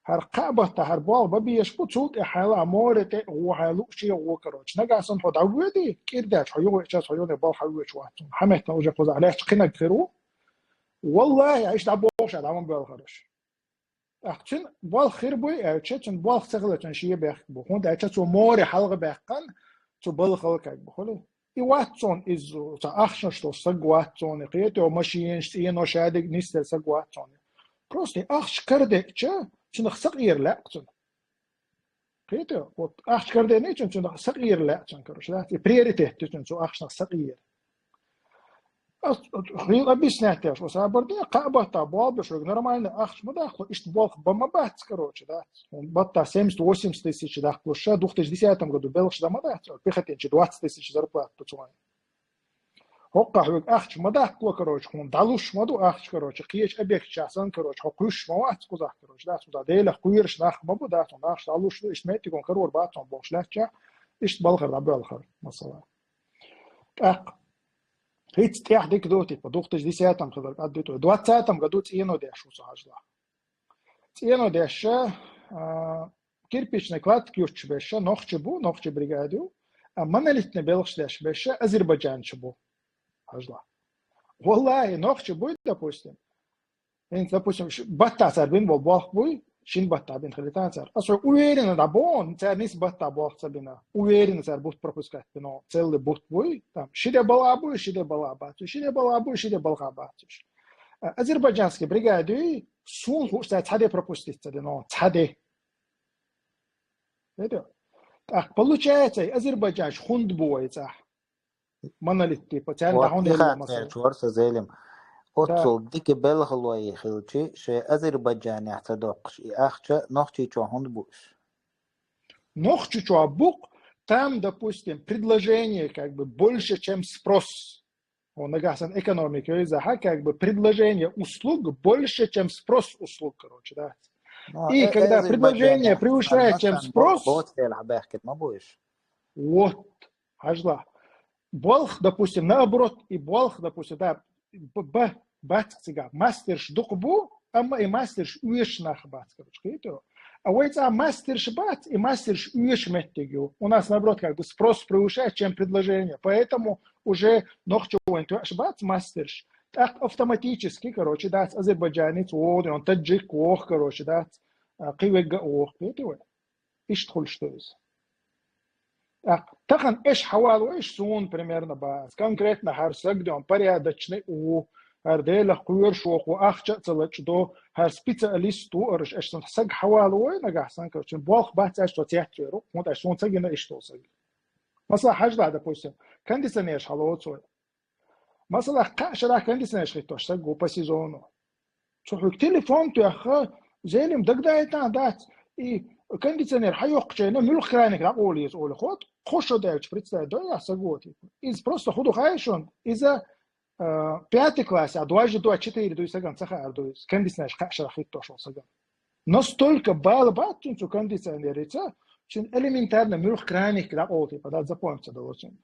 ХӀара кхаа баттахь хӀара болх бан безаш бу, цул тӀаьхьа хьайла а море тӀе а гӀо, хьайн лууче а гӀо, короче. Нагахь санна хьо дӀагоьдий, кӀира даьлча хьо юхавеъча, хьо юхане болх хьан оьцуш вац цунна. Хьан меттана уже кхузахь лаьтташ кхинарг хир ву. Валлахьи, иштта дӀабохуш а дӀа ма боьлхура уьш. ТӀаккха цуьнан болх хир буй аьлча, цуьнан болх ца хилар цуьнан шен бехк бу. ХӀунда аьлча цо море хьалха баьккхина, цу балхал как бы, хуьлу. И вац цунна иза, цхьа ахчанаш долу саг вац цунна, кхетий, машенаш, цӀено шадерг нисделла саг вац цунна. Просто и ахча карадеъча, цунах сакъера лаьа цунна. Кхетий, вот ахча карадеъний цунна, цунах сакъера лаьа цунна, короче, да? И приоритет ю цунна цу ахчанах сакъера. Ас хила объяснять деш, ва сабар де, кхаа баттахь болх беш, вайга нормально ахча ма даккхало, иштта болх бан ма бац, короче, дац. Хьуна баттахь семьдесят-восемьдесят тысяч даккхалуш, ша две тысячи десятом году белхаш дан ма дац, пехотинче двадцать тысяч зарплата ду цунна. ХӀоккхахь вайга ахча ма даккхало, короче, хьуна дӀалуш ма ду ахча, короче, кхечу объекташкахь санна, короче, хьо кхуьйсуш ма вац кхузахь, короче, дац, хьуна Делах кхоьруш нах ма бу, дац, хьуна ахча дӀалуш ду, иштта меттиган карор бац хьуна бохуш лаьттачохь, иштта балхара дӀабоьлхура, масала. ТӀаккха хӀинца тӀаьхьа дика ду, типа, две тысячи десятом хиларг, а, ду, двадцатом году цӀено деш ву со хьажла. ЦӀено деш, а, кирпичный кладка юттуш берш нохчий бу, нохчийн бригада ю, а монолитный белхаш деш берш азербайджанцаш бу хьажла. Валлахьи, нохчий буй, допустим, ХӀинца, допустим, ш-, баттахь цара бина болу болх буй, шина баттахь бина хилийтина цара. Аса уверенно дӀабоху, цара нийса баттахь болх ца бина. Уверенно цара бутт пропускать бина, целый бутт буй, там, ши де балха буй, ши де балха бац уьш, ши де балха буй, ши де балха бац уьш. А, азербайджанский бригада юй, суна хууш цара цхьа де пропустить ца дина, цхьа де. ХӀета? ТӀаккха получается, и азербайджанцаш хӀунда бу вай цӀахь? Монолит, типа, царна Вот дӀахьун дика делла, масала. Церчу вара со, Зелим. Оццул дика белхалой хилчи, шайн Азербайджанехь ца доккхуш, и ахча Нохчийчохь хӀунда бу уьш? Нохчийчохь бу-кх, там, допустим, предложение, как бы, больше, чем спрос. О, нагахь санна экономика йойзахьа, как бы, предложение услуг больше, чем спрос услуг, короче, да. Ну, и э, когда э, предложение превышает, чем спрос, вот, хьажла. Болх, допустим, наоборот, и болх, допустим, да, б-, б-, бац цигахь, мастерш дукха бу, амма и мастерш оьшуш нах бац, короче, кхетий? А вай цӀа мастерш бац, и мастерш оьшуш меттиг ю. У нас, наоборот, как бы спрос превышает, чем предложение. Поэтому уже нохчо вайн тоьаш бац мастерш. ТӀаккха автоматически, короче, дац азербайджанец вогӀу, он таджик вогӀу, короче, дац, а, кхин вегга а вогӀу, кхетий вай? Иштта хуьлуш ду иза. ТӀаккха тахана эш хьавалавойш суна примерно бац. Конкретно хӀара саг ден порядочный ву, хӀара Делах кхоьруш ву, ахча а ца лачкъадо, хӀара специалист ву, араш эш сан саг хьавалавой нагахь санна, короче, болх бац аьлча, со цецвер ву, хӀунда аьлча суна ца гина иштта волу саг. Масала, хьажла, допустим, кондиционерш хьалоцу вай. Масала, кхаа шарахь кондиционерш хӀиттош саг ву по сезону. Цо хьоьга телефон тоьхна, Зелим, дагадайтан дац, и кондиционер хьайоккхучу хенахь муьлха краник дӀакъовла еза олий хӀотта, кхо шо даьлча, представь, дой ахь саг ву, типа. Иза просто хӀун ду хаьий шуна, иза, а, пятый классе, а дважды два четыре дуй сагана ца хаар ду иза, кондиционерш кхаа шарахь хӀиттош волу сагана. Настолько бала бац цуьнан цу кондиционерица, цуьнан элементарно муьлха краник дӀакъовла, типа, да, запомнить ца дало цуьнан.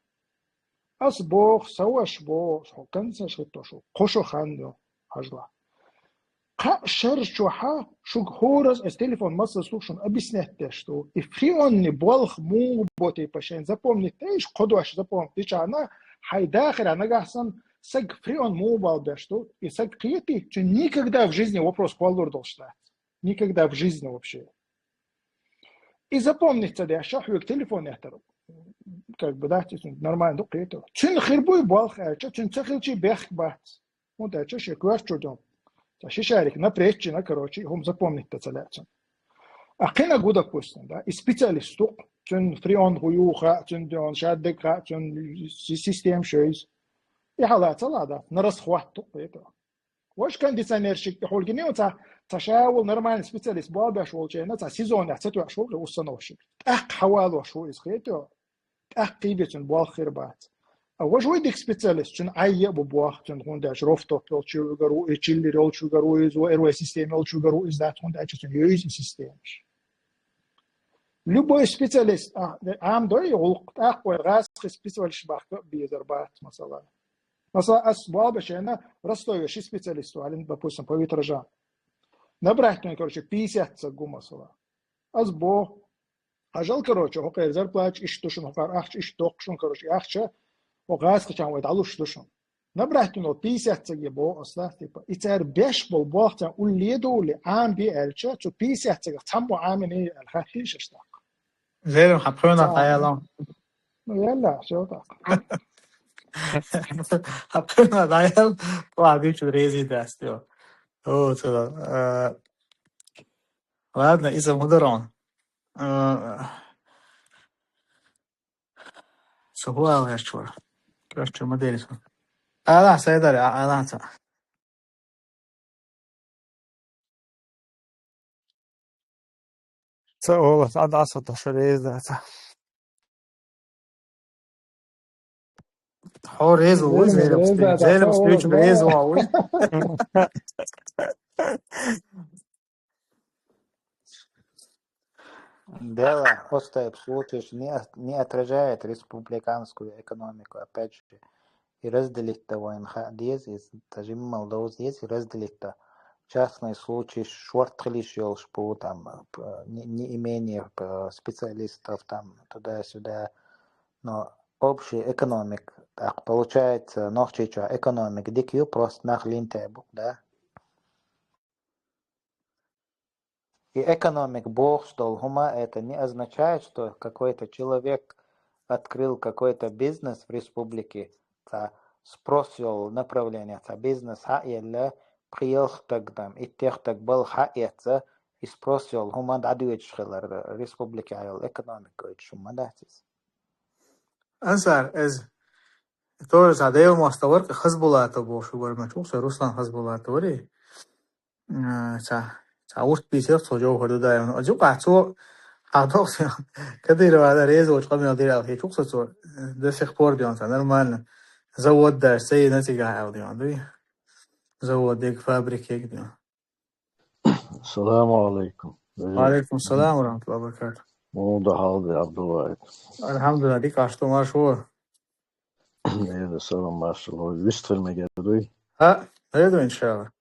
Ас боху, сан ваша боху, хьо кондиционерш хӀиттош ву, кхо шо хан ю, хьажла. Кхаа шар чохь шуьга хӀораза ас телефон массаза слушан объяснять деш ду. И фреонный болх муха бо, типа, шайн запомнить деш, кхо дош запомнить дичахьана, хьайн дахарехь нагахь санна саг фреон муха бала беш ду, и саг кхетий, цуьнан никогда в жизни вопрос кхоллалур долуш дац. Никогда в жизни вообще. И запомнить ца деш, хьоьга телефон яхтар, как бы, да, цуьнан нормально ду кхетий. Цуьнан хир буй болх аьлча, цуьнан ца хилчий бехк бац. ХӀунда аьлча шен коьрта чу ду. Ца ши шарик напречина, короче, хӀума запомнить ца лаьа цуьнан. А кхинаг ву, допустим, да, и специалист ву-кх, цуьнан фреон хӀун ю хаьа, цуьнан шадерг хаьа, цуьнан си-, система шоьйза. И хьала ца ла дац, на расхват ду кхетий. Ваш кондиционерщик тӀехула гинийла ца, ца ша волу нормальный специалист болх беш волчу хенахь, ца сезонехь ца тоьуш ву-кх установщик. ТӀаккха хьавалош ву иза, кхетий. ТӀаккха кхин бен цуьнан болх хир бац. А важа вуй дика специалист, цуьнан Ӏай а бу болх, цуьнан, хӀунда аьлча Рофтоп йолчу вуьгур ву, и Чиллер йолчу вуьгур ву иза, Р В система йолчу вуьгур ву иза дац, хӀунда аьлча цуьнан йовза и системаш. Любой специалист, а, Ӏамадой и гӀуллакх, тӀаккха вай гӀазкхи специалист бахка а безар бац, масала. Масала, ас болх бечу хенахь Ростове ши специалист валийна, допустим, по витражам. Набрать вайн, короче, пятьдесят саг ву, масала. Ас боху, хьажал, короче, хӀокхеран зарплаташ иштта ду шуна, хӀокхара ахча иштта доккху шуна, короче, и ахча хӀокху гӀазкхичарна вай дӀалуш ду шуна. Набрать вайн пятьдесят саг е боху ас, да, типа, и цара беш болу болх царна улле а довлий, Ӏамабе аьлча, цу пятьдесят сагах цхьаммо Ӏамийний аьлла хаттийша аша тӀаккха. Зерим, хьан пхуьйнах дӀаяла? Ну, яла, всё так. Хьан пхуьйнах дӀаяла, ва дуьйцу реза дац, йо. О, ца, э, ладно, иза мударон. Э, со хӀун ала гӀерташ вара? Короче, ма дели со. Ала, Сайдар, а-, ала ца. Ца ола, цхьа дӀа со тӀе ша реза дац. Хьо реза ву, Зерим, реза дац, Зерим, ца ола, стуьйчу реза ву. Дело просто в случае не от-, не отражает республиканскую экономику, опять же. И разделить-то вайн хаа деза иза, та жиммал довза деза и разделить-то. Частный случай шорт хилиш йолуш бу, там, п-, не, не имение, п-, специалистов, там, туда-сюда. Но общий экономик, так получается, Нохчийчохь экономик дика ю, просто нах линтей бу, да? И экономик бохуш долу хӀума, это не означает, что какой-то человек открыл какой-то бизнес в республике, цхьа спрос йолу направление, цхьа бизнес хьаелла, пхи-ялх стаг там, итт-ялх стаг балха хьаэцна, и спрос йолу хӀума дӀадоьдуш хилар, республикехь йолу экономика гойтуш хӀума дац иза. Ансар, эза, тоже цхьа Делан мостагӀа вара, Хазбулатов бохуш вара, ма чу ву со, Руслан Хазбулатов варий? М, цхьа, цхьа урт бийцира цо Джовхар Дудаевна. Оцу юкъахь цо хьан доху, Кадырова реза волчу къамел дира аьлла хеташ ву со цо, до сих пор дийна цхьа нормально. Завод даже ца йина цигахь аьлла дийна, дуй? Завод дерг, фабрика дерг дийна. Салам алейкум. Ва алейкум салам ва рахматуллахи ва баракатух. Муха ду хьал, Абдулла? Алхьамдулилла, дика, аш ду, марша вогӀу. Эда салам, марша вогӀу. Вистхила мегар дуй? ХӀаъ, хӀаъ, иншалла.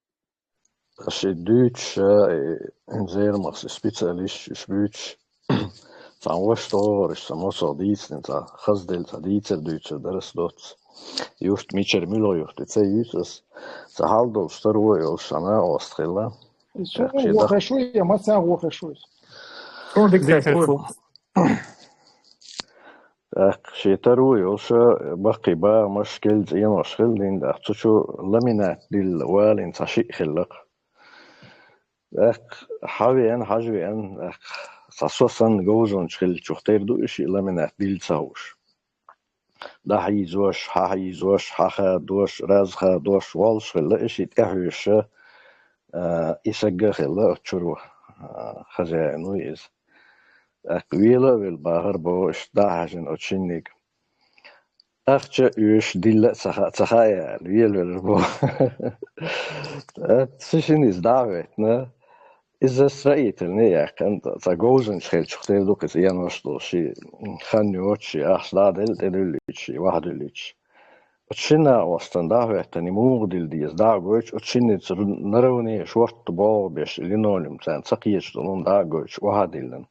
Аш и дуьйцуш, э, Зерамахь специалисташ, уьш буьйцуш, цхьана ваша тӀегӀораш, сан мосо дийцина, цхьа хазделла цхьа дийцар дуьйцур дара ас доцца. Юрт мичара, муьлха юрт ю ца юьйцу ас. Цхьа хьал долуш таро йолуш цхьа накъост хилла. Цо ТӀаккха шен вохуьйтуш ву я маца вохуьйтуш ву иза? Суна дика тешар фу. ТӀаккха шен таро йолуш, баккхий багӀамаш, кӀел цӀенош хилла дина, тӀаккха цу чу ламинат дилла валийна цхьа шиъ хилла-кх. ТӀаккха хьавеана, хьажа веана, тӀаккха цхьа со санна говзанча хиллачух тера ду и шиъ ламинат дилла ца хууш. ДӀахьийзош, хьахьийзош, хьахадош, разхадош волуш хилла и шиъ тӀехьоьжуш, а, и саг а хилла оцу чуьра, а, хозяин ву иза. ТӀаккха вела а велла бахара боху, иштта дӀа а хьаьжна оцу шинниг. Ахча а оьшуш, дилла а ца ха-, ца хаьа аьлла, велавелар боху. ТӀаккха цу шинна иза дӀа а хӀоьттина, иза строительный а яьккхина, цхьа говзанча хиллачух тера ду-кх иза, енош долу ши хан йоцуш, ши ахча дӀа а делла, тӀедуьллуьйтуш, ши ваха дуьллуьйтуш. Оцу шинна накъостана дӀа а хӀоьттина, и муха дилла деза дӀа а гойтуш, оцу шинница наравне шортта богӀу беш, линолеум царна ца кхеташ долу хӀума дӀа а гойтуш, охьа а диллина.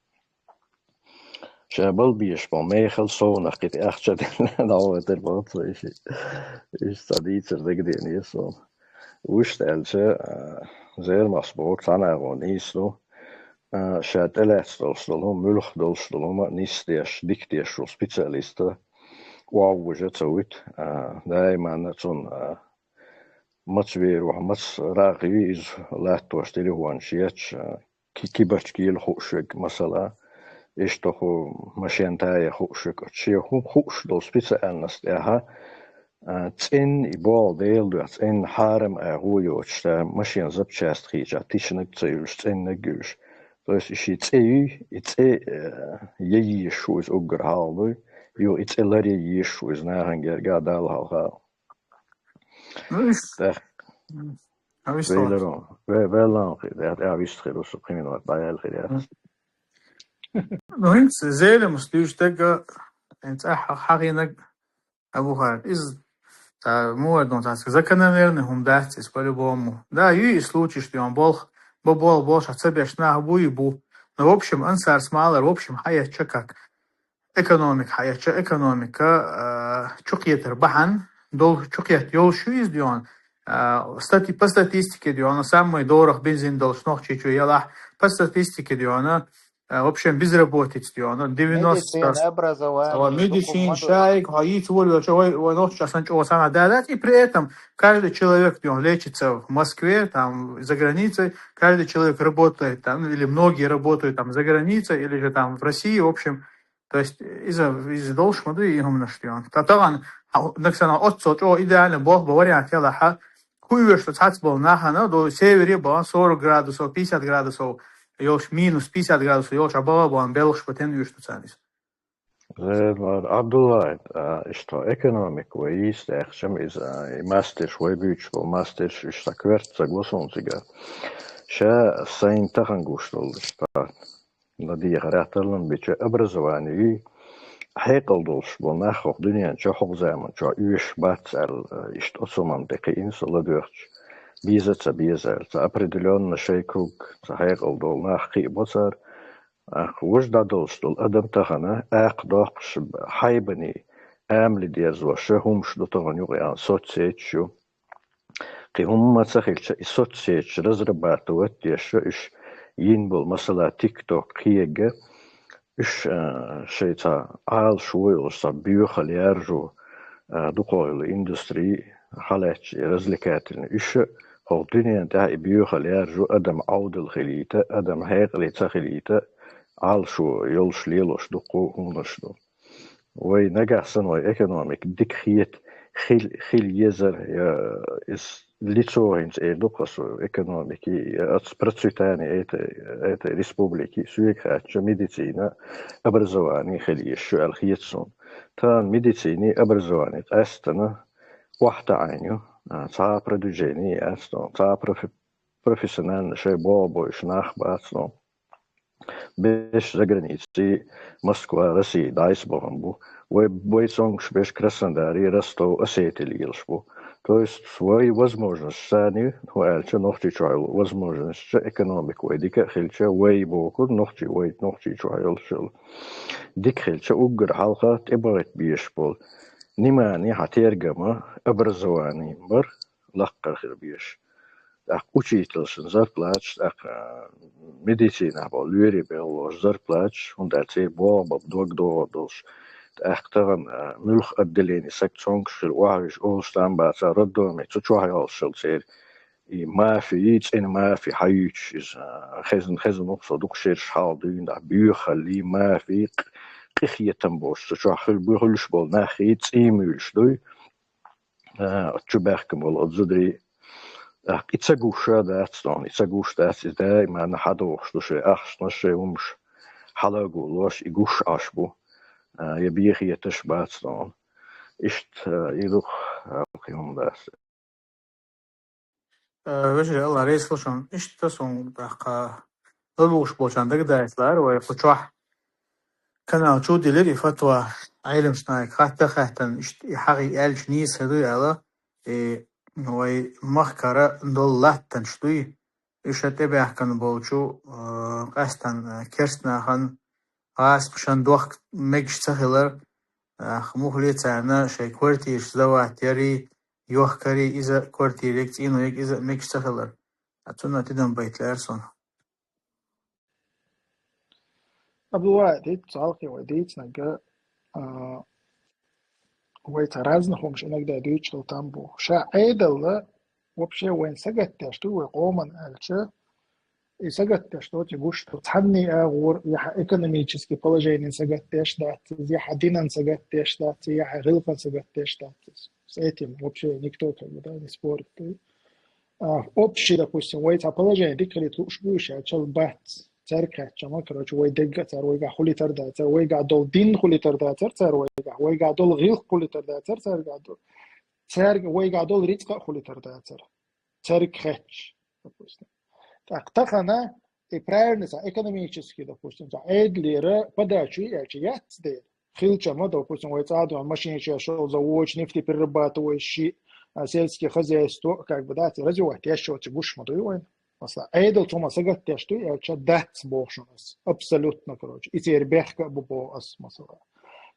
Ша балбеш бо мехал совнах кхи ахча дӀаватар бо ца иши. Иштта дийцар дагадене суна. Вуш аьлча, а, Зермас боху цхьа нагӀо нийса ду. А, ша тӀелаьцна долуш долу, муьлха долуш долу ма нийса деш, дика деш волу специалиста охьавужа ца вуьту. А, даиманна цунна, а, маца вер ву, маца рагӀ ю иза латтош телефонаш етташ, а, ки-, кибарчкийла хууш верг, масала, иштта хӀу машен тая хууш верг, шен хӀу-, хууш долу специальность тӀехь, а, цӀенна и болу Дела дуьхьа, цӀенна хьарам агӀо йоцуш, ша машен запчасть хийча, тишнаг ца юьлуш, цӀеннаг юьлуш. То есть и ши цӀе юй, и цӀе, э, яйеш шу иза уггар хьалха дуй, юха и цӀе лар яйеш шу иза нахана герга Далла хьалха. Ну, иш- ТӀаккха. М. А, вистхуьлуш. Вейларон. Ве-, велларон хир, тӀе, тӀе вист хир, усу кхин минот дӀаяьлла хир яц. М. Ну, хӀинца Зелимас дуьйцу дага, хӀинца ахьа хьагӀийнаг Абухар. Иза, ца, муха дон цац, закономерный хӀума дац иза по-любому. Да, юй и случай, что он болх, бо-, бол-, болх, а ца беш нах буй и бу. Ну, в общем, ансар смалар, в общем, хьаэцча как. Экономика хьаэцча, экономика, а, чукхетар бахьана, дол-, чукхетта йолуш ю иза диона, а, стати-, по статистике диона, самый дорах бензин долуш Нохчийчу ялахь, по статистике диона, а, вообще безработица диона, девяносто. Медицина, образование, ава, медицина, духу-, шайг, хьо йийца волавелча, вай, вай Нохчийчу сан чӀогӀа санна да дац, и при этом каждый человек диона лечится в Москве, там, за границей, каждый человек работает там, или многие работают там за границей, или же там в России, в общем, То есть иза, иза долуш ма ду и хӀуманаш диона. Та тагӀан, а, нагсана оццо чӀогӀа идеально болх бо вариант ялахьа, хӀу оьшу цхьацца болу нахана, до севере бан сорок градусов, пятьдесят градусов йолуш, минус пятьдесят градусов йолуш, а бала бан белхаш бу тен оьшу царна иза. Зелимар Абдуллаев, а, иштта экономика вай йийца яхчам иза, а, и мастерш вай буьйцуш болу мастерш, иштта коьрта ца го суна цига. Ша сайн тахан гуш долу иштта. Ладийгара таллам бича образование юй, хьекъал долуш бо нах хӀокху дуьнен чохь хӀокху заман чохь оьшуш бац аьлла, иштта оцу хӀуманна тӀе кхиина со ладоьгӀча, беза а ца беза аьлла, ца определённо шайн круг, ца хьекъал долу нах кхиа бо цара. Ах, важа дӀадолуш долу адам тахана, акха доккхуш хьайбане, амали дерзош, хӀумаш ду тахана юкъа аьлла, соцсеташ ю. Кхин хӀумма ца хилча, и соцсеташ разрабатывать деш, уьш йина болу, масала, TikTok кхиега, уьш, а, шайн цхьа Ӏалашо йолуш, цхьа боьхалла яржо, а, дукхахйолу индустрий, хьалаьцча, развлекательный. Уьш хӀокху дуьнен тӀехь и боьхалла яржо, адам Ӏовдал хилийта, адам хьекъале ца хилийта, Ӏалашо йолуш лелош дуккха хӀуманаш ду. Вай нагахь санна вай экономика дика хета, хил-, хила езар, я, иза лицо хӀинца эр ду-кх аса экономики, я, аса процветание этой, этой республики, соьга хаьттича, медицина, образование хила езаш ю аьлла хета суна. Тахана медицина, образование къаьстина, охьатаӀийна ю, а, цхьа а продвижение яц, цхьа а профи-, профессионально шайн болх бойуш нах бац, но беш заграницей, Москва, Россия дӀасабахана бу. Вай, вай цомгуш беш Краснодаре, Ростов, Осетие лелаш бу. То есть вай возможность санна, хӀун аьлча, Нохчийчохь йолу возможностьча, экономика вай дика а хилча, вай бохург, нохчий вай, Нохчийчохь йолуш йолу. Дика хилча, уггар хьалха тӀебахийта безаш болу. Внимание, хьан тергама, образование бар, лаккхара хила безаш. ТӀаккха учительшна зарплаташ, тӀаккха, а, медицинахь болу лоьрийн белхалоша зарплаташ, хӀунда аьлча церан болх бан дог догӀур долуш. ТӀаккха тахана, а, муьлха отделение саг цомгуш хила охьавижа олуш там бацахь, роддоме цу чохь йолуш йолу церан и мафи, и цӀена мафи хьаюьйтуш иза, а, хезна, хезна ву-кх со дукха шераш хьалха дуьйна, а, боьхаллий, мафи, къ-, къинхетам болуш цу чохь хуьлу, хуьлуш болу наххий цӀий муьйлуш дуй. А, оцу чу баьхкина болу оцу зударий, а, и ца гуш а дац тхуна, и ца гуш дац, иза даиманна хьадогӀуш ду шайн ахчанаш, шайн хӀумаш хьала а гуллуш, и гуш Ӏаш бу, а, я бехеташ бац тхуна. Иштта, а, и ду-кх, а, кхин хӀума дац. Э, вежарий, Алла реза хуьлда шуна. Иштта суна тӀаккха луш болчарна дагадоуьйтур вай кху чохь. Канал чу дилира и фатва, Ӏеламнахе хатта а хаьттина, иштта и хьагӀ аьлча нийса хир дуй аьлла, и вай махкара долу латтанаш дуй, уьш тӀебаьхкина болчу, э, къаьстина, э, керста нахана, гӀаспашан дохк мегаш ца хилар, ах, мухле царна шай квартираш зават яри, йохкари, иза квартирег, цӀинуег, иза мегаш ца хилар. Ацуна тидам байтлар сон. Абдулла, дит цалхи вай дит нага, а, вай ца разных хумш иногда дючил там бу. Ша айдалла, вообще вайн сагаттяш ту вай къоман алча, и сагаттяш ту ти гуш ту цанни агур, яха экономический положение сагаттяш датсиз, яха динан сагаттяш датсиз, яха гилкан сагаттяш датсиз. С этим вообще никто как бы, да, не спорит. А, общий, допустим, вай ца положение дикали туш буш, а чал бац. Церкхачама, короче, вай дегга цар вайга хулитар да, цар вайга дол дин хулитар да, цар цар вайга, вайга дол гилх хулитар да, цар цар га дол. Цар вайга дол рицка хулитар да, цар. Церкхач, допустим. Так, тахана и правильно са экономически, допустим, са эдлира подачу и элчи яц дер. Хилчама, допустим, вай цадуан машин шел заводчик, нефтеперерабатывающий, а, сельское хозяйство, как бы, да, развивать, я что-то гуш ма дуй вайн. Масала, айдал цума сагаттяш туй, я ча дац бохшунас. Абсолютно, короче. И цер бехка бу бо ас, масала.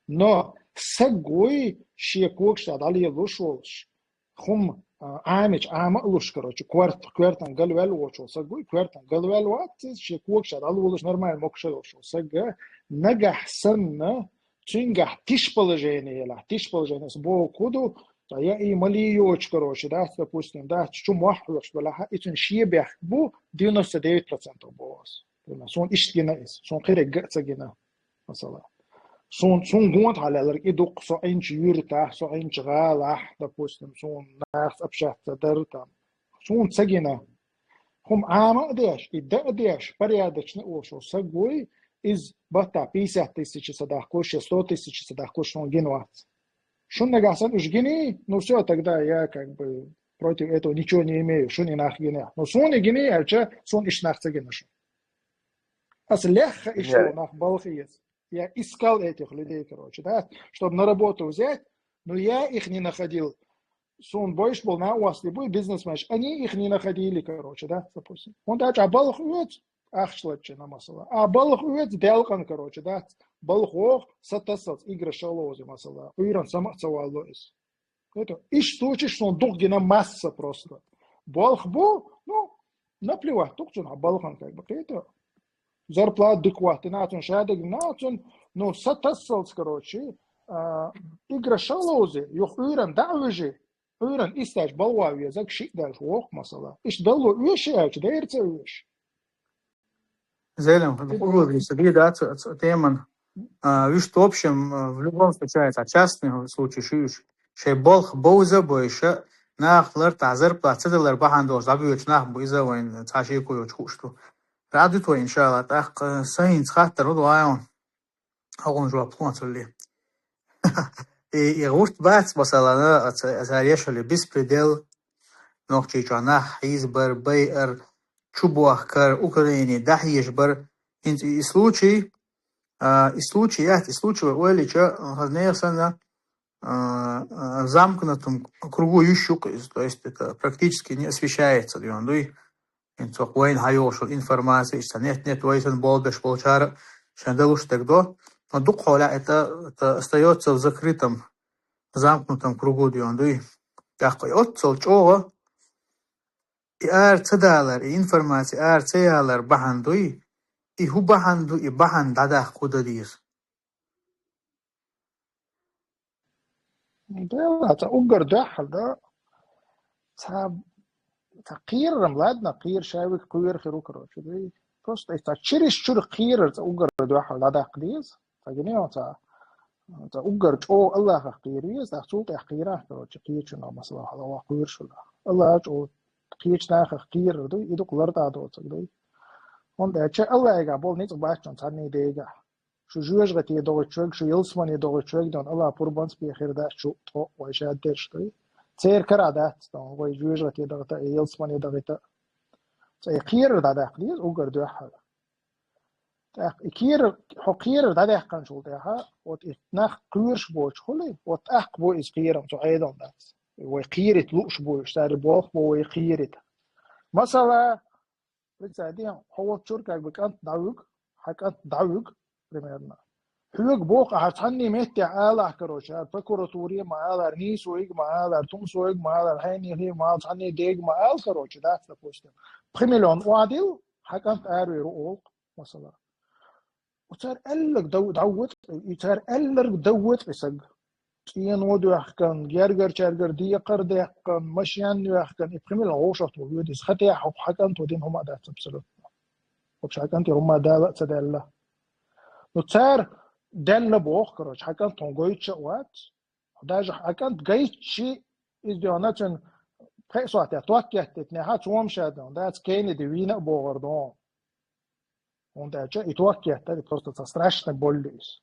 Но сагуй шия кокша дали луш волш. Хум, а, амич, ама луш, короче. Кварт, квартан галвел вочо сагуй, квартан галвел ватсиз, шия кокша дали волш нормально мокша вочо сага. Нагах санна, цунгах тиш положение ела. Тиш положение с бо куду, та я и мали йоч, короче, да, допустим, да, чу мох вёрш балаха, и цун шия бех бу девяносто девять процентов бос. Примерно, сон ишт гина ис, сон хире гаца гина, масала. Сон, сон гонт халялар и дук со инч юрта, со инч галах, допустим, сон нахс общаться дар там. Сон цагина. Хум ама деш, и да деш, порядочно ошо сагуй, из бата пятьдесят тысяч садах кош, сто тысяч садах кош, сон гинвац. Шун нагасан уж гини, ну всё, тогда я как бы против этого ничего не имею, шун и нах гине. Но сон и гини, а че сон иш нах цагина шун. Ас леха иш нах балхиец. Я искал этих людей, короче, да, чтобы на работу взять, но я их не находил. Сон больше был на вас любой бизнесмен, они их не находили, короче, да, допустим. Он даже а балх уец, ахшлаче на масала. А балх уец делкан, короче, да, балх ох, сатасац, игра шалози масала. Уйран сама цавало из. Это иш случай, что он дух гина масса просто. Балх бу, ну, наплевать, тук цун, а балхан как бы, это зарплат дыкват, и нацун шадыг, нацун, ну, сатасалц, короче, а, игра шалози, юх уйран да выжи, уйран истач балва везак ши дальше ох масала. Иш далло уйши, а че дайрца уйш. Зелем, углубиться, да, ц-, теман. А, вишт, в общем, а, в любом случае, а частный случай шиш. Шей болх боуза бойша, нах лар та зарплат цадалар бахан долш, да бьёч нах бу иза вайн, цаши куйоч хушту. Радит вайн, иншалла, так, э, саин цхаттар, вот вайн. Агун жуа план цулли. И, и гурт бац, масала, на, а ц-, а ц-, а решали беспредел, нохчи чуана, хизбар, байар, чубуахкар, Украине, дахьешбар. Ин-, и случай, а, и случай, я, и случай, уэлича, хазнеясана, а, а, замкнутом кругу ющук, то есть это практически не освещается, да, дуй. Ин цох вайн хайошул информация, ишта нет, нет, вайсан болбеш болчара, шандалуш так до. Но дук холя это, это остаётся в закрытом, замкнутом кругу, да, дуй. Так, и от цол чого, и ар цадалар, и информация ар цаялар бахандуй, и ху баханду, и бахан дадах куда диз. Да, ца уггар дуьххьал да. Ца, ца кхерарам, ладно, кхер шавик кхер хиру, короче, да. Просто ца чириш чур кхерар ца уггар дуьххьал да дакх диз. Ца гине ца, ца уггар чо Аллахах кхер виз, ца цул тӀех кхерах, короче, кхечуна масала хала ва кхер шула. Аллах чо кхеч нахах кхерар да, идук лар да доцаг да. Он да че Аллахга бол ницк бачун цанни дега. Шу жуьжгӀати догӀучуг, шу ялсмани догӀучуг, дон Алла пурбанс бехир да, шу тхо вай ша дерш дай. Цер кара дац, дон вай жуьжгӀати дагӀита, ялсмани дагӀита. Цей кхерар да дакх диз, уггар дуьххьал. Так, и кхерар, хо кхерар да даккханчул тӀеха, вот и нах кхуьрш боч хули, вот ахк бо из кхерам цу Ӏедал дац. Вай кхерит луш бо, сари болх бо вай кхерит. Масала, Представь, хьо вот чур как бы кӀант дӀавуг, хьа кӀант дӀавуг, примерно. Хьоьга боху ахьа цхьанний меттехь алахь, короче, ара прокуратуре ма алара, нийсойга ма алара, тумсойга ма алара, хьенехе ма алара, цхьанний дега ма ала, короче, дац, допустим. Пхи миллион охьадил, хьан кӀант аравер ву олу, масала. Цара аьлларг дӀавоьду, и цара аьлларг дӀавоьду и саг. ЦӀено доьхкан, гергара-чергара декхар а даьккхина, машен а йоьхкина, и пхи миллион вовшахтур воьду иза. Хатехь хӀокху хьан кӀанто дина хӀума а дац абсолютно. Вообще хьан кӀанте хӀума дала а ца даьлла. Ну, цара даьлла боху, короче, хьан кӀант хьуна гойтуш а вац. Даже хьан кӀант гайтчи, иза дуьхьал цуьнан пхеа сохьтехь ток еттийтинехь, цо ма ша дуьхьал, дац, Кеннеди вийна а богӀур ду. ХӀунда аьлча и ток еттар, и просто цхьа страшно боль ду иза.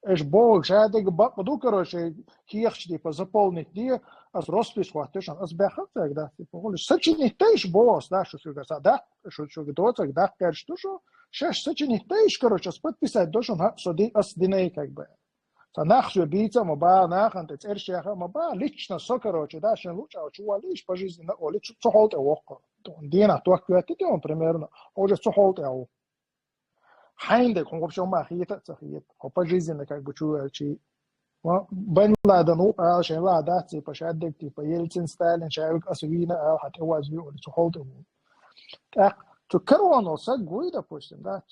Эш боху, ша дерг бакъ ду, короче, кехаш, типа, заполнить де, ас роспись хӀоттош, ас баьхна цаьрга, да, типа, хӀули сочинить дайш боху ас, да, шу шуьга ца даккха, шу шуьга доцург даккха герш ду шу, шаьш сочинить дайш, короче, ас подписать до шуна, хӀаъ, со ди-, ас динай, как бы. Цхьа нах соьга бийца а ма баха, нахана тӀе цӀерш яха а ма баха, лично со, короче, да, шен луъучу чу валийша, пожизненно олий, цу, цу хьол тӀе воккху. Дийнахь ток хӀоьттина, примерно, хьо уже цу хьол тӀе ву. Хьайна дерг хьуна вообще ма хета а ца хета. Хьо пожизненно как бы чу ваьлчий. Ма, Бен Ладен ву ала шайн ла дац, типа, шадерг, типа, Ельцин, Сталин, шаьлга аса вийна ала, хьан тӀе вазве олий, цу хьол тӀе ву. ТӀаккха цу кароно саг вуй, допустим, дац.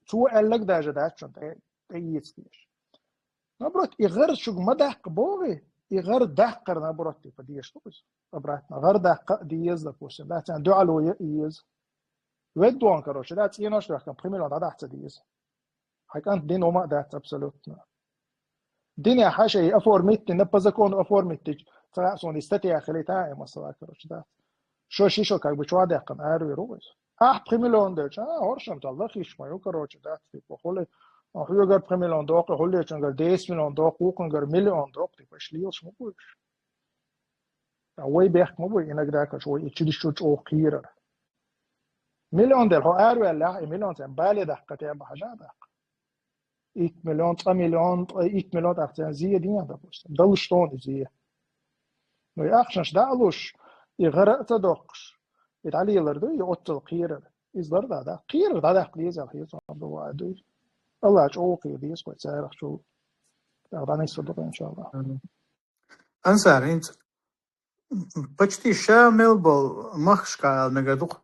Цо аьлларг даже дац шуна тӀе, тӀеэца дезаш. Наоборот, и гӀар шуьга ма даккха бохий, и гӀар даккхар, наоборот, типа, дезаш ду иза. Обратно. ГӀар даккха а деза, допустим, да, царна дуьхьал вуй а еза. Веддон, короче, да, цӀенош доьхкина, пхи миллион дӀадахьа ца деза. Хьан кӀант дина хӀума а дац абсолютно. Динехь хьаша и оформить дина, по закону оформить дича, цхьа а суна и статья хилийта а, и масала, короче, дац. Шо ши шо как бы чохь даьккхина аравер ву иза. Ахь пхи миллион делча, а, хӀоршам тӀе лахиш ма ю, короче, дац, типа, хӀули, а, хьоьгара пхи миллион доккху, хӀуллечуьнгара десять миллион доккху, вукхунгара миллион доккху, типа, иш лелаш ма бу уьш. А вай бехк ма бу, иногда, короче, вай и чудиш чу чӀогӀа кхийрар. Миллион дела, хьо араваьллехь, и миллион царна бале даккха, тӀе бахьажа а даккха. Итт миллион, цкъа миллион, ткъа итт миллион тӀаккха царна зе дийна, допустим. Далуш тоьна и зе. Ну, и ахчанаш дӀа а луш, и гӀара а ца доккхуш, и дӀалелар ду, и оццул кхерар. Иза лар дӀа, да? Кхерар дӀадаккха деза, хеза ду вай дуй. Алла чӀогӀа кхийра деза, кхой царах чул. ТӀаккха дӀанисса ду, иншалла. Ансар, хӀинца почти ша мел болу махкашка аьлла мегар ду-кх,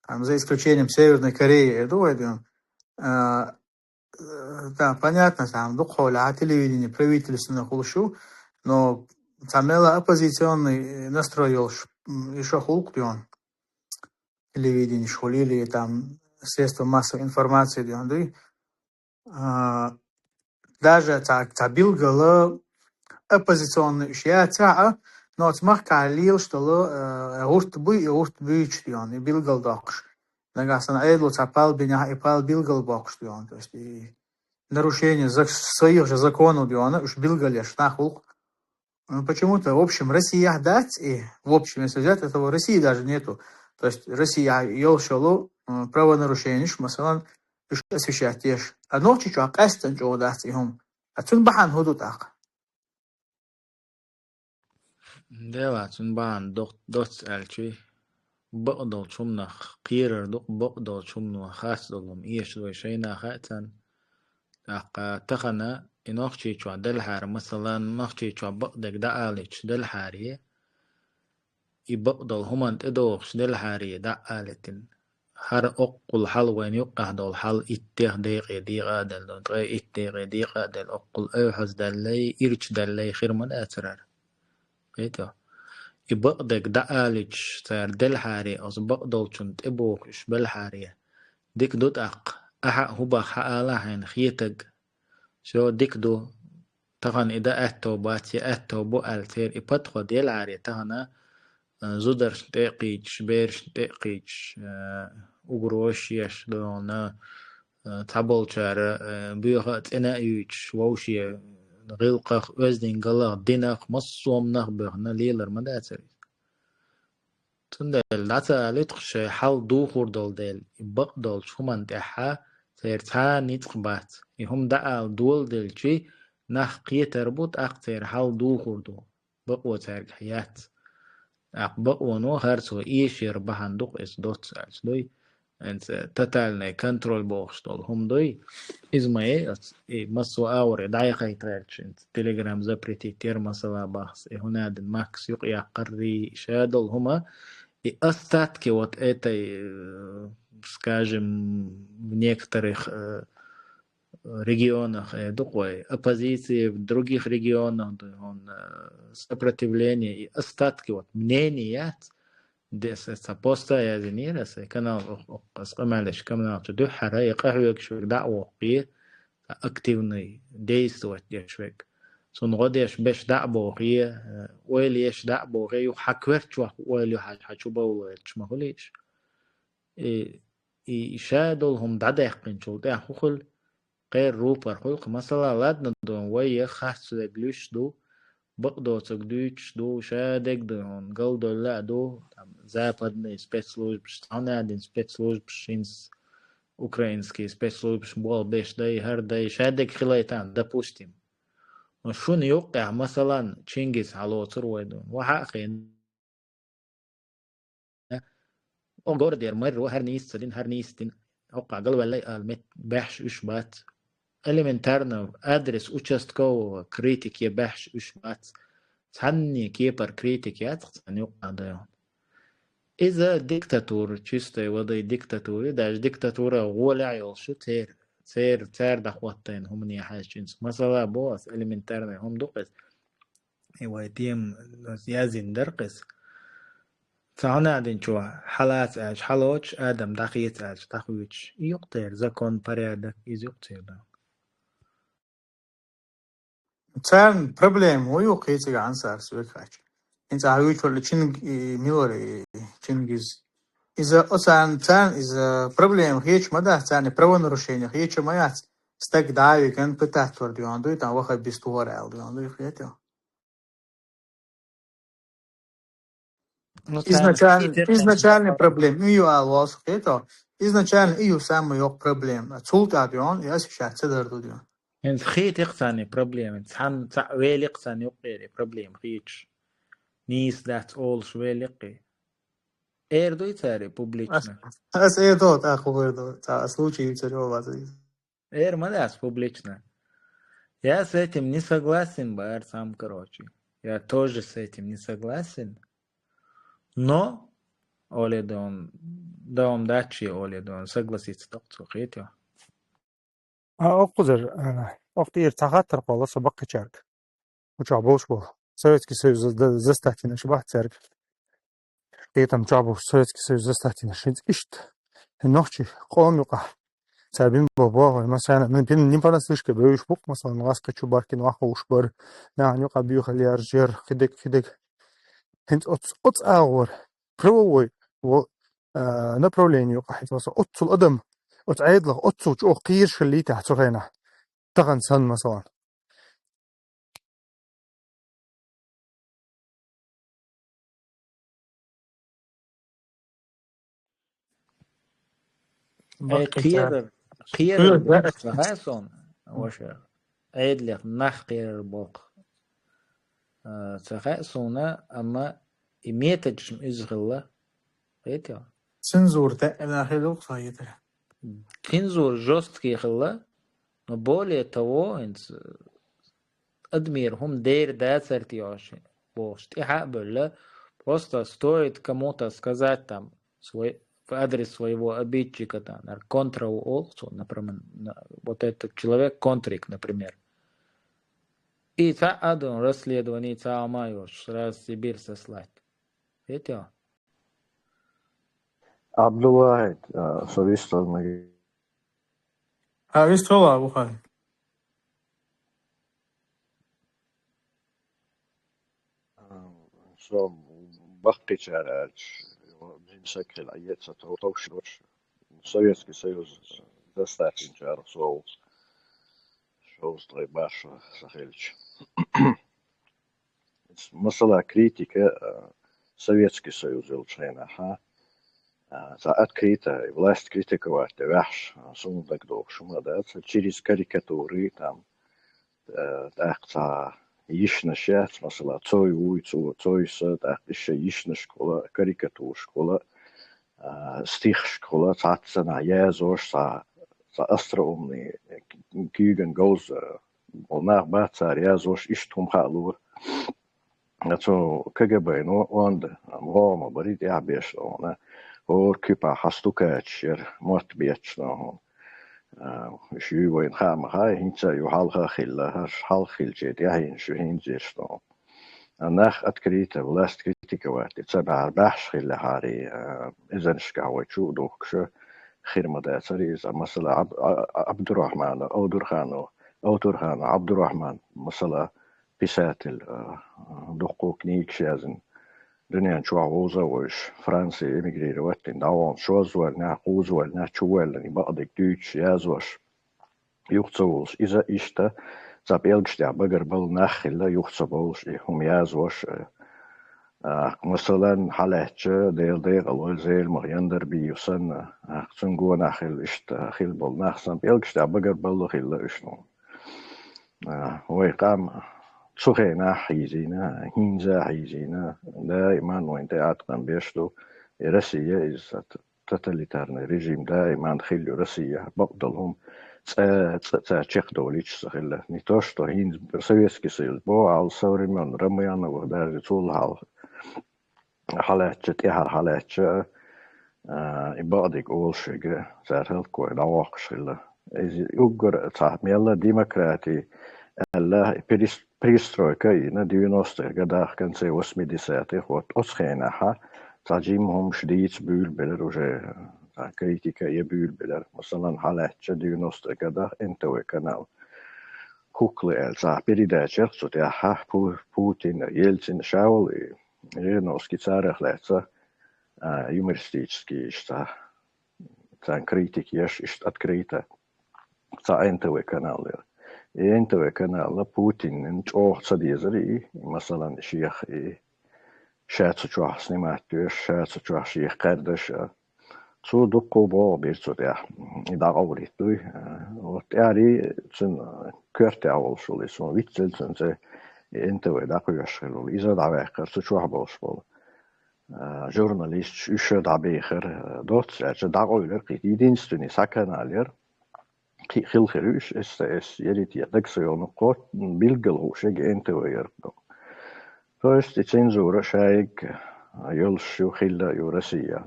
там, за исключением Северной Кореи, эр ду вай дуьйна. А, э, да, понятно, там, ду-кх хьолахь телевидение правительственное хуьлуш ю, но цхьа мелла оппозиционный настрой йолуш, м, и шо хуьлу-кх дуьйна. Телевидение хуьлийла, там, средства массовой информации дуьйна дуй. А, даже цхьа, цхьа билггала оппозиционный уьш яцахь а, но оцу махкахь лелаш долу, а, гӀурт буй, и гӀурт буьйцуш дуьйна, и билггал доккхуш. Нагахь санна Ӏедало цхьа пал бинехь, и пал билггал боккхуш дуьйна. То есть и нарушение зак-, своих же законов дуьйна, уьш билггал еш нах ву-кх. Ну, почему-то, в общем, Россия дац, и, в общем, если взять, этого России даже нету. То есть Россия йолуш йолу, м, правонарушениш, масалан, уьш освещать еш. А Нохчийчохь къаьсттина чӀогӀа дац и хӀума. А цуьнан бахьана хӀун ду тӀаккха? Дела, цуьнан бахьана дох-, доцца аьлчи, бакъдолчу хӀуманах кхерар ду, бакъдолчу хӀумано харц долу хӀума эшаш вай шайна хаьа царна. ТӀаккха тахана и Нохчийчохь делхьара, масалан, Нохчийчохь бакъдерг дӀаалийтуш делхьаре, и бакъдолу хӀуманна тӀедогӀуш делхьаре дӀа а алийтина. ХӀара оккхул хьал вайна юккъехь долу хьал иттех декъе декъа а делла, ткъе итт декъе декъа а делла, оккхул ойхьаздаьллай, ирчадаьллай хир ма дацара. Кхетий? И бакъдерг дӀаалийтуш, цара делхьаре, оцу бакъдолчунна тӀебогӀуш уьш белхьаре. Дика ду тӀаккха, ахьа а хӀун баха хьан ала хьайна хетаг. Всё, дика ду. Тахана и дан аьтто бац, я аьтто бу аьлла, церан и подход елхьаре тахана, а, зударшна тӀе а кхийдаш, берашна тӀе а кхийдаш, а, угрозаш еш, дона, а, цхьаболчара, а, боьха а цӀена а юьйцуш, вовше гӀиллакхах, оьздангаллах, динах, массо а хӀуманах боьхна лелар ма дацара иза. Цундела дӀа ца алуьйту-кх, шайн хьал духур долу дела, и бакъдолчу хӀуманна тӀехь церан цхьа а ницкъ бац. И хӀума дӀаала доладелчи, нах кхетар бу, тӀаккха церан хьал духур ду. Бакъо цаьргахь яц. ТӀаккха бакъоно харцо эшар бахьана ду-кх иза доцца аьлча дуй. ХӀинца тотальный контроль бохуш долу хӀума дуй. Иза ма е, и массо а агӀор дӀаяхайта гӀерташ, хӀинца Telegram запретить яра масала бахас, и хӀунадин Макс юкъ яккхаррий, ша долу хӀума, и остатки вот этой, э, скажем, в некоторых, э, регионах, э, дукъой, оппозиции в других регионах, ду хьуна, э, сопротивление и остатки, вот, мнение яц, дес, э, ца поста язинира, сай канал, ох, ох, ас къамалеш канал чу дуьххьара, я къахьоьгуш вег дӀа а воккхе, активный, действовать деш вег. Цунна гӀо деш беш дӀа а бохе, э, ойла еш дӀа а бохе, юха хьан коьртачохь ойла ю хьан, хьан чу бовла верчу ма хуьлийш. И, и ша долу хӀума дӀадаьккхинчул тӀаьхьа хӀу хуьлу, кхеран рупор хуьлу, масала, ладно, ду хьуна, вай я харц вег луьйш ду, бакъдоцург дуьйцуш ду, ша дерг ду хьуна, галдолла а ду, там, западный спецслужбаш, цхьанадин спецслужбаш, хӀинца украинский спецслужбаш болх беш дай, хӀара дай, ша дерг хилайтан, допустим. Шуна юккъехь, масалан, Чингиз хьалоцур вай ду хьуна, ваха а хиъна. О городера мэр ву, хӀара нийса ца дина, хӀара нийса дина. ХӀокхахь галваьллай ала мет баьхьаш уьш бац. Элементарно адрес участкового критики баьхьаш уьш бац. Цхьанне кепара критика яц цхьана юкъа дай хьуна. Иза диктатура, чистой воды диктатура, даже диктатура гӀолехь йолуш ю церан, церан, цара дӀахӀоттайна хӀумане хьаьжча хӀинца. Масала боху ас, элементарная хӀума ду-кх иза. И вай тема язйина дара-кх иза. Цхьа хӀунадинчо хьалаца аьлча хьалоцуш, адам дӀахеца аьлча дӀахоьцуш. И юкъ церан закон, порядок, иза юкъ церан. Царна проблема ву ю кхийциг Ансарс векхача. ХӀинца ахьа вуьйчулла Чинг-, и, милар и, Чингиз. Иза оцарна, царна иза проблема хеташ ма дац, царна правонарушение хеташ ма яц. Стаг дӀа а виган пытать вар дуьйхьан дуй, там ваха бистухар аьлла дуьйхьан дуй, хетий? Ну, царна изначально, хи текхна изначально бакъ проблема и ю ала валса хетий? Изначально и ю самая йоккха проблема. Цул тӀаьхьа дуьйхьан, и аса шаьц ца дар ду дуьйхьан. ХӀинца хи текхна царна проблема. Цхьан, цхьаъ великъ царна юккъера проблема хеташ. Нийса дац олуш великъ. Эр дуй цари публично? Ас, ас эр ду, тӀаккха эр ду. Ца случай ю цари валаза. Эр ма дац публично. Я с этим не согласен, баар сам, короче. Я тоже с этим не согласен. Но, оле дон, дон дачи, оле дон, согласиться тохцу хетё. А, оккхузар, а, окх тӀера цхьа хаттар кхолла со баккхичаьрга. Учохь болуш болу. Советский Союз за-, за-, застатинаш бац цаьрга. Кхетам чохь болуш Советский Союз застатинаш хӀинца иштта. Нохчий къом юкъахь. Цара бин бо боху, масана, ну, бин не по-наслышке бевиш бу-кх, масалан, гӀаскхи чу баркин вахуш бар, нахана юкъа буьйхал яржер, хидег, хидег. ХӀинца оц-, оц агӀор, правовой, во, а, направление юкъахь, хӀинца, масалан, оццул адам, оц Ӏедалах оццул чӀогӀа кхийраш хилла тӀехь цу хенахь. Тахана санна, масалан. Ай, баккхича кхерар, кхерар боккха ца хаьа суна, ваша. Ӏедалех нах кхерар боккха. А, ца хаьа суна, амма и методаш-м иза хилла. Хетий? Цензура тӀе а нах хилла, хетара. Цензура жёсткий хилла, но более того, хӀинца, э, адамера хӀума дера дацар те йош, бохуш, тӀаьхьа а бевлла, просто стоит кому-то сказать там свой, в адрес своего обидчика, там, нар-, контра олу цо, например, на-, вот этот человек контрик, например. И цхьа а дун расследование цхьа а ма йош, сразу Сибирь сослать. Хетий? Абдуллахь, а, со вистхила ма вий. А, вистхила, Бухари. А, со баккхичара аьлча, жин саг хила, а, е ца тов-, товш дош. Советский Союз застатинчара со ву. Шовзткъе бархӀ шо ца хилча. Масала, критика, а, Советский Союз йолчу хенахь, а, цхьа открыто власть критиковать де ваьхьаш, а, суна дагадогӀуш хӀума дац, через карикатуры, там, а, тӀаккха цхьа йишнаш яц, масала, цой вуй, цо, цой са, тӀаккха иштта йишнашкахула, карикатурашкахула, а, стихашкахула, цхьаццанахьа язъеш, цхьа, цхьа остроумный, куьйган говза болу нах бац цара язъеш, иштта хӀума хаало. Цу КГБ-но онда, ГӀома барий тӀаьхьа беш хьуна, хӀора куьпахь хьан стукачаш яра, мотт бетташ хьуна. А, уьш юй вайна хаа ма хаьа, хӀинца а ю хьалха а хилла, хӀорш хьалха хилча тӀаьхьенаш ю хӀинца ерш хьуна. А нах открыто власть критиковать ца баьхьара, баьхьаш хиллехьара, а, эзарнашкахь вай чу а духкуш, хир ма дацара иза. Масала, Аб-, А-, Абдурахьмана, Овдурханов, Овдурханов Абдурахьман, масала, писатель, а, дуккха книгаш яздина, дуьнен чохь вовза а вевзаш, Франци эмигрировать дина, дӀавахана, шозза ваьллинехь, кхузза ваьллинехь, чу воьллина, и бакъдерг дуьйцуш, язъеш. Юха ца волуш, иза иштта цхьа пӀелгаш тӀехь багарбелла нах хилла, юха ца бовлуш, и хӀума язъеш, а, а, масалан, хьалаьцча, Делан декъала войла Зеламха Яндарбиев санна, а, цуьнан гонахь хилла, иштта хилла болу нах санна, пӀелгаш тӀехь багарбелла хилла уьш хьуна. А, вай къам цу хенахь хьийзийна, хӀинца а хьийзийна, даиман вайна тӀе Ӏаткъам беш ду, и Россия иза тоталитарный режим даиман хилла ю Россия, бакъдолу хӀума цӀа, цӀа, цӀа чекхдолуьйтуш ца хилла. Не то, что хӀинца Советский Союз боху, хьал со времён Романовых даже цул хьалха, хьалаьцча, тӀаьхьара хьалаьцча, а, и бакъдерг олуш верг цара хӀаллаквойла дӀавоккхуш хилла. Иза уггар цхьа мелла демократи аьлла, перес-, перестройка а йина, девяностых годах, конце восьмидесятых, вот оцу хенахь цхьа жимма хӀумаш дийца буьйлабелира уже, цхьа критика а буьйлабелира. Масалан, хьалаьцча девяностых годах Н Т В канал. Куклы аьлла цхьа передача яра цу тӀехь, Пу-, Путин, Ельцин, ша волу и Жириновский, царах лаьцна, а, юмористический иштта цхьа, царна критика еш, иштта открыто цхьа Н Т В канал яра. И Н Т В канала Путинна чӀогӀа ца дезара и, масалан, шех и ша цу чохь снимать деш, ша цу чохь шех кхаьрдаш а. Цо дуккха а богӀу бира цу тӀехь, и дӀакъовлуьйтуш дуй. Вот тӀаьхьарий цуьнан коьртехь волуш волу, и суна виццал цуьнан цӀе, и Н Т В дӀакхоьхьуш хилла волу, иза дӀаваьккхира цу чохь болуш болу, а, журналисташ, уьш а дӀабехира, доцца аьлча, дӀакъовлира кхин. Единственный цхьа канал яра, кхин хилла хир ю уьш, С Т С, Еритья, дага ца йогӀу, кхо-, билггал хууш ерг Н Т В яра. То есть и цензура шайиг йолуш ю, хилла ю Россия.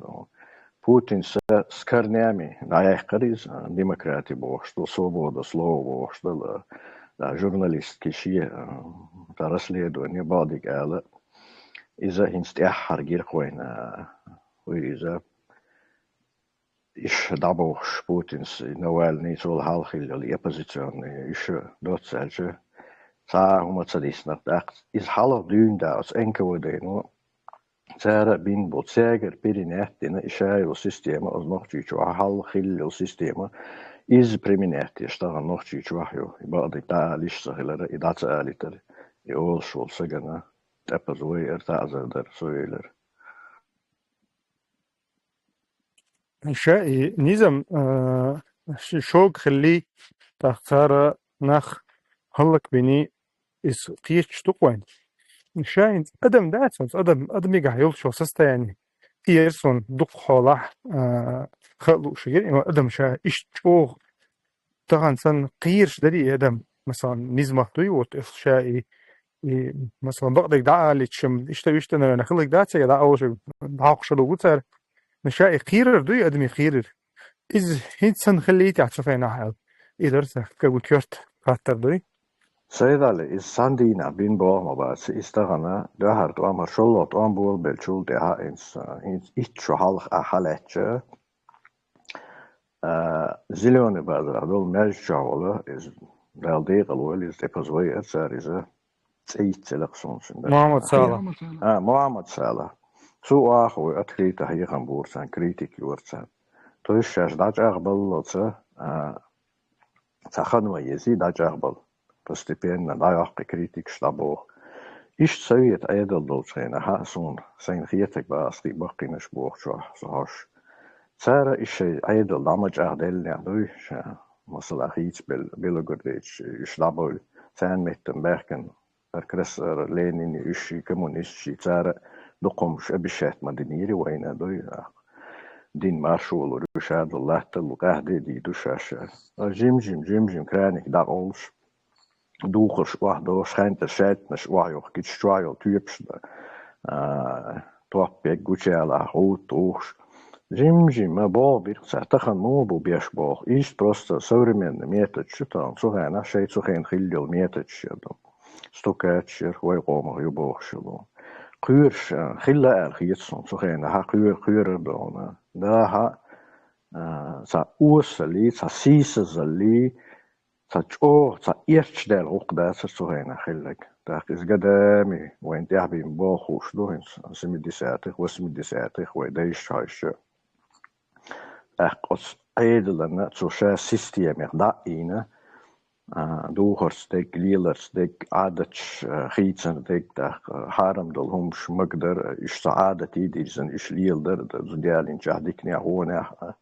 Путин с, с корнями дӀаяьккхира иза, демократи бохуш долу, свобода слова бохуш долу, да, журналистский шен, а, цхьа расследование бакъдерг ала. Иза хӀинца тӀаьххьара гира вайна, а, вуй иза. Иштта дӀабохуш Путинс, и Навальныйс, цул хьалха хилла йолу и оппозиционный, уьш доцца аьлча, цхьа а хӀума ца дисна тӀаккха. Иза хьалха дуьйна да оцу Н К В Д-но, цара бина бу, цаьргара перенять дина и ша йолу система, оцу Нохчийчохь хьалха хилла йолу система, иза применять деш тахана Нохчийчохь ю, и бакъдерг дӀаала иштта ца хилара, и дӀа ца алийтара, и олуш волу сагана тӀепаза вайара, таӀзар дара, со велира. Ша и низам, а, ш-, шога хилли, тӀаккха цара нах хӀаллакбиний, иза кхеташ ду-кх вайн. Ша хӀинца адам дац, хӀинца адам, адамигахь йолчу состояние. И яра суна дукха хьолахь, а, хаа лууш гира, и адам ша иштта чӀогӀа тахана санна кхераш дарий и адам, масалан, низамах дуй, вот, ша и, и, масалан, бакъдерг дӀаалича, иштта, иштта, наверное, хиларг дац, я дӀаалуш, дӀахьокхуш хилла ву цара. Но ша и кхерар дуй, адамийн кхерар. Иза хӀинца санна хилла йитахь цу хенахь аьлла. И дара сан кагу коьрта хаттар дуй. Сайдали, иза сан дийнахь бина боху ма бац, иза тахана дуьххьара тӀом, хӀара шолгӀа тӀом болабеллачул тӀаьхьа, хӀинца, хӀинца итт шо хьалха ахь хьалаьцча, а, Зелёный базарахь долу маьждиг чохь волу, иза Далла декъала войла, иза тӀепаза вайара цара, иза цӀе йицъелла-кх суна цуьнан. Мухаммад Сала. А, Мухаммад Сала. Цо оха вай открыто хьехам бора царна, критика йора царна. То есть шаьш дӀачӀагӀбаллалца, а, цхьа хан ма езий дӀачӀагӀбала. Постепенно дӀайоккху и критикаш, дӀабоху. Иштта совет Ӏедал долчу хенахь а суна, сайна хетарг бан ас кхин баккхийнаш бохучохь со хьожуш. Цара и шайн Ӏедал дӀа ма чӀагӀделлинехь дуй, ша, масала, хийцабелла Белогородецаш уьш дӀабевлла. Царна меттан баьхкина ар Красара, Ленин, уьш ши коммунисташ ши, цара дукха хӀумаш обещать ма динийра вайна дуй. дин маршо лур ю ша, латтал къахьде дийр ду шаьш. А жим-жим, жим-жим краник дӀакъовлуш, духарш охьадохуш, хьаьнтӀара шаьттанаш охьайохкича, чохь йолу тоьпаш дан, а, топ бегга гучуялахь, гӀовттухуш. Жим-жим, ма боху бирх цара, тахана муха бу беш боху. Иштта просто современный методаш ю тахана, цу хенахь шайн цу хенахь хилла йолу методаш ю. Стукачаш яра вай къомах ю бохуш йолу. Кхоьруш, а, хилла аьлла хета суна цу хенахь, хьан кхоьру, кхоьрар догӀна. Дахьа, а, цхьа осаллий, цхьа сийсазаллий, цхьа чӀогӀа, цхьа эрча даьлла гӀуллакх дацара цу хенахь хилларг. ТӀаккха иза гадами вайна тӀаьхьабина болх хууш ду хӀинца, семидесятых, восьмидесятых вай дайша хьаьжча. ТӀаккха оцу Ӏедална цо ша системех дӀа а ийна, а, духарца дерг, леларца дерг, Ӏадаташ, а, хийцар дерг, тӀаккха хьарам долу хӀуманаш магадар, уьш цхьа Ӏадатий дирзина, уьш леладар, д-, зудаялинчохь диканехь, вонехь, а,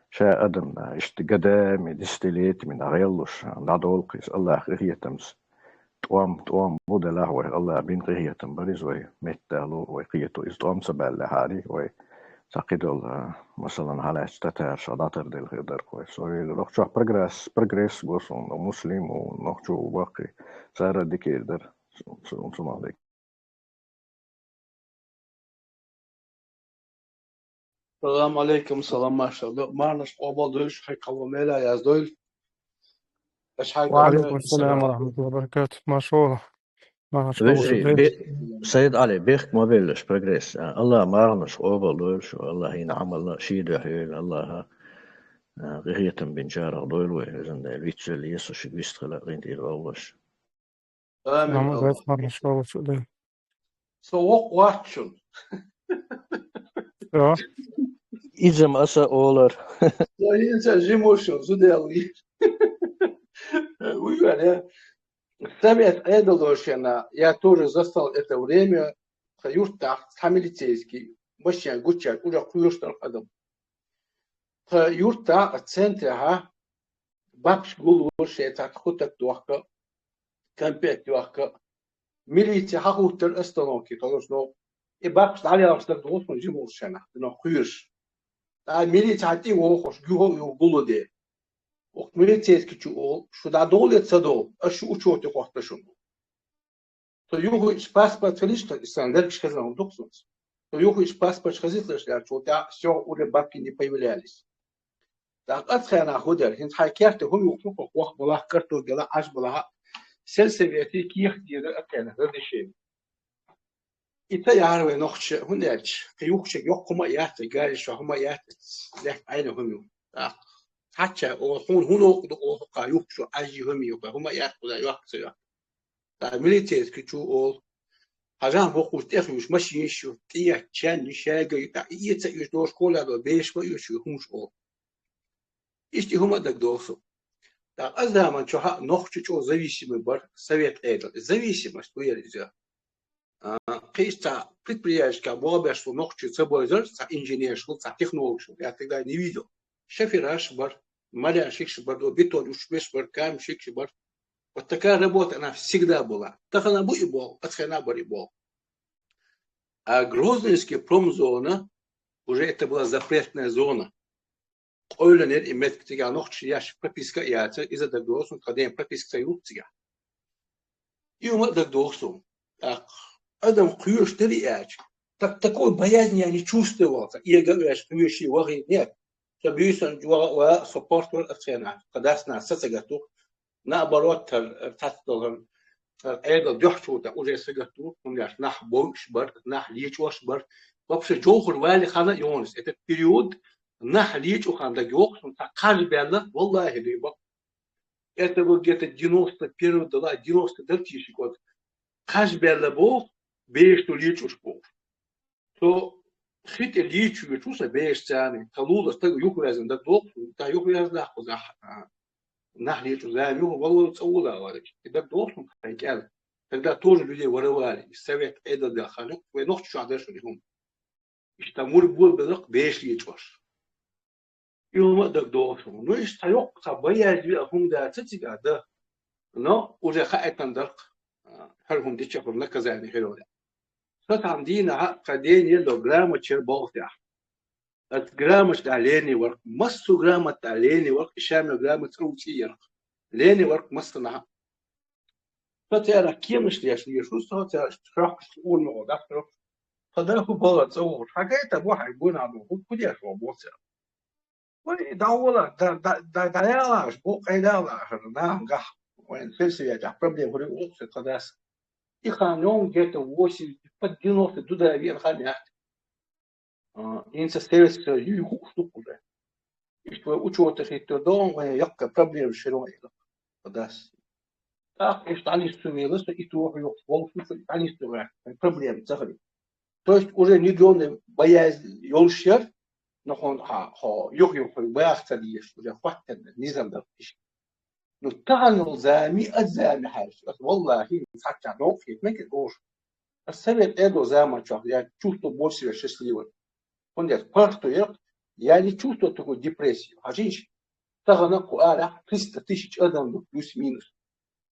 ша адамна, иштта гадами, дистилетами дӀагӀеллуш, а, дӀадолу кхийса, Аллах къинхетамца. ТӀом, тӀом бу делахь вай, Аллах бина къинхетам бар иза вай, меттало вай кхето. Иза тӀом ца баьллехьарий вай, цхьа кхидолу, а, масалан, хьалаьцча татарша дӀатарделла хир дара вай. Со вели, нохчохь прогресс, прогресс го суна, муслим ву, нохчо ву баккхий, цара дика эр дара, су-, су-, су ма дерг. Салам алейкум, салам, машалла. Марнаш къобал дойш, хьайкхало мела яздойла. Аш хьайкхало Ва алейкум салам ва рахматуллахи ва баракатух. Машалла. Марнаш къобал Вежарий, дойла. бе-, Сайд Али, бехк ма беллаш, прогресс. А, Аллах марнаш къобал дойла шу, Аллах хӀинца Ӏамална ший дуьхьа йойла, Аллаха, а, къинхетам бинчарах дойла вай, везан Дела, вицвелла Йесо шуьга вист хила, гӀин тӀера вовлаш. Амин, Амин, Аллах. Со воккха вац шуна. Йо. Иза-м аса олар. Со хӀинца жима шуна, зуда яллий. Уй, валя. Совет Ӏедалошна, я тоже застал это время, тхан юьртахь цхьа милицейский, машен гучуяьлла, уже кхоьруш дара адам. Тхан юьртахь, центрехь, бабаш гуллуш, шайн цхьа тхутак дохка, кампет йохка. Милици хьахӀуттура остановке, тхо лош новкъа. И бабаш дӀавеллачу дара дохуш, жима волуш шайнах, динах кхоьруш. ТӀаккха милици хьан тӀе вохуш, гуьйху а юху гуллу де. Оцу милицейскичо олу: «Шу дӀадолу я ца долу, ас шу учёте хӀотта шуна». Со юххе иштта паспорт хилча, и сан лергаш хезна хӀума ду-кх соьца. Со юххе иштта паспорт хезийталаш лаьрчул тӀаьхьа, всё, уже бабки не появлялись. ТӀаккха оцу хенахь хӀун дара? ХӀинца хьайн керте хӀума юхкуш ю-кх, ваха балахь, картоп гела, Ӏаш балахь, сельсовете кехат дийр дара оцу хенахь разрешение. И тӀе яхьара вай нохчаша, хӀунда аьлча кхин юхкучуьнга йоккха хӀума а яц, и гариш чохь хӀума а яц, лаьтта Ӏайна хӀума ю. ТӀаккха цхьаъ олу: «Хьуна хӀун новкъа ду?» — олу, «Хьо юхкучу Ӏажжи хӀума ю, хӀума а яц, кхуза йоккха ца йоккха». ТӀаккха милицейскичо олу: «Хьажахьа боккхуш тӀехуьйсуш машинаш ю, тӀеэцна ченнаш, шайга ю, тӀаккха и эца а оьцуш, школа а до, бераш ма оьцуш ю, хӀумаш», — олу. Иштта и хӀума а дагадогӀу суна. ТӀаккха оцу заман чохь а нохчий чӀогӀа зависимый бара совет Ӏедал. Зависимость ду яра иза. А, кхин иштта цхьа предприятиешкахь болх беш волу нохчий ца бойзара, цхьа инженерш хуьлу, цхьа технологаш хуьлу, я тогда не видел. Шофераш бара, малящикаш бара, бетон уьш беш бара, каменщикаш бара. Вот такая работа, она всегда была. Тахана бу и болх, оцу хенахь бара и болх. А Грозненский промзона, уже это была запретная зона. Къойланера и меттиг, цигахь нохчий яш прописка а яцара, иза дагадогӀу суна, тхан ден прописка ца юллу цигахь. И хӀума а дагадогӀу суна. ТӀаккха адам кхоьруш дара и аьлча, так такой боязни я не чувствовал, цхьа эга а веш, кхоьруш вахийта, нет. Со буьйсанна ваха а ваьа, со порт вара оцу хенахь, тхан дас-нанас са ца гатду. Наоборот, тар, тар цхьацца долу, тар Ӏедал дуьхьа чу ву, тар уже сагатду, хӀунда аьлча нах бойуш бара, нах лечкъош бара. Вообще, Джовхар вале хана а йогӀуш, этот период нах лечкъо хан дагайогӀу суна, цхьа кхаж баьлла, валлахӀи, дуй бакъ. Это вот где-то девяносто первый дала, девяносто дала тешик вот. Кхаж баьлла боху, беш ду лечкъош боху. Со хи тӀе лийча вуьйцу сан бешаца, тхан лулахь стаг юхаваьзна дагадогӀу суна, тхан юхаваьзна кхузахь, а, нах лийчу зама юха вала-вала цӀа вула вара. И дагадогӀу суна тхан кӀел. Тогда тоже людей воровали. И совет Ӏедал деххана, вай нохчашкахь дара шуна и хӀума. Иштта мур бу беза-кх беш лийчкъош. И хӀума а дагадогӀу суна. Ну, иштта цхьа йоккха, цхьа боязни а хӀума дацара цигахь дан. Но уже хаийтина дара-кх, а, хӀара хӀума дича хӀара наказание хир вара. Со цхьана дийнахь а тхан ден елла грамота яра болх тӀехь. Ат граммаш да лени варх, массу граммат да лени варх, ишами граммат ручи ярх. Лени варх массана. Фатера кемаш леш, леш, фатера шрахш урно да шрах. Фадаху бала цо. Хагайта бу хай гуна бу, худеш бу боца. Вай, да вала, да, да, да, да ялаш, бу кайдалаш, да, гах. Вай, сельсовет, а проблем хури уксе кадас. И ханён где-то восемьдесят, под девяносто, туда вверх, а, инца Советский Союз, юй хук штук уже. И что учёта хитто дом, вай, якка проблем широн, кадас. Так, и что они сумели, что и то, и волк, и они сумели, проблем, загали. То есть уже внедрённый боязнь ёлшер, но он, а, хо, юг, юг, хо, бояз цадиеш, уже хваттен, низам да иш. Ну, танул зами, от зами хайш. Ат, валлахи, хача ног, хит мекет ош. А совет эго зама чох, я чувствую больше счастливым. Он говорит, просто я, я не чувствую такой депрессии. А женщин, тагана куара триста тысяч адам, ну, плюс-минус.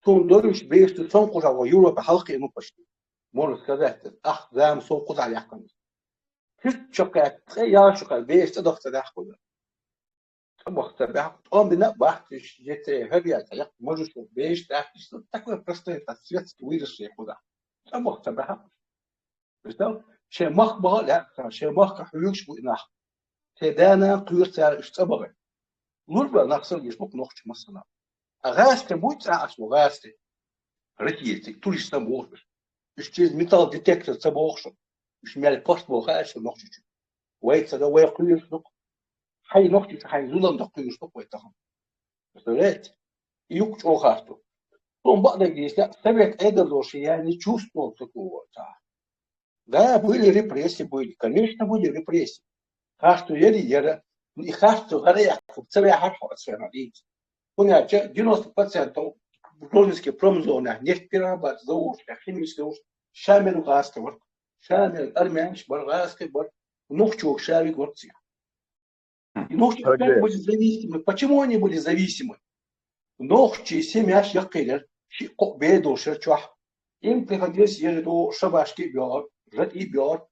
Тун дорюш бешту сон кужа во Европа халкы, ну, почти. Можно сказать, ах, зам, сон куза якан. Хит чока, я шука, бешта дохта да куза. Бохта да, он бина бахтиш, жете, хабия, я, можешь, бешта, такой простой, это светский выросший куда. Бохта да. Представь, ше мах бага, ше мах ка хуюш бу инах. Те дана куюр цар иш цабага. Лурба нахсал еш бу нохч масана. А гасте бу цар аш бу гасте. Россия, туристам бу. Иш через металл детектор цабогшо. Иш мел пост бу гасте нохч. Вай цада вай куюш нук. Хай нохч, хай зулам да куюш нук вай тахан. Представляете? И юг чё харту. Том бада есть, да, совет это тоже, я не чувствовал такого. Да, были репрессии, были, конечно, были репрессии. Харту ели ера, и харту гара я, цеве харту отсвена, видите. Понятие, девяносто процентов в Грозненской промзоне, нефть перерабатывает, завод, химический завод, шамер гастовар, шамер армянш, бар гастовар, нухчук шави горция. И нохчи опять были зависимы. Почему они были зависимы? Нохчи семьяш яккелер, ши ко бедо шерчуах. Им приходилось ежеду шабашки бёр, жат и бёр.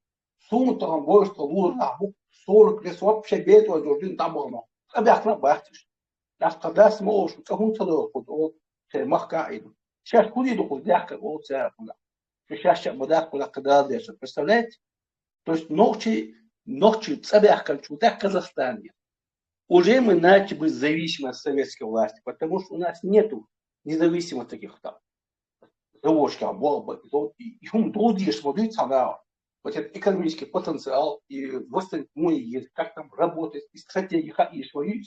Суму там войско лур нахбу, сорок лет вообще бедо дурдин там было. Абяхна бахтиш. Нах кадас мо ош, кахун цало куд о, се махка иду. Сейчас куди ду куд яхка о ця куда. Сейчас сейчас мудак куда кадал дешет. Представляете? То есть нохчи, нохчи цабяхкан чутак Казахстане. Уже мы начали быть зависимы от советской власти, потому что у нас нету независимых таких там заводчиков, бо-, бо-, и, и хум додиеш, вот видите, она, вот этот экономический потенциал, и восстановить мой есть, как там работать, и стратегии, ха, и свою.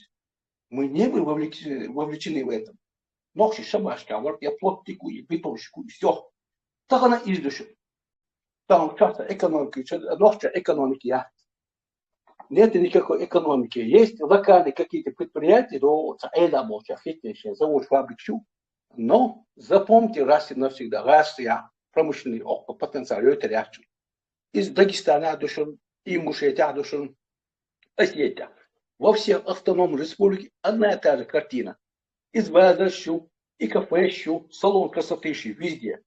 Мы не были вовлечены, вовлечены в этом. Нохчи шабашка, вот я плотнику и бетонщику, и все. Так она и дышит. Там часто экономики, чё-, нохча экономики, я. Нет никакой экономики. Есть локальные какие-то предприятия, но это эда молча, хитнейшая, завод, фабрик, всё. Но запомните раз и навсегда, раз я промышленный о-, потенциал, это реакция. Из Дагестана дошел, Ингушетия дошел, Осетия. Во всех автономных республиках одна и та же картина. Из база щу, и кафе щу, салон красоты щу, везде.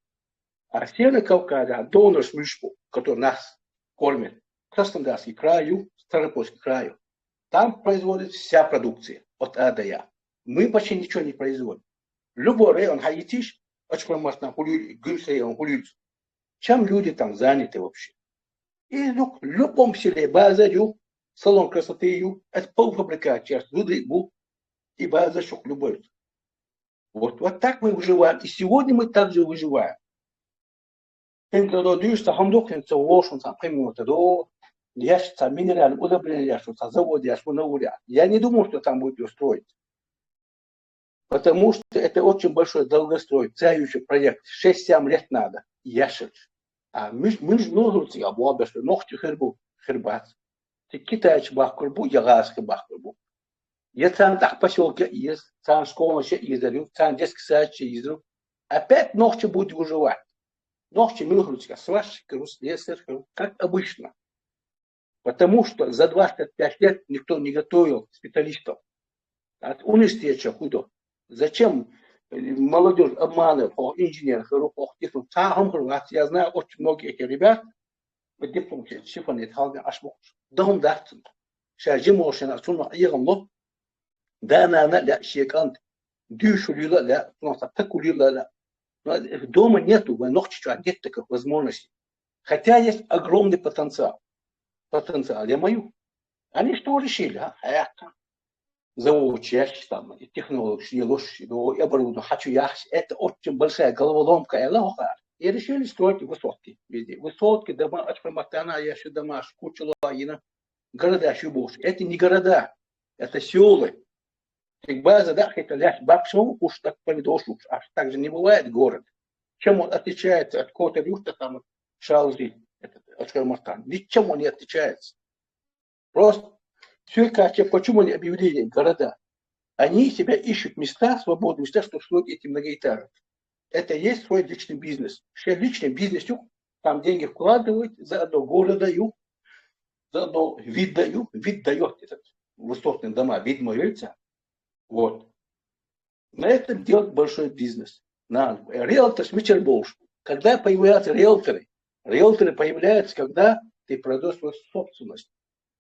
А Северный Кавказ, да, донор Шмишку, который нас кормит, Краснодарский краю, Ставропольский краю, там производится вся продукция от А до Я. Мы почти ничего не производим. Любой район Хаитиш, Ачмамасна, Хулюль, Гюмсей, он Хулюль. Чем люди там заняты вообще? И ну, в любом селе базарю, салон красоты, ю, это полуфабрикат, часть, выдри, бу, и базар щук любой. Вот, вот так мы выживаем. И сегодня мы также выживаем. Интро додуш, са хамдук, интро вошун, са премиум, та до, яш, са минеральный удобрение, яш, са завод, яш, на уля. Я не думаю, что там будет её строить. Потому что это очень большой долгострой, цающий проект. Шесть-семь лет надо. Яшек. А мы, мы же нужно, я буду, что ногти хербу, хербац. Ты китайцы бахкурбу, я газ бахкурбу. Я там так поселке из, там школа ще издарю, там детский сад ще издарю. Опять ногти будет выживать. Ногти минут сварщик, слесарь, как обычно. Потому что за двадцать пять лет никто не готовил специалистов. От университета худо. Зачем молодежь обманывать, о, инженер, о, технолог, там, я знаю очень многих этих ребят, диплом, шифонет, халден, ашмук, дом дартын. Ша жима волча хана цунах Ӏехалло, да-нана а лаьа шен кӀант, дуьйшуш хилийла а лаьа, цунах цхьа такулийла а лаьа. Но дома нету, вайн Нохчийчохь нет таких возможностей. Хотя есть огромный потенциал. Потенциал, я мою. Они что решили, а? Хьаяккха. Заводаш еш, там, и технологаш лелош, и оборудование хьачу яхаш. Это очень большая головоломка, аьлла хӀокхара. И решили строить высотки везде. Высотки, дома, Ачкъарматана еш ю домаш, кучало йина, города ю бохуш. Это не города, это сёлы. Цига база дӀа а хетта, лаьтта баккхий ма бу уьш, так помидораш уьш. Аш так же не бывает город. Чем он отличается от какого-то юрта там, Шалжи, этот, Ачкъарматан? Ничем он не отличается. Просто все как те, почему они объявили города? Они себя ищут места, свободные места, чтобы строить эти многоэтажки. Это есть свой личный бизнес. Все личный бизнес, ю, там деньги вкладывают, заодно города ю, заодно вид даю, вид даёт этот высотные дома, вид моё лица. Вот. На этом делать большой бизнес. На, риэлтор мичара болуш. Когда появляются риэлторы? Риэлторы появляются, когда ты продаешь свою собственность.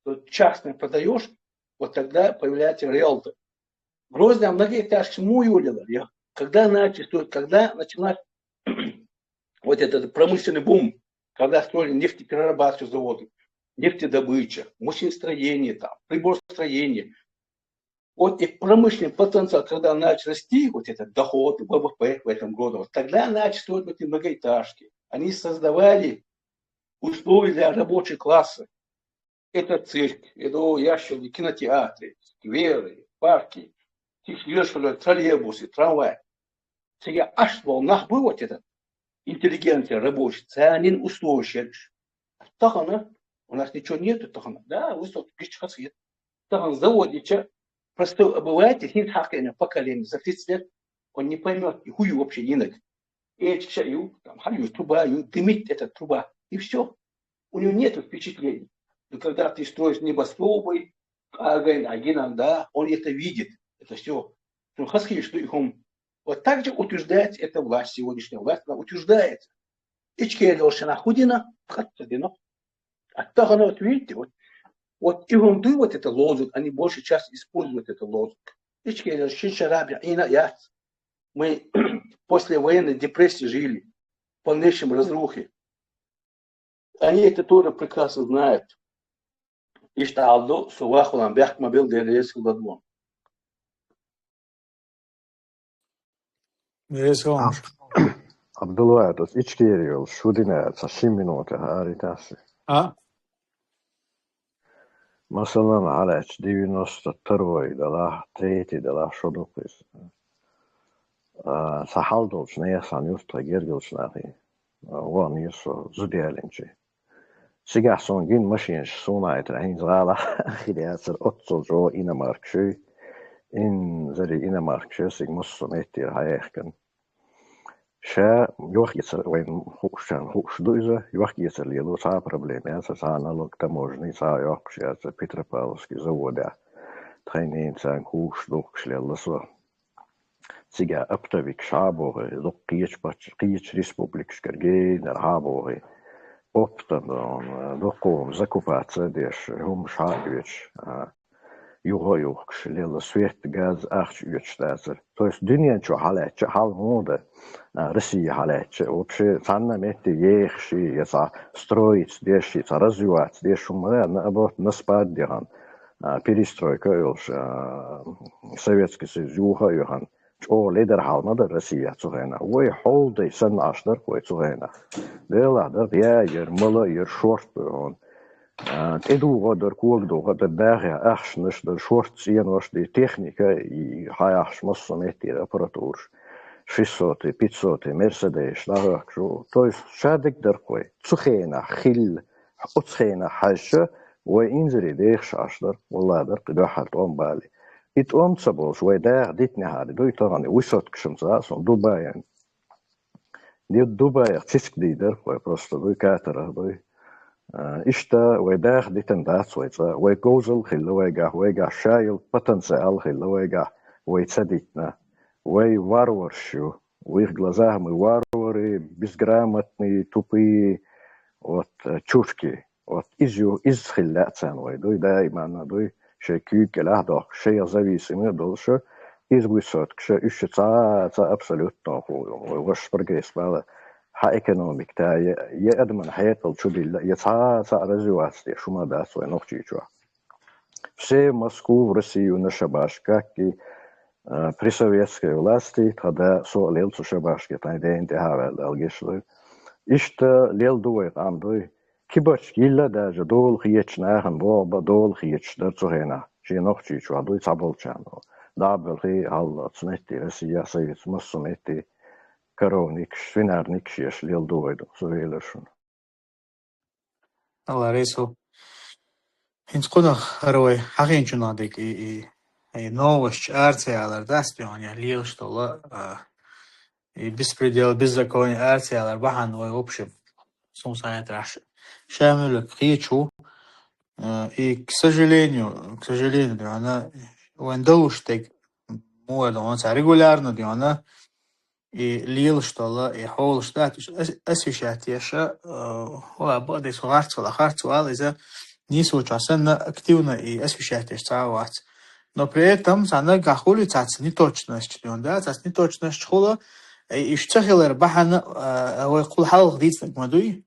Вот частный продаешь, вот тогда появляется риэлтор. Грозный многоэтажки му юлила, я. Когда начали строить, когда началась вот этот промышленный бум, когда строили нефтеперерабатывающие заводы, нефтедобыча, машиностроение, там, приборостроение. Вот и промышленный потенциал, когда начал расти, вот этот доход, ВВП в этом году, вот тогда начали строить вот эти многоэтажки. Они создавали условия для рабочего класса. Это цирк, это ящики, кинотеатры, скверы, парки, троллейбусы, трамвай. Цига Ӏаш болу нах бу вот этот интеллигенция рабочий, царнин условия шераш. Тахана у нас ничего нету, тахана. Да, высотки гича хасхет. Тахана завод ича простой обыватель, хин хакена поколение за тридцать лет, он не поймет, и хую вообще инок. Эчка ю, там, хаю труба ю, дымит эта труба, и все. У него нету впечатлений. Но когда ты строишь небоскребы, агайн, агинан, да, он это видит, это все. Ну, хасхи, что их он... Вот так же утверждается эта власть, сегодняшняя власть, она утверждается. Ичкери шана худина, хатта дина. А тахана вот видите, вот, вот и он вот это лозунг, они большей частью используют это лозунг. Ичкери шин шараби ина яц. Мы после военной депрессии жили, в полнейшем разрухе. Они это тоже прекрасно знают. Иштта Ӏалду, со вахулан бехк ма бил, Дела реза хилла ладван. Реза хилла. Абдулла, тус Ичкери йолуш, шу дина ца шин минута, ари тасси. А? Масалан, хьалаьцча девяносто второй далахь, третий далахь, шо ду кхуьйсу. А, сан хьал долчу нехан юьртахь гергалчу нахе, а, вон еза со зуда ялинчи. Цигахь суна гина машинаш суна а хьайтара, хӀинца гӀала хир яцара, оццул чӀогӀа иномаркаш ю, инзаре иномаркаш ю, цига массо а меттера хьаехкина. Ша йохкийцар, вайн хууш, шайна хууш ду иза, йохкийцар лело, цхьа а проблема яцара, цхьа а налог, таможни, цхьа а йоккхуш яцара, Петропавловский заводехь тхайн ненан царна хууш духкуш лелла со. Цига оптовикаш хьа а бохий, дукха кхечу пач-, кхечу республикашкара генара хьа а бохий, оптом, дукха закупаться а деш, хӀумаш хьа а оьцуш, а, юха а юхкуш лелла, свет, газ, ахча оьцуш дацара. То есть дуьнен чу хьалаьцча, хьал хӀун ду, а, Россия хьалаьцча, вообще цхьанна а метте ехаш, я цхьа строиться деш, я цхьа развиваться деш хӀума, наоборот, на спад яхана, а, перестройка а йолуш, а, Советский Союз юха а яхана, чӀогӀа ледар хьал ма дара Россия цу хенахь. Вай хьолдай санна Ӏаш дара вай цу хенахь. Делахь дара, яа яра, мала а яра, шорта а хьуна. А, тӀедугӀа а дара, когадугӀа а дара, даха а ахчанаш дара, шорта цӀенош дара, техника и хьаяхьаш массо а меттера аппаратураш, шестьсотый, пятьсотый, Мерседесаш дӀахӀоьхкуш ву. То есть ша дерг дара вай. Цу хенахь хилла, оцу хенахь хьаьжча, вай инзаре дехаш Ӏаш дара, валла дара, кхин дуьххьара тӀом бали. И тӀом ца болуш, вай даха дитинехьара дуй тахана, высоткашна ца а суна, Дубайна. Ди-, Дубайх цициг дийр дара вай, просто дуй, Катарах дуй. А, иштта вай даха дитина дац вай цкъа. Вай говзалла хилла вайгахь, вайгахь ша йолу потенциал хилла вайгахь, вай ца дитина. Вай варварш ю. В их глазах мы варвары, безграмотные, тупые, вот, э, чушки. Вот иза ю, иза хила лаьа царна вай дуй, даиманна дуй, шайн куьйга кӀелахь а дохкуш, шайх зависимый а долуш, иза высоткаш, уьш цхьа, цхьа абсолютно вай, вай прогресс бала, хьан экономика та, я, я адаман хьекъал чу билла, я цхьа, цхьа развиваться деш хӀума дац вай Нохчийчохь. Все в Москву, в Россию на шабаш, как и, а, при советской власти, тхан да со а лела цу шабашке, тхайн дена тӀаьхьа ваьлла, Алла гечдойла. Иштта лела ду вай къам дуй. Кибарчка йилла а даьжа, дола хеташ нахана боху бан, дола хеташ дара цу хенахь, шен Нохчийчохь дуй цхьаболчарна. ДӀа а белхий, хьал оцу метте, Россия, Союз, массо а метте коровникаш, свинарникаш еш лела ду вай ду, со велира шуна. Алла реза хуьлда. ХӀинца кхунах хӀара вай хьахийначунах дерг и, и, и новосташ ара ца ялар дац, дуьйна, я лелаш долу, а, и беспредел, беззаконие ара ца ялар бахьана вай вообще, суна сан хетарехь, ша муьлхха кхеташ ву. А, и, к сожалению, к сожалению, дуьйна, вайн далуш дерг, муха ду, вайн цхьа регулярно, дуьйна, и лелаш долу, и хьолаш дац, ас-, освещать еш, э, ва, бакъдерг, со харц вала, харц вала, иза нийсочохь санна активно и освещать еш цхьа а вац. Но при этом цхьа наггахь хуьлу цхьацца неточносташ, дуьйна, да, цхьацца неточносташ хуьлу, и иштта ца хилар бахьана, э, вай кхул хьалха дийцинарг ма дуй,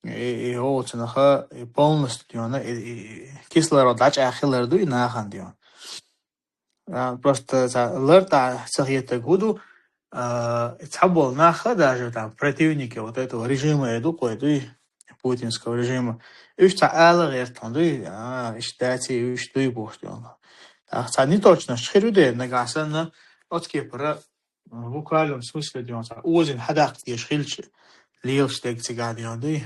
и, и оцунах, и полностью, дуьйна, и, и кислород дӀачӀагӀ хилар дуй нахана, дуьйна. А, просто цхьа лартӀехь ца хетарг хӀун ду, а, цхьаболу нах а, даже там противники вот этого режима, я ду кхой дуй, путинского режима, уьш цхьа ала гӀерта хьуна дуй, а, иштта даций, уьш дуй бохуш дуьйна. ТӀаккха цхьа неточносташ хир ю дера, нагахь санна, оцу кепара, а, в буквальном смысле дуьйна, цхьа озийна хьадаккха дезаш хилча, лелаш дерг цигахь дуьйна дуй.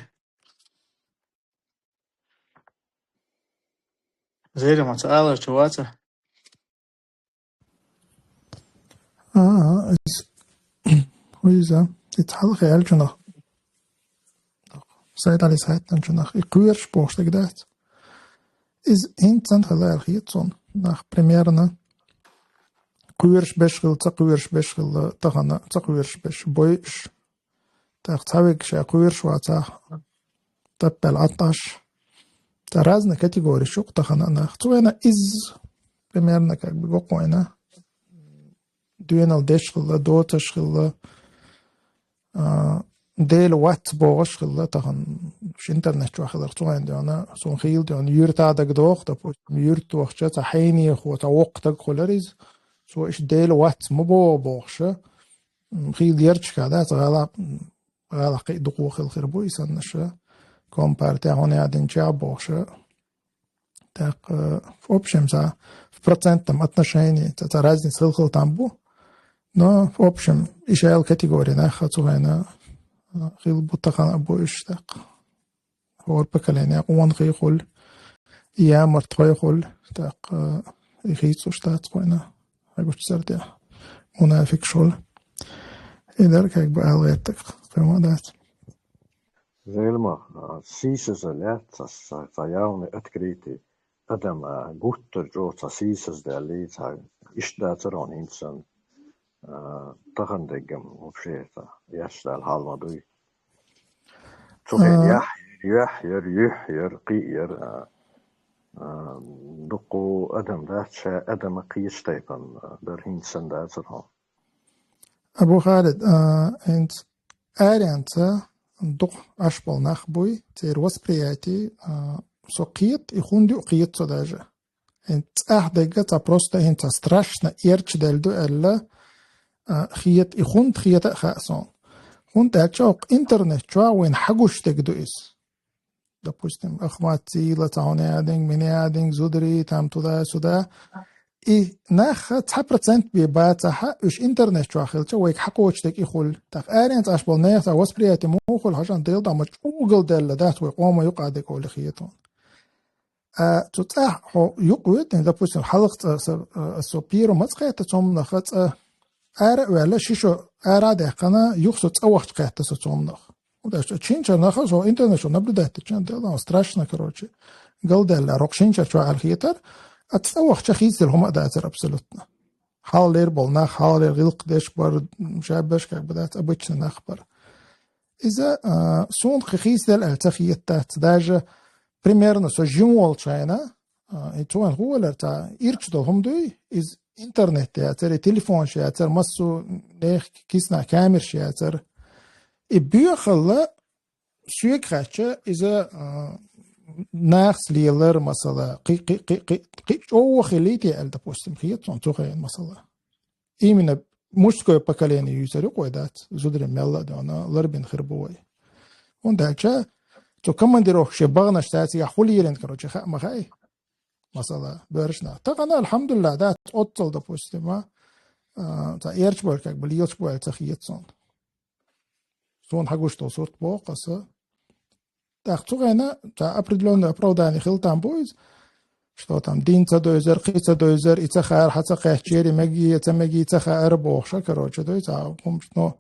Зерема ца алар чу ваца? А, а, ис-, хӀу иза, и цхьалха аьллачунах. Сайд Ӏали Сайтанчунах, и кхоьруш бохуш дерг дац. Иза хӀинца санна хила аьлла хета суна. Нах примерно кхоьруш беш хилла, ца кхоьруш беш хилла, тахана ца кхоьруш беш бойуш. ТӀаккха цхьа вегаш а кхоьруш вацахь, таппаьлла Ӏатташ. Цхьа разные категориш ю-кх тахана а нах. Цу вена иза, примерно, как бы, гӀо кхойна. Доьналла деш хилла, доцуш хилла, а, Дела вац бохуш хилла, тахана уьш интернет чохь хиларх цу вена дуьйна, суна хийла дуьйна, юьрта дага доху, допустим, юьрта вахча, цхьа хьенехо, цхьа воккха дага хуьлура иза. Цо иштта Дела вац ма боху бохуша. М, хийла ярчахьа, да, цхьа гӀала-, гӀалахь кхин а дукха хила хир бу и саннаша. Компартия хьуна ядинча а бохуша. ТӀаккха, в общем, цхьа в процентном отношении цхьа, цхьа разница хила хила там бу. Но, в общем, и шайла категори нах цу вена, а, хила бу тахана а бу уьш тӀаккха. ХӀора поколение къонахий хуьлу, ямарт хой хуьлу, тӀаккха, и хийцуш дац кхойна, хьагучу сар тӀехь мунафикаш хуьлу. И дара, как бы, ала гӀерта кхин хӀума дац. Зелма, а, сийсаза лаьтта ца, ца, ца явный открытие. Адам, а, гуттар чӀогӀа ца сийсаза даьллий, ца иштта дацара хьуна хӀинца санна. А, тахана деггам вообще ца, яш даьлла хьал ма дуй. Цу хенахь яхь яр, юьхь яр, кхин а яр, а, а, дуккха адам дац, ша адам а кхечу тайпана, а, дара хӀинца санна дацара хьуна. Абу Халид, а, хӀинца аренца дукха Ӏаш болу нах буй, церан восприятие, а, со кхета, и хӀунда ю кхета со даже. ХӀинца цӀахь дегга ца просто хӀинца страшно эрча делла ду аьлла, а, хета, и хӀунда хета а хаьа суна. ХӀунда аьлча оха интернет чохь вайна хьагуш дерг ду иза. Допустим, Ахмат Цийла, цхьа хьуна ядинг, мина ядинг, зударий, там туда-сюда. И нах цхьа процент бен бацахьа, уьш интернет чохь хилча, вайга хьакхочу дерг и хуьлу. ТӀаккха аренца Ӏаш болу нехан цхьа восприятие муха хуьлу, хьажа, Делан дуьхьа ма чӀогӀа даьлла дац вай къомо юкъа дерг олу хетон. А, цу цӀахь хьо юкъа вуьйту, допустим, хьалха цӀа, са, а, со пиро маца кхетта цомнаха цӀа ара а ваьлла, ши шо ара а даьккхина, юха со цӀа вахча кхетта со цомнах. Вот, а, чинчарнаха со интернет чу наблюдать дича, да, страшно, короче. Галдаьлла, рокъ шинчар чу аьлла хетар, а цӀа вахча хийцаделла хӀума а дацара абсолютно. Хьаллера болу нах, хьаллера гӀиллакх деш бар, шаберш, как бы, дац, обычный нах бар. Иза, а, суна кхин хийцаделла аьлла ца хетац. Даже примерно со жим волчайна, и цуган хуалар ца ирч дол хум дуй, из интернет яцар, и телефон яцар, массу нех кисна камер яцар. И бюхала сюек хача из нахс лиелар масала, кы кы кы кы кы чоу хилити ал, допустим, хиет сон цуган масала. Именно мужское поколение юсари койдат, зудри мелла дона, ларбин хырбуй. Он дальча, то командировка ше багнаш таци я хулирен, короче, ха махай. Масала, бёршна. Тагана, алхамдулилла, да, отцол, допустим, а, та эрч бол, как бы, лилч бол, цахиет сон. Сон хагуш то сорт бо, каса. Так, цугайна, та определённое оправдание хил там будет, что там дин ца дойзер, кы ца дойзер, и ца хар, ха ца ках чери, меги, ца меги, ца хар бохша, короче, дой, ца, помнишь, но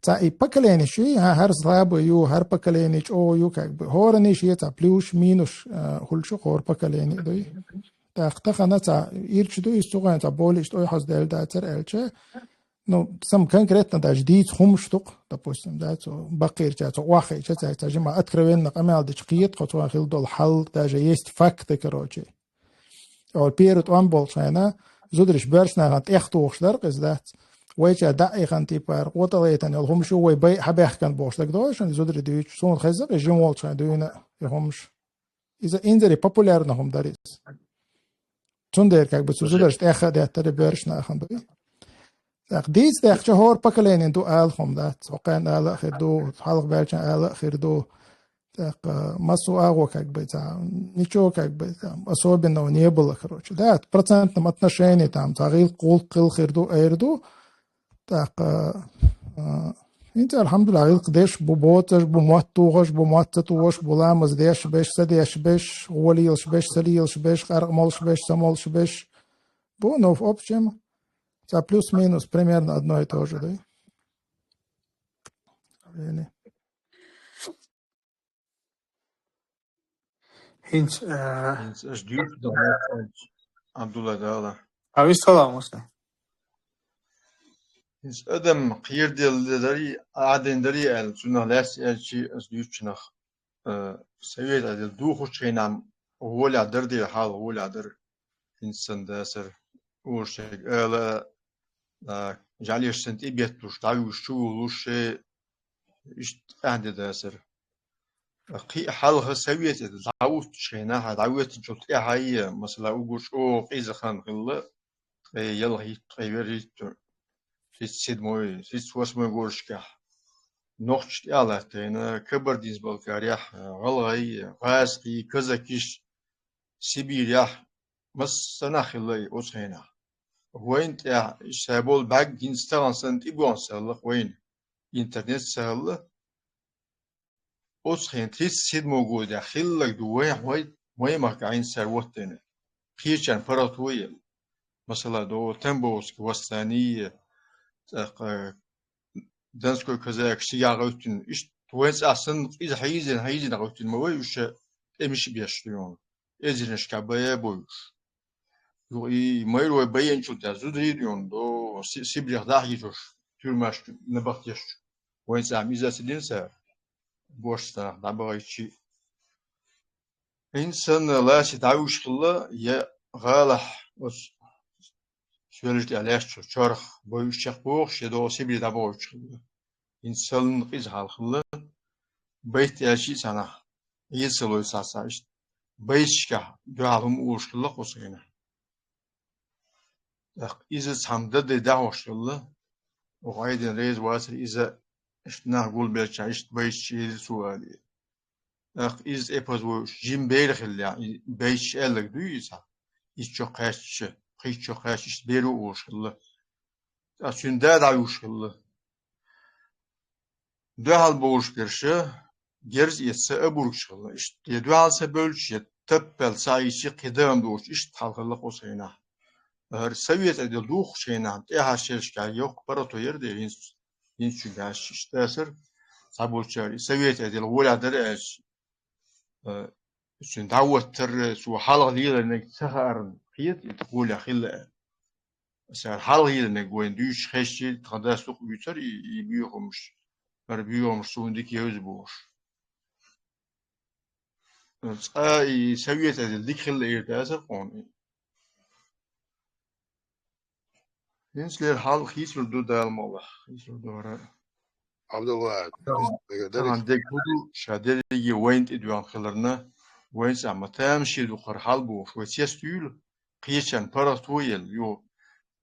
ца и поколение ши, а, хар слабый ю, хар поколение чо ю, как бы, хорани ши, ца плюс, минус, э, хулчу хор поколение, дой. Так, тахана ца, ирч ду, и цугайна ца, болиш, той хаз дел да, цер элче, ну, сам конкретно даже диц хумш тук, допустим, да, цо бакъир ча, цо уахай ча, ца, ца жима откровенно къамял дич киет, хо цо хил дол хал, даже есть факты, короче. Ол перед он бол шайна, зудриш бёршна хан тех тухш дар, кыз да. Вай ча да и хан типар, котал этан ол хумшу вай бай хабяхкан бош, так дошан, зудри дюч, сон хазак, и жим вол шайна дуйна, и хумш. Иза инзери популярна хум дарис. Цундер, как бы, цузу дарш тяха дяттари бёршна ахын дуй. Так, диц тяхча хор поколение ду ал хум да. Цокан ал ахир ду, халх бялчан ал ахир ду. Так, э, массу агу, как бы, там, ничего, как бы, там, особенного не было, короче. Да, в процентном отношении, там, загил кул кыл хир ду, эр ду. Так, э, э, инте, алхамдулилла, гӀилкъ деш бу, боцаш бу, мотт тухаш бу, мотт ца тухаш бу, ламаз деш беш, ца деш беш, гӀолийлаш беш, ца лийлаш беш, къаркъ молш беш, ца молш беш. Бу, ну, в общем, ца плюс-минус примерно одно и то же, да? Или ХӀинц, э, ХӀинц аш дюрту да, Абдулла Дала. Ави салам, Муса. ХӀинц адам кхердел дари, аден дари ал, цунах лес элчи ас дюрту нах, э, совет адил духуч хенам, воля дар дил хал, воля дар. ХӀинц сан дасар, уршек ала, а, жалеш сан тибет душ, давюш, чулуш, э, ишт къанди дасар. Кхы хьалха совет эта дӀавуттучхьена, хьа дӀаветтачул тӀехьа, масала, угу чӀо къиза хан хилла, ткъе ялхитта, ткъе верхӀитта, тридцать седьмой, тридцать восьмой горшкахь. Нохч тӀалаттайна, Кабардинск-Балкарияхь, гӀалгӀай, гӀазкхий, казакиш, Сибиряхь, массанахь хилла и оцу хенахь. Вайн тӀехь, ша болу бӀаьг гинца тахана санна тӀебоьгӀна ца хиллакх вайн. Интернет ца хилла. Оцу хенахь тридцать седьмой годехь хилларг ду вайн, вайн, вайн махка Ӏийна сара ваттайна. Кхечарна паргӀато а елла. Масала, до Тамбовский восстание, тӀаккха Донской казакаш цигахь гӀевттина. Иштта вайн цӀахь санна, иза хьийзина, хьийзина гӀевттина ма вай уьш, тӀемаш беш дуьйна. Эзарнашка бая а бойуш. Юха и майрой байинчул тӀаьхьа зударий дуьйна до Си-, Сибрех дӀахьийжош, тюрьмаш набахтеш. Вайн цӀахь миза ца дина цара. Бош царах дӀабахийтчи. Инсан ласи дӀавуьш хилла, я гӀалахь оцу соьлаш тӀе лаьцначу чорх бойуш чекхбохуш, я догӀу Сибре дӀабохуьйтуш хилла. Инсална къиза хьал хилла, байт аьлчи а цхьанахь, Ӏесалой цхьацца иштта, байташкахь дуьхьал хӀума олуш хилла кху сайна. ТӀаккха иза цхьамма дадай дӀахьош хилла, оха Ӏайдина реза вацара иза, иштта нах гулбелча, иштта байташ еза цо алий. ТӀаккха иза тӀепаза войуш, жима бер хиллехь, и байташ аьлларг дуй иза? Итт шо кхаьчча, пхийтта шо кхаьчча, иштта беро а волуш хилла. ТӀаккха цуьнан да дӀавуьйш хилла. Дуьхьал бовлуш берш, герз эца а бургаш хилла. Иштта, я дуьхьал ца бевлча, я таппаьлла ца Ӏийча, кхин дагам дохуш, иштта хьал хилла кху сайнахь. ХӀара совет Ӏедал духучу хенахь, тӀаьхьарчу шерашкахь йоккха паргӀато яра дера хӀинца, хӀинца чу даьлча иштта дацара, цхьаболчара и совет Ӏедал гӀолехь дара аьлча, э, цуьнан дӀахӀоттар, цо хьалха леларниг ца хаарна, кхета и гӀолехь хилла аьлла. Цара хьалха леларниг вайна дуьйцуш хезчи, тхан дас дукха буьйцура и, и боьхамаш, хӀара боьхамаш суна дика евза бохуш. цкъа и совет азил дика хилла эр дацар къона. ХӀинцалера хьал хийцалур ду, Дала мукъалахь, хийцалур ду хӀара. Абдулла, Тахана дерриге хӀу ду, ша дерриге вайна тӀедоьгӀна хиларна, вайна цӀа ма тамашийна ду хӀара хьал бохуш, вай цецдуьйла, кхечарна паргӀато елла, йо.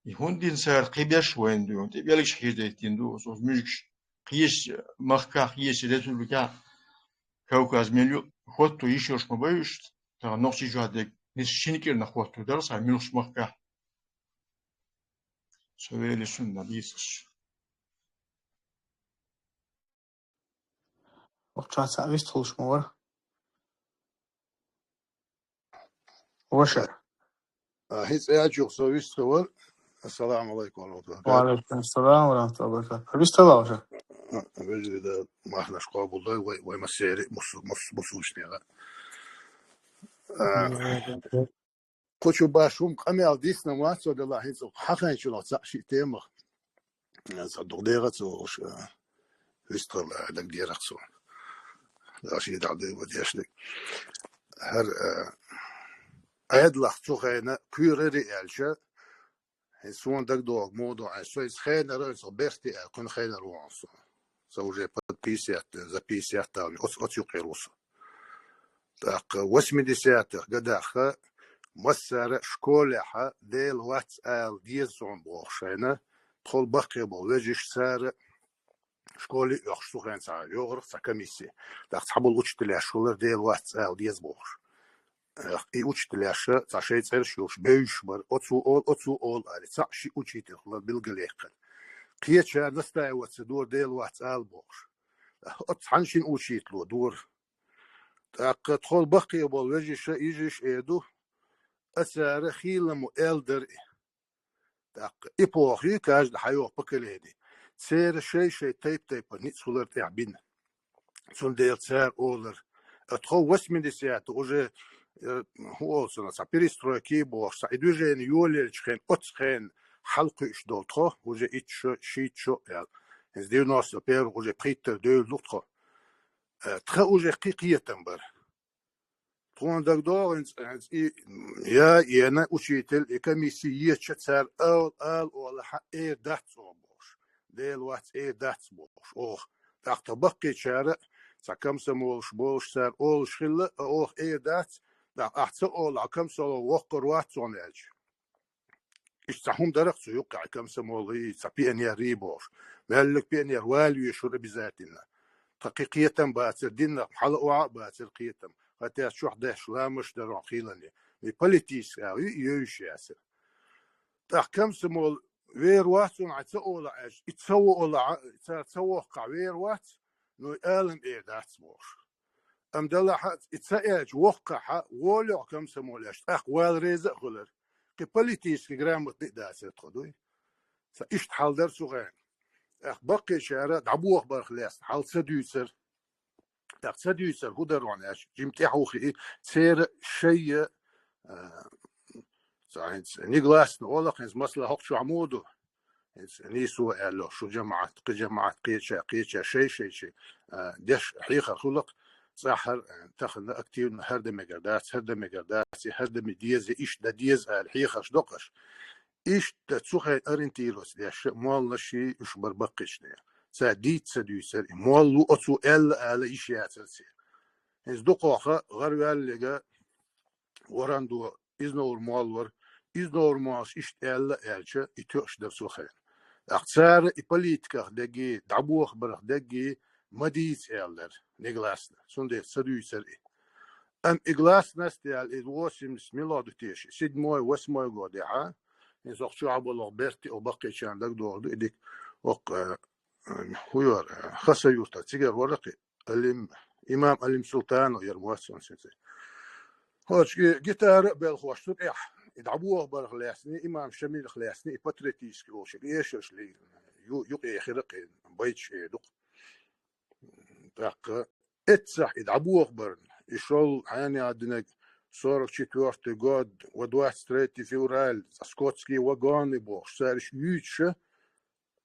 И хӀунда дина цара кхиберш вайна ду, тӀе белгаш хьежадайтина ду, оцу муьжгаш кхечу махкахь, кхечу республикехь, Кавказ мел ю, хӀотто йиш йолуш ма бай уьш, тахана нохчий жоп дерг, нисса шина кӀирнах хӀотто дара цхьа муьлххачу махкахь. Со вели шуна дийцаш. Окча цхьа вистхуьлуш ма вара. Ваша. А, хӀинца аьллачух со вистхуьлура. Ассаламу алайкум ва рахматуллахи ва баракатух. Ва алайкум ассалам ва рахматуллахи ва баракатух. Вистхила ваша. А, вежарий, да, махнаш къобалдой, вай, вай массеран мус-, мус-, мусулманех. А, кху чу баш хӀума къамел дисна вац со делахь, хӀинца хьахайначунах цхьаъ шиъ темах. Цхьа дукха дегӀаца волуш, а, вистхила дагадерах цо. Дала шен дӀа дойла дешниг. ХӀара, а, Ӏедалах цу хенахь кхоьрура аьлча, хӀинца суна дагадогӀу муха ду, ай, со иза хенара, иза берте аьлла, кхуьнан хенара ву хьуна со. Со уже под пятьдесят, за пятьдесят там, оц-, оцу юкъера ву со. ТӀаккха восьмидесятых годах массара школехь Дела вац ала деза суна бохуш шайна, тхол баккхий болу вежарий цара школе а оьхуш, цу хенахь цхьа йогӀурх цхьа комиссия. ТӀаккха цхьаболу учителяш хилар Дела вац ала деза бохуш. Эх, и учителяша цхьа шайн цӀераш йолуш бевзаш бара, оцо олу, оцо олу аьлла, цхьаъ шиъ учитель хилар билгалъяьккхина. Кхечара настаивать ца дора Дела вац ала бохуш. Оцу цхьана шина учитело дора. ТӀаккха тхол баккхий болу вежарий, йижарий эр ду, а цара хийла ма аьлла дара и. ТӀаккха эпохи, каждый хьайогӀу поколени. Церан шай-шай тайп-тайпана ницкъ хилар тӀехь бина. Цундела цара олар, а тхо восьмидесятых уже, э, хӀун олу цунах, цхьа перестройки бохуш, цхьа и движение йолаеллачу хенахь, оцу хенахь хьалакхуьуш долу тхо, уже итт шо, шийтта шо аьлла. Иза девяносто первый уже пхийттара девлла ду тхо. Э, тхан уже кхин кхетам бара. Тхуна дагадогӀу, хӀинца, хӀинца и, я, ена учитель, и комиссия еча цара ал-, ала олахь эр дац оха бохуш. Дела вац эр дац бохуш оха. ТӀаккха тхан баккхийчара, цхьа комсомолаш болуш цара олуш хилла, а оха эр дац, тӀаккха ахь ца олахь, комсомол воккхур вац хьуна аьлча. Иштта цхьа хӀума дарах цу юккъехь комсомолий, цхьа пионерий бохуш. Меллиг пионер вала везаш вара обязательно. Тхан кхин кхетам бацара, динах хьала охьа а бацара кхетам. Хатта чохь деш ламаш дара хьуна хийлане. И политически а, и йовзаш яцара. ТӀаккха комсомол вер вац хьуна, хьайн ца олахь аьлча, и ца воккхахь, цара ца воккхахь вер вац, ну и алам эр дац бохуш. Амма делахь а, и ца аьлча, воккхахь, волехь комсомол аьлча, тӀаккха вала реза а хуьлура. Кхин политически грамотный а дацара тхо дуй. Сан иштта хьал дара цу хенахь. ТӀаккха баккхийчара дӀабохабарх лаьцна хьал ца дуьйцура. ТӀаккха ца дуьйцура хӀун дара хьуна аьлча, жима тӀаьхьа хи и, церан шайя, а, цхьа хӀинца негласно олу-кх, хӀинца масала хӀокху чохь муха ду? ХӀинца нийсо аьлла, шу жамаӀат, кхин жамаӀат, кхеча, кхеча, шай-шай-шай, а, деш хьехар хуьлу-кх, цӀахь хӀара, а, тахана активно хӀара дан мегар дац, хӀара дан мегар дац, и хӀара дан ма деза, иштта дан деза аьлла хьехарш доккхуш. Иштта цу хенахь ориентироваться деш моллаший уьш бара баккхийчарна. Цара дийца ца дуьйцура, и молла ву оцо аьлла ала йиш яцара церан. ХӀинца дукхох гӀараваьлларг Варандо Изновр молла вара. Изновр моллас иштта аьлла а аьлча, и тоьуш дара цу хенахь. ТӀаккха цара и политиках дерг, дӀабохабарх дерг ма дийца аьлла дара, негласно. Цундела ца дуьйцура и. Амма и гласность аьлла, и восемьдесят мила ду теша, седьмой, восьмой годехь, хӀинца хӀокху чохь болу берти, о баккхийчарна дагадогӀур ду, и дика, хӀокху, э, хӀун яра, Хасавюртара цигара вара-кх и Алим, имам Алим Султанов яра моццанаш хӀинца. ХӀокху гитара а белхош цу тӀехь, и дӀабохабарх лаьцна, имам Шамилах лаьцна, и патриотически волчу эшарш ле-, ю-, юкъе хира-кх и байташ эр ду-кх. ТӀаккха эццахь и дӀабохабарна, и шол хьенех динарг сорок четвёртый год, ва двадцать третье февраль, скотские вагоны бохуш, цара уьш юьйцуша,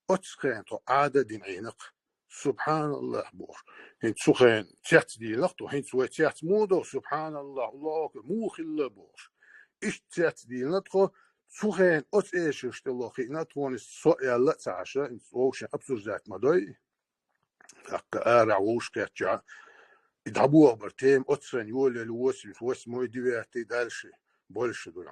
оццу хенахь тхо Ӏада а дина Ӏийна-кх. «Субханаллах», — бохуш. ХӀинца цу хенахь цец дийлина тхо, хӀинца вай цец муха до, «Субханаллах, Аллаху акбар», муха хилла бохуш. Иштта цец дийлина тхо, цу хенахь оцу эшарш тӀе ло хиъна тхуна, со аьлла а ца Ӏаш, хӀинца вовшийн обсуждать ма дой. ТӀаккха арахь вовшахкхетча, и дӀабохабар тема оццу хенахь йолаелла восемьдесят восьмой, девятый дальше, больше ду.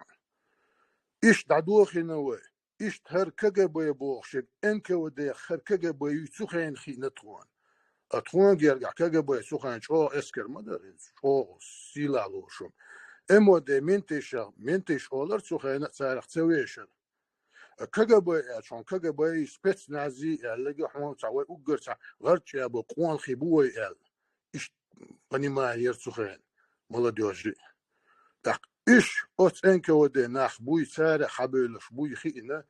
Иштта дӀадохийна вай. Иштта хӀара КГБ бохуш, НКВД, хӀара КГБ ю цу хенахь хиъна тхуна. А тхуна гергахь КГБ цу хенахь чӀогӀа эскар ма дара, чӀогӀа сийлахь лоруш хӀума. МВД менташах, менташ олар цу хенахь, царах ца вешара. А КГБ аьлча, хьуна КГБ-ий, спецназ-ий аьлларг хьуна цхьа вай уггар цхьа гӀарчӀ а бу, къонахий бу вай аьлла. Иштта понимание яра цу хенахь молодёжи. ТӀаккха уьш оцу НКВД нах буй, цара хьабевллаш буй хиъна,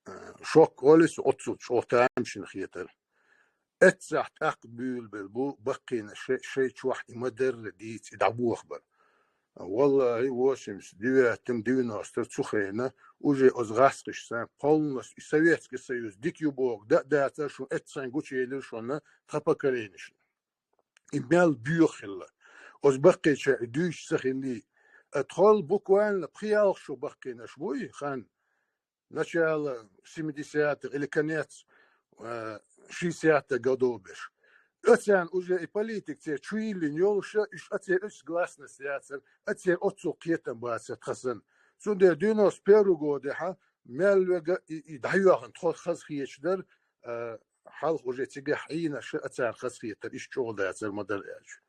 а, шок олий со, оццул чӀогӀа тамашийна хетара. Эццахь тӀаккха буьйлабелла бу баккхийнаш шай, шай чохь и ма-дарра дийца, и дӀабохабар. Валлахи, восемьдесят девятом, девяностом цу хенахь уже оцу гӀазкхашца полностью и Советский Союз дика ю боху, дан а дацара шуна, эццахь гучуелира шуна тхан поколенешна. И мел боьха хилла. Оцу баккхийчара и дуьйцуш ца хиллий. А тхол буквально пхи-ялх шо баккхийнаш буй, хан, начало семидесятых или конец, э, шестидесятых годов берш. Оцарна уже и политика церан чу йиллина йолуш, уьш оцеран оцу гласность яцара, оцеран оццул кхетам бацара тхан санна. Цундела девяносто первый годехь мел вега и, и дӀайоьхна тхо хазахеташ дара, э, хьалха уже цигахь Ӏийнарш а царна хазахетара, иштта чӀогӀа дацар ма дара аьлча.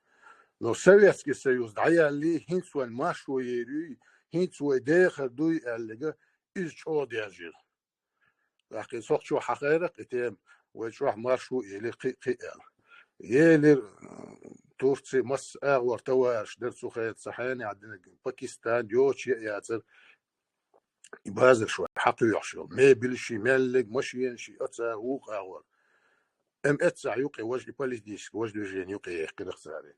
Но Советский Союз дӀаяллий, хӀинца вайн маршо ер юй, хӀинца вай дехар дуй аьлларг, иза чӀогӀа дежира. ТӀаккха иза хӀокху чохь хьахийра-кх и тема, вай чохь маршо елира кхин а, кхин а аьлла. Елира, Турци, масса агӀор товарищ дара цу хенахь, цхьа хьенех динарг, Пакистан, йочу яа яцара. И базарш вай хьакхоьхьуш йолу. Мебельший, меллиг, машенаший, оцара вукху агӀор. М эццахь юкъе важа и политический, важа движение юкъе яьккхира-кх цара.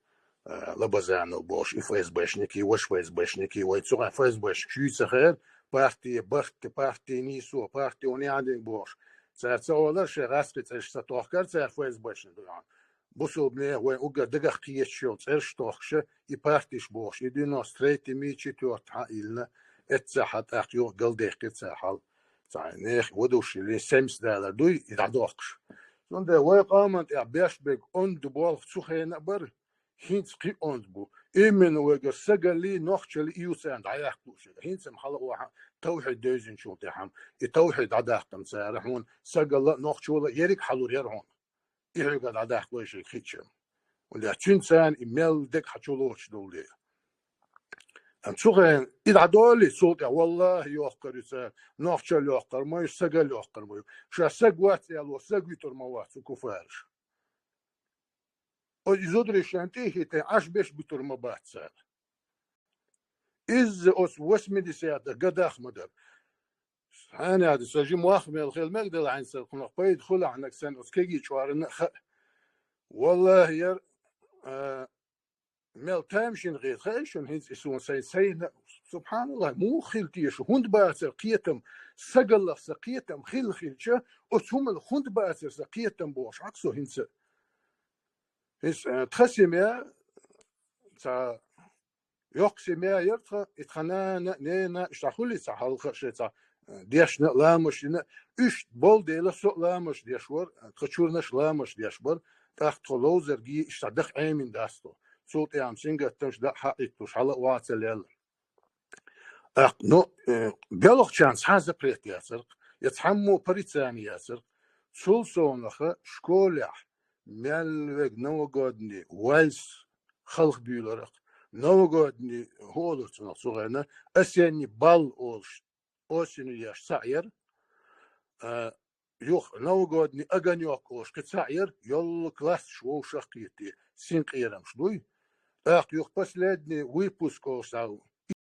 А, Лабазанов бохуш, и ФСБшники, важа ФСБшники, вай цу хенахь ФСБшникаш юй ца хеара, партия барт, партия нийсо, партия униадинг бохуш. Цара ца олара, шайн гӀазкхи цӀераш ца тохкара цара ФСБшна дуьхьал. Бусулба нехан вайн уггар дагах кхеташ йолу цӀераш тохкуша, и партиш бохуш, и девяносто третий, четвёртый хьан а йиллина, эццахь хьан тӀаккха юха галдаьккхира цара хьал. Цхьа нехан вадуш йиллина, семьдесят далар дуй, и дӀадоккхуш. Цундела вай къоман тӀехь беш берг онда болх цу хенахь а бара, хӀинца кхин онда бу. Именно вайгара сагаллий, нохчаллий и ю царна дӀаяккха лууш. ХӀинца-м хьала а вахьа, тавхьид девзинчул тӀаьхьа-м, и тавхьид дӀадаккха-м цара хьуна, сагалла а, нохчалла а ерриг хьалур яра хьуна. И хьоьга дӀадаккха вай шайга хиъча. ХӀунда аьлча цуьнан царна и мел дега хьан чу лоцуш долу де. Амма цу хенахь и дӀадолий, цул тӀаьхьа, валлахи, йоккхур ю цара, нохчалла йоккхур ма ю, сагалла йоккхур ма ю. Ша саг вац аьлла, саг вуьтур ма вац цу куфарша. Оцу и зударий шайна тӀе а хӀиттина, Ӏаш берш буьтур ма бац цара. Изза оцу восьмидесятых годах ма дара. Хьенех ду, сан жима мох мел хила мега дала хьайна, сан кхунах пайда хуьлу хьанаг санна, оцу кегий чкъоранна а хаьа. Валлахи, яра, а, мел тамашийна хета, хаьий шуна хӀинца и суна сайн, сайна, субханаллах, муха хила теша, хӀунда бацара кхетам, сагаллах сан кхетам хилла хилча, оцу хӀуманах хӀунда бацара сан кхетам бохуш, Ӏа-кх со хӀинца. ХӀинца, а, тхан семья, цхьа йоккха семья яра тхан, и тхан нана, нена, иштта хуьлий цхьа хьалха а шайн цхьа, а, дешна а, ламазаш дина а, уьш болу дела со а ламазаш деш вара, а, тхан чурнаш а ламазаш деш бара, тӀаккха тхо ловзаргий иштта даха Ӏемина дац тхо. Цул тӀаьхьа-м сингаттамаш даа хьаитталуш, хьала а ваха ца лелла. ТӀаккха, ну, э, белхачарна цхьа запрет яцара-кх, я цхьаммо порицание яцара-кх. Цул совнаха школехь мел вега новогодний вальс халхабуьйлура-кх. Новогодний хӀу олура цунах цу хенахь, осенний бал олуш, осенью еш цхьаъ яра. А, юха новогодний огонёк олуш кхин цхьаъ яра, йоллу классаш вовшах а кхетий, синкъерамаш дуй. ТӀаккха юха последний выпуск олуш цхьа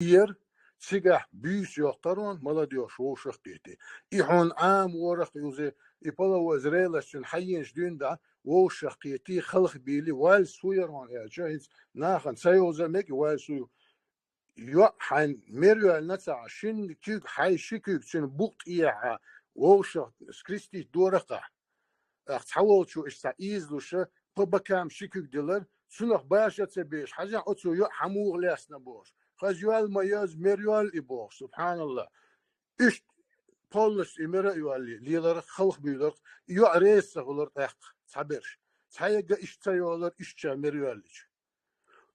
яра, цигахь буьйса йоккхура хьуна, молодёжь вовшах а кхетий. И хьуна Ӏаморах юзе, и половой зрелость цуьнан хьаенаш дуьйна дӀа, вовшах а кхетий, халхабуьйлий, вальс хӀу яра хьуна аьлча, хӀинца нахана ца йовза мега и вальс хӀу ю. ЙоӀ хьайн мер йоьллина ца Ӏа, шина куьг хьайн ши куьг цуьнан букъ тӀехьа вовшах скрестить дора-кх ахь. Ах, цхьаволчо иштта цхьа ийзалуша, по бокам ши куьг дилар, цунах баша ца беш, хьажахь оцо йоӀ хьамуха лаьцна бохуш. Хаза йоал ма яза, мер йоал и бохуш, субханаллах. Иштта полностью и мера а йоалли, леларх, халхабуьйларх, и йоӀ реза ца хилар тӀаккха, цхьаберш. Цхьаегга иштта ца йолар, иштта ша мер йоаллича.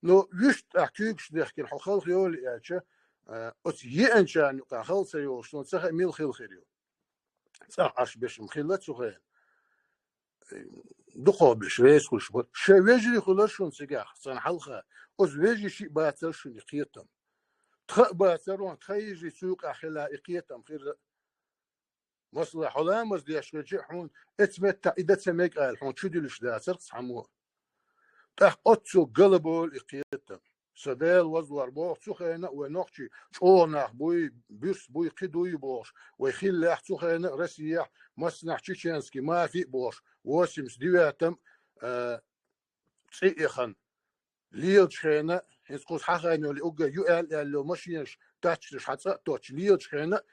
Но вуьшта тӀаккха куьйгаш дехкина хьо халха йолий аьлча, а, оцу еанчарна юкъахь хала ца йолуш, но ца хаьа мила хила хир ю. ЦӀахь Ӏаш беш-м хилла цу хенахь. Дукхахберш реза хуьлуш бара. Шайн вежарий хуьлура шуна цигахь, царна хьалха. Оцу вежарий шиъ бацара шуна и кхетам. Тха а бацара, тхан йижарий цу юкъахь хила и кхетам хир. Масала, хьо ламаз деш хилча, хьуна эцу меттахь и дан ца мега аьлла, хьуна чудуьлуш дацара цхьаммо. ТӀаккха оццул гала болу и кхетам. Сан Дела возлор боху цу хенахь а вай нохчий чӀогӀа нах буй, буьрса буй, кхин дуй бохуш, вай хиллехь цу хенахь а Россияхь массанхьа чеченский мафия а бохуш, восемьдесят девятом, а, цӀе а яхана, лелачу хенахь, хӀинца кхуза хьан хенахь уггар ю аьлла-аьлла машинаш, тачкаш хьан цӀа а тоттуш, лелачу хенахь,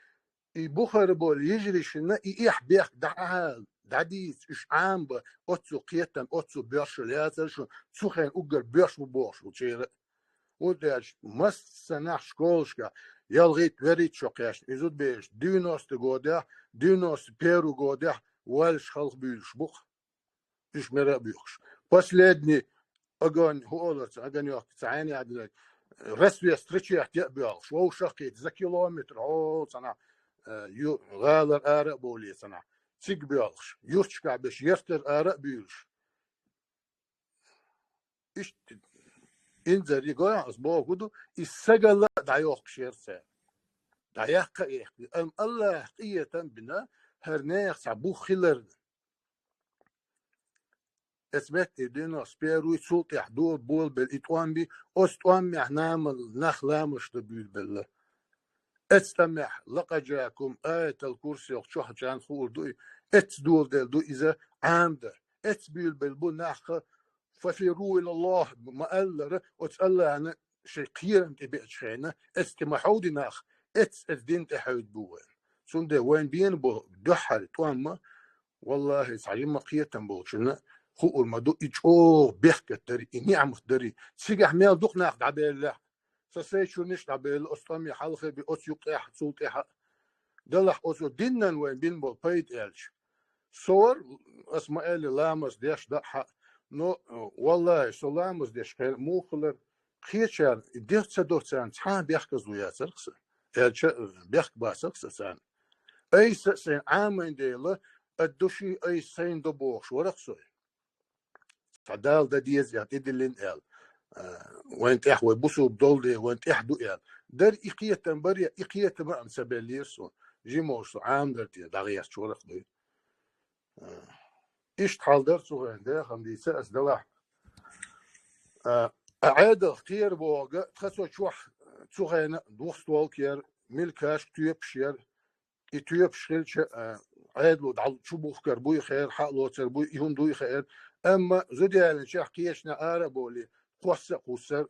и бухара болу йижарий шинна и эхь бехк дӀахьала, дӀадийца, уьш Ӏамабан, оццул кхетам, оццул боьршалла яцара шуна, цу хенахь уггар боьрша бу бохуш ву церан а. ХӀунда аьлча массанхьа школашкахь, ялхитта, вуьрхӀитта шо кхаьчна, и зудабераш девяносто годехь, девяносто первый годехь валлаш халха буьйлуш бу-кх. Уьш мера а буьйхуш. Последний огонь, хӀун олура цу огонёк, цу хьенех динарг, рассвет встречать ян а боьлхуш, вовшах а кхетта, за километр, хьо цхьанхьа, э, ю-, гӀалара ара а бовлий цхьанхьа. Цига боьлхуш, юьрташкахь берш, яртара ара а буьйлуш. Иштта инзаре гой хьо, ас бохург ду, и сагала а дӀайоккхуш яра цара. ДӀаяккха а яьккхина. Амма АллахӀа къинхетам бина, хӀара нехан цхьа бух хиларна. Эцу метте девяносто первый, цул тӀаьхьа дола болабелла и тӀом бий, оцу тӀомехь нама-, нах ламазаш дан буьйлабелла. Эцу тӀамехь «Лакъад жаакум», Аятал Курси йолу чохь чан хуур ду и, эцу доладелла ду иза Ӏамадан. Эцу буьйлабелла бу нах, «Фафирру илаллахӀ» ма-аллара, оцу АллахӀана шайн кхерам тӀе беачу хенахь, эцу тӀе ма хьовди нах, эцу, эцу дин тӀе хьевдабо вайна. Цундела вайна бена бо дуьххьара тӀом ма, валлахӀи, цхьа жимма кхетам болчунна хуур ма ду, и чӀогӀа беркат дарий, и ниӀмат дарий. Цигахь мел дукха нах дӀабеллехь, сан сайчуннаш а дӀабелла, оцу тӀаме хьалха бен, оцу юкъехь, цул тӀаьхьа а. Делахь оцу динан вайн бина болу пайда аьлча. Со вара, ас ма-аьллий, ламаз деш даа хьаа, но, валлахӀи, со ламаз деш хенахь муха хилар, кхечарна и деш ца до царна цхьа а бехказло яцара-кх сан. Аьлча, бехк бацара-кх сан царна. Айса а сайн Ӏамийна дела, ад души айса сайна до бохуш вара-кх со. Цхьа Дала дан деза аьлла, тӀедиллина аьлла. А, вайн тӀехь вай бусулба долу де, вайн тӀехь ду аьлла. Дара и кхетам, баре, и кхетам а ам ца беллера суна. Жимолуш со Ӏамадар тӀе дӀагӀерташ вара-кх дуй. А, иштта хьал дара цу хенахь, дехам дийца ас далахь. А, а Ӏедалх кхера бохург, тхан со чохь цу хенахь духстолк яра, милкашка тоьпаш яра, и тоьпаш хилча, а, Ӏедало дӀа чубухкар буй хер, хьа а лоцар буй, и хӀума дуй хеара. Амма зуда ялийначохь кхечанхьа ара а бовлий, кхосса а кхуссар,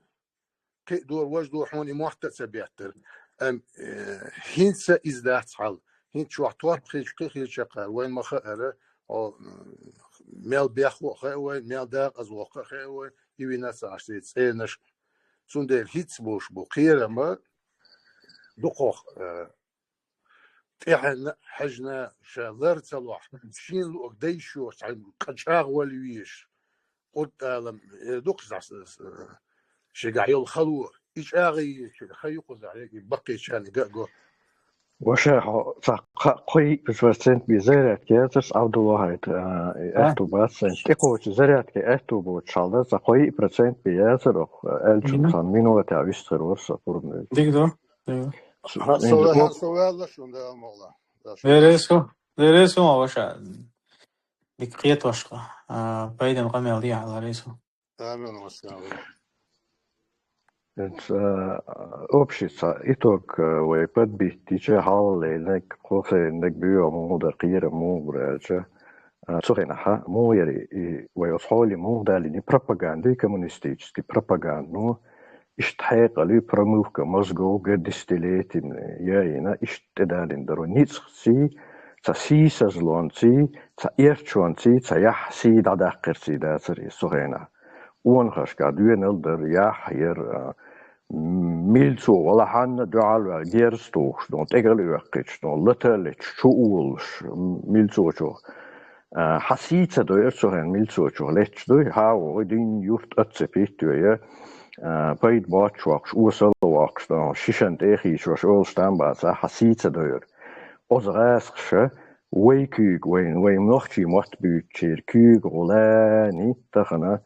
кхин а дора, важа дора, хьуна и мотт а ца беттара. Амма, э, хӀинца иза дац хьал. ХӀинца чохь топ хилча, кхин хилча кхара, вайн ма хаара, хьо, м, мел бехво а хаьа вайн, мел дакъаза воккху а хаьа вайн, и вина ца Ӏаш, и цӀенаш. Цундела хӀинца болуш бу кхерам а дукхох, э, тӀаьхьенна а хьаьжна, ша лар ца лохь, шена луъург дай йоцуш, цхьа къа чӀагӀвала везаш. Къуръан, э, дукхаза, э, шигахь йолу хало, и чӀагӀйийча, хан ю кхузахь, и баккхийчарна ган а го. Ваша, хьо цхьа кхо-, кхо-, йиъ процент бен зарядка яцара, Ӏабдулла, хьайта, а, и аьтту бац сайн. ТӀекхочу зарядка аьтту боцуш хьал дара, цхьа кхо-, йиъ процент бен яцара оха, аьллачун цхьана минотехь вистхир вара со пурба. Дика ду. Дика ду. Хьан со ваьлла шуна, Дала мукъ лахь. Дерриг а, дерриг а, ваша. Дика кхетош, а, пайденна къамел дехьа ларийса. Амин, вассалам. Э, общий цхьа итог, э, вай подбиттича хьалалайнарг, кху хенахь буьйху муха дара, кхерам муха бара аьлча, а, цу хенахь муха яра и вай оцу хьоле муха далийна пропаганда, коммунистический пропаганда, ну, иштта хьекъалий, промывка мозгов, г-, десятилетиями яйина, иштта тӀедалийна дара. Ницкъ, сий, цхьа сийсазлонций, цхьа эрчонций, цхьа яхь сий дӀадаккхарций дацар иза цу хенахь. Къонахашкахь доьналла дар, яхь яр, а, милцо валахьанна дуьхьал ваьлла герз тухуш, дон тӀекӀал оьккхуьйтуш, дон лата а леташ, чу а волуш, милцочух. А, хьан сий ца дойура цу хенахь милцочух летташ дуй, хьан а вогӀий, дин, юрт оццепить а йой, а, пайда боццуш воккхуш, осал а воккхуш, дон шишан тӀе а хийшош, олуш там бацахь, хьан сий ца дойура. Оцу гӀазкхаша вай куьйга, вайн, вайн нохчий мотт буьйцучеран куьйга гӀо лаьний тахана,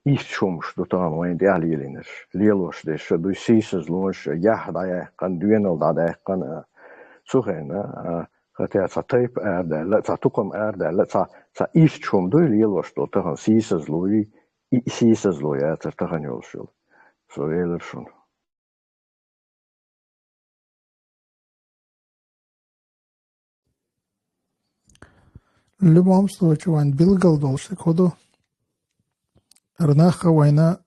иштта хӀумаш ду тахана вайна тӀехь лелийнарш, лелош дерш а дуй, сийсазлонаш а, яхь дӀаяьккхина, доьналла дӀадаьккхина а. Цу хенахь, а, хӀета цхьа тайпа арадаьлла, цхьа тукхам арадаьлла, цхьа, цхьа иштта хӀума дуй лелош долу тахана сийсазлуй, и сийсазло яцара тахана йолуш йолу. Со велира шуна. Любом случае, вайн билггал долуш дерг хӀун ду? ХӀара нах а вайна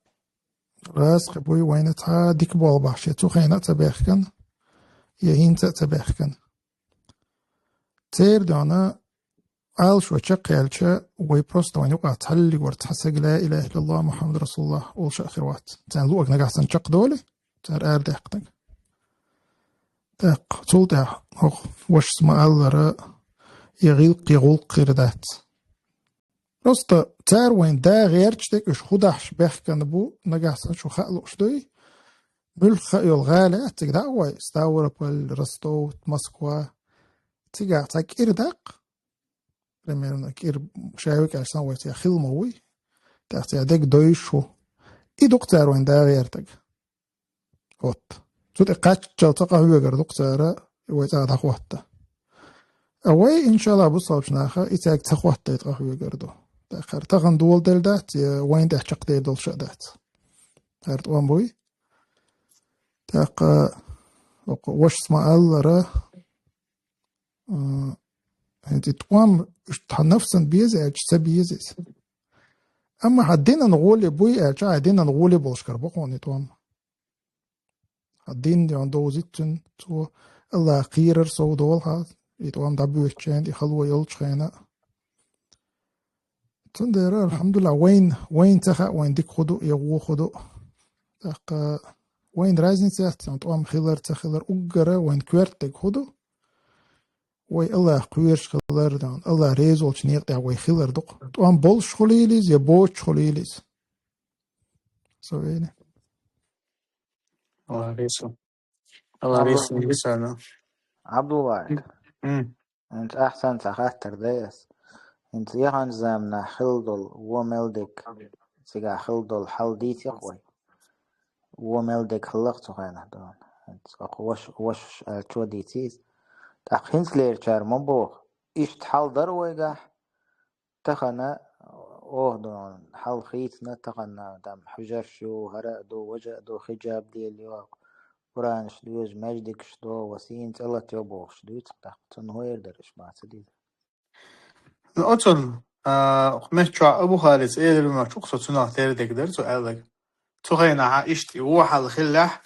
гӀазкхи буй, вайна цхьа а дика болу бахьаш я цу хенахь а ца баьхкина, я хӀинца а ца баьхкина. Церан дона Ӏалашо чекхъяьлча, вай просто вайн юкъахь цхьаллиг вара цхьа саг ла илаха иллаллах Мухаммад расулуллах олуш а хир вац. Царна луъург нагахь санна чекхдолий, цара арадаьккхинарг. ТӀаккха цул тӀаьхьа хӀокху вашас ма-аллара, я гӀиллакх, я гӀуллакх хир дац. Просто цара вайн да гӀерташ дерг уьш хӀун дахьаш баьхкина бу, нагахь санна шу хаа лууш дуй? Муьлхха а йолу гӀала яц цига дӀа а гӀой, Ставрополь, Ростов, Москва. Цигахь цхьа кӀира даккха, примерно, кӀира шаьвиг аьлча сан вай цигахь хила ма вуй. ТӀаккха цигахь дерг дойуш ву. И ду-кх цара вайн да гӀертарг. Вот. Цу тӀе кхаччалц цхьа къахьоьгур ду-кх цара, и вай цӀа дӀахӀотта. А вай, иншалла, бусалбачу наха и цаьрга ца хӀоттайта къахьоьгур ду. ТӀаккха хӀара тахана доладелла дац, я вайна тӀехь чекхдер долуш а дац. ХӀара тӀом буй. ТӀаккха хӀокху вашас ма-аллара, а, хӀинца и тӀом уьш тхан нафсан беза аьлча, ца беза иза. Амма хьан динан гӀоле буй аьлча, хьан динан гӀоле болуш кара бу хьуна и тӀом. Хьан дин дӀадовзийта цуьнан, цо Аллах кхерар сов долу хьан, и тӀом дӀабоьдучу хенахь, и хало йолчу хенахь. Цундела, алхьамдулиллах, вайн, вайн ца хаьа, вайн дика хӀун ду, я вон хӀун ду. ТӀаккха вайн разница яц, тӀом хилар, ца хилар, уггара вайн коьртаниг хӀун ду? Вай Аллах кхоьруш хилар, Аллах реза волчу некъа тӀехь вай хилар ду-кх. ТӀом болуш хуьлийла иза, я боцуш хуьлийла иза. Со вели. Аллах реза. Аллах реза ву. Абдулла. М. ХӀинца ахь санна цхьа хаттар дай ас. ХӀинца яханчу заманахь хилла долу вон мел дерг, цигахь хилла долу хьал дийци-кх вай. Вон мел дерг хилла-кх цу хенахь дона. ХӀинца оха ваша, ваша аьллачо дийци иза. ТӀаккха хӀинцалерчара ма боху, иштта хьал дара вайгахь, тахана, оха дона хьал хийцина, тахана там хьуьжарш ю, хӀара а ду, важа а ду, хиджаб лелайо, Къуранаш доьжу, маьждигаш до, ва сийна цӀе латайо бохуш дуьйцу-кх тӀаккха. Цунна хӀун эр дара, аш ма ца дийза? Ну, оцунна, а, меттачохь Абу Халица элира моьтту-кх со, цунах тера дерг дара цо аьлларг. Цу хенахь иштта и вон хьал хиллехь,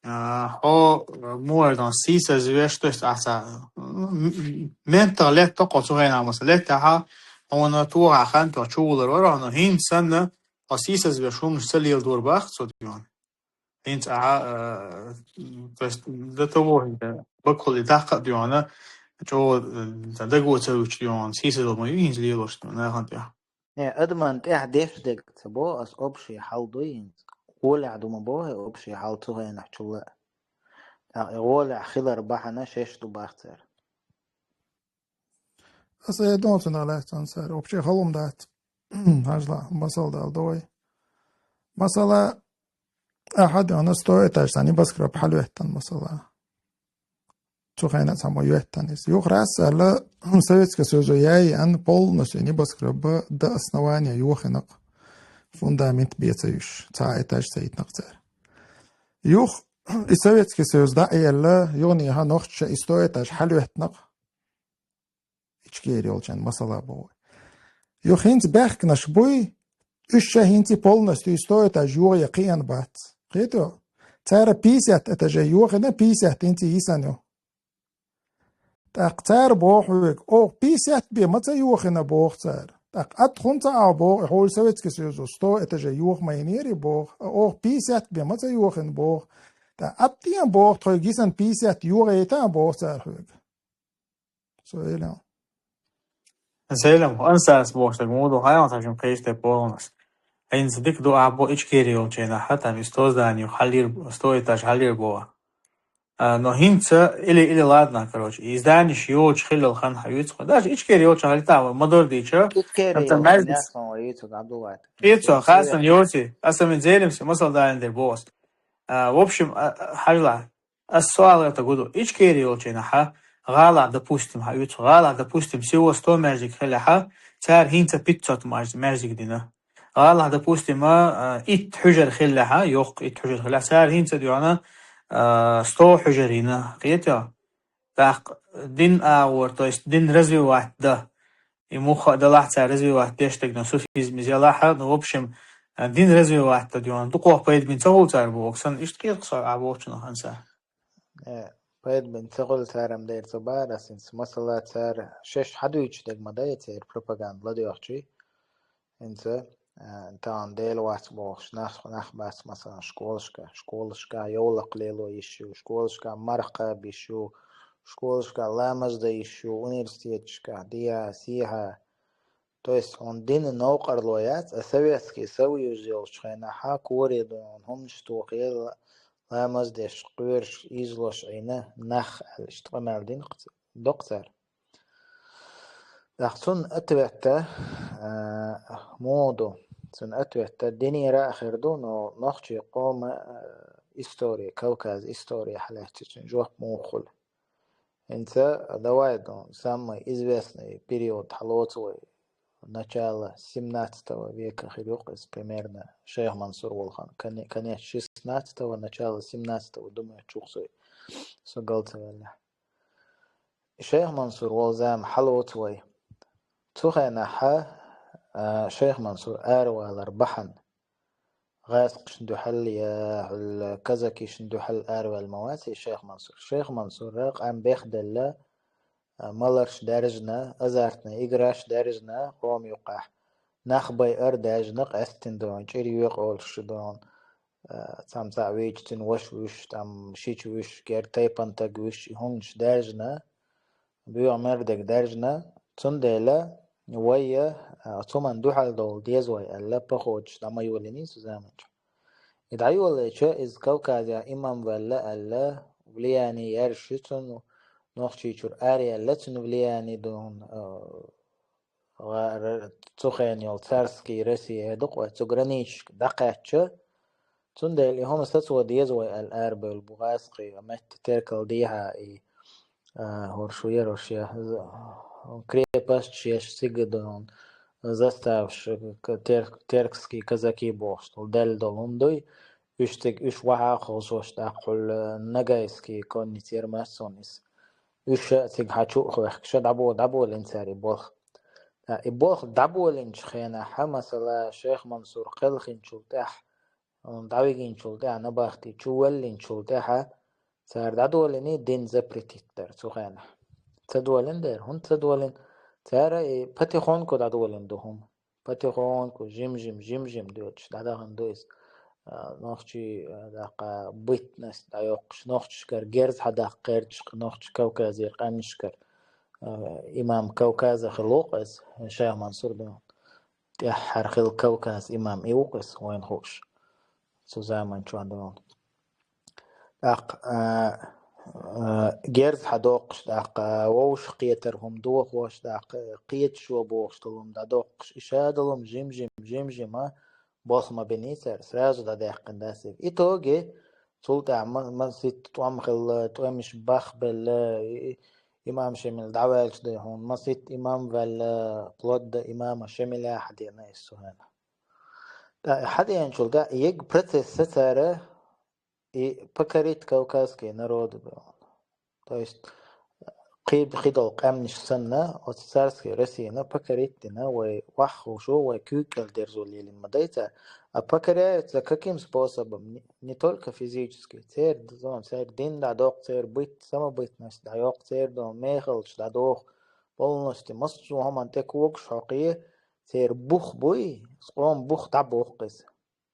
а, хьо, а, муха эр дон, сийсазвеш, то есть ахьа ца, м-, м-, меттах летта-кх хьо цу хенахь, масала, леттехь хьуна тохахь хан тоьхна чувуллур вара хьуна, хӀинца санна, хьо сийсазвеш хӀуманаш ца леладора боху цо дийна. ХӀинца ахьа, а, то есть до того хӀинца баккхалла даккха а доьгӀна, чӀогӀа, а, даго ца вуьтуш доьгӀна, сийсазалла ма ю хӀинца лелош нахана тӀехь. Не, адаман тӀехь деш дерг ца боху ас, общий хьал дуй хӀинца. Гӏолехь ду ма боху, общий хьал цу хенахь чулла а. ТӀаккха и гӏолехь хилар бахьана шеш ду бах цара. Аса э дон цунах лаьцна цара, общий хьал хӀума дац. Хьажал, масал дала ду вай. Масала, ахьа а доьгӀна сто этаж цхьа небоскреб хьалаоьттина, масала. Цу хенахь цхьаммо йоьттина иза. Юха раз аьлла, Советский Союзо яй аьлла, полностью небоскреб до основания йохийна-кх, фундамент бен ца юьсуш, цхьа этаж ца йитина-кх цара. Юха и Советский Союз дӀа а елла, юханехьа нохчаша и сто этаж хьалаоьттина-кх. Ичкери йолчун масала боху. Юха хӀинца баьхкинарш буй, уьш ша хӀинца полностью и сто этаж йохаян кхиъна бац. Кхетий? Цара пятьдесят этажей йохийна, пятьдесят хӀинца йисна ю. ТӀаккха цара боху хьоьга, оха пятьдесят бен ма ца йохийна боху цара. ТӀаккха атта хӀунда ца Ӏа боху, и хьула Советский Союзо сто этажей йоха ма йинера боху, а оха пятьдесят бен ма ца йохийна боху. ТӀаккха атта ден боху тхоьга йисина пятьдесят йохийта а боху цара хьоьга. Со элам. Селам, ансас бохуш даг муду хайон сажим кхечте полнас. Айнца дик ду або ичкери йолчена хатам и сто зданию халир, сто этаж халир бова. А, но хинца или, или ладно, короче. И зданиш йолч хилил хан хаюц. Даже ичкери йолч халита мадор дича. Ичкери это йолч мясо хаюц Абдулла. Ицо хасан йоси, асами зелимси масал далин дер бос. А, в общем, а, а, хажла. Ас суал это гуду. Ичкери йолчена ха, гала, допустим, ха, юц гала, допустим, всего сто мажик хиле ха, цар хинца пятьсот маж-, мажик дина. Гала, допустим, а, а, ит хужар хиле ха, йох ит хужар хиле, цар хинца дюана, а, сто хужар ина. Кхетя? Так, дин агъор, то есть дин развивать да. И муха далахь цар развивать деш тагна суфизм из ялахьа, ну, в общем, а, дин развивать да дюана. Дукхох пайда бин ца хул цар бу, оксан, ишт кхетх со, а, бохчуна ханса. Э, пайда бин ца хул царам дер ца бара, синс масала цар шеш хадуич дег ма дай цар пропаганда ладуяхчи. Инца, э, таан Дел вац бохуш, нах, нах бац, масала, школашка, школашка йовлакх лело йиш ю, школашка марха биш ю, школашка ламаз да йиш ю, университеташка, диа, сиха. То есть он дин новкъарло яц, а Советский Союз йолчу хенахьа коре дон хӀумнаш тохе ламаз деш, кхоьруш, излош Ӏийна нах аьлла, иштта къамел дина доккха цара. ТӀаккха цунна ответта, а, муха ду? Цунна ответта динера а хир ду, но нохчий къома, а, история, Кавказ история хьалаьцча цуьнан жоп муха хуьлу? ХӀинца давай ду, самый известный период хьалоцу вай. Начало семнадцатого века хир ю-кх иза, примерно, Шайх Мансур волу хан. Коне-, конец шестнадцатого, начало семнадцатого, думаю, чухсой. Со гал ца ваьлла. Шайх Мансур волу зама хьалоцу вай. Цу хенахьа, а, Шайх Мансур аравалар бахьана. ГӀаскхашна дуьхьал я хьуьлла казакишна дуьхьал араваьлла ма вац и Шайх Мансур. Шайх Мансура къам бехделла, а, маларш даьржина, азартный играш даьржина, къома юккъехь. Нах байар даьржина, къаьсттина дон, чӀир йоькъа олуш шу дон, а, цхьамма цхьаъ вийча цуьнан ваша вуьш, там, шича вуьш, гер тайпан таг вуьш, и хӀуманаш даьржина, боьха мер дерг даьржина. Цундела вайя, а, цуман дуьхьал довла деза вай аьлла, похочуш дӀа ма йолийний цу заманчохь. И дӀайоллича, иза Кавказехь имам ваьлла аьлла, влияние яьржаш ю цунна, Нохчийчуьра араяьлла цуьнан влияние ду хӀуна, а, гӀа-, р-, цу хенахь йолу царский Россия хӀе ду-кх вай, цу границашка дӀакхаьчча, цундела и хӀума сацо деза вай аьлла арабевлла бу гӀаскхий, метта теркал дехьа и, а, хӀорш ву яра, хӀорш я, з-, крепость шеш цига дон, заставш, к-, тер-, теркский казаки бохуш долу, даьлла долу хӀума дуй, уьш цига, уьш вахьа а кхалшош тӀаккха хьуьлла, ногайский конница яра массо а иза. Уьш а цига хьан чу а хьоьхкуш, дӀабо-, дӀаболийна цара и болх. Ткъа и болх дӀаболийначу хенахь, масала, Шайх Мансур кхелхинчул тӀаьхьа, м, дӀавигинчул тӀаьхьа, набахти чу валлинчул тӀаьхьа, цара дӀадолийний дин запретить дар цу хенахь. Ца долийна дера, хӀунда ца долийна? Цара и потихоньку дӀадолийна ду хӀума. Потихоньку, жим-жим, жим-жим доьдуш, дӀадахана ду иза. А, нохчий, а, даккха бытность дӀайоккхуш, нохчашкара герз хьадаккха гӀерташ, нохча Кавказера къаьмнашкара, а, имам Кавказа хила ву-кх иза, Шайх Мансур дон. ТӀаьххьара хила Кавказ имам и ву-кх иза, вайна хууш. Цу заманчохь дон. ТӀаккха, а, а, герз хьадоккхуш, тӀаккха вовшах кхетар хӀума дохош, тӀаккха кхеташо бохуш долу хӀума дӀадоккхуш, и ша долу хӀума жим-жим, жим-жима болх ма биний цара, сразу дӀадаьккхина дац и. Итоге, цул тӀаьхьа ма-, маситта тӀом хилла, тӀемаш бахбелла, и-, и-, имам Шемил дӀаваьлча дай хьуна, маситта имам ваьлла, плотда имама Шемиля хьадеана иза цу хенахь. ТӀаккха хьадеанчул тӀаьхьа егга процесса цара и покорить кавказские народы было. То есть, кхы, кхыдолу къаьмнаш санна, оцу царской Россина покорить дина, вай ваххушу, вай куьйга кӀел дерзо лелийна ма дай цара. А покоряются каким способом? Не, не только физически. Церан, церан дин дӀадоккху, церан быт, самобытность дӀайоккху, церан дон мехаллаш дӀадоху, полностью массо а хӀуманна тӀе когаш хьокхий, церан бух буй, къоман бух дӀабоху иза.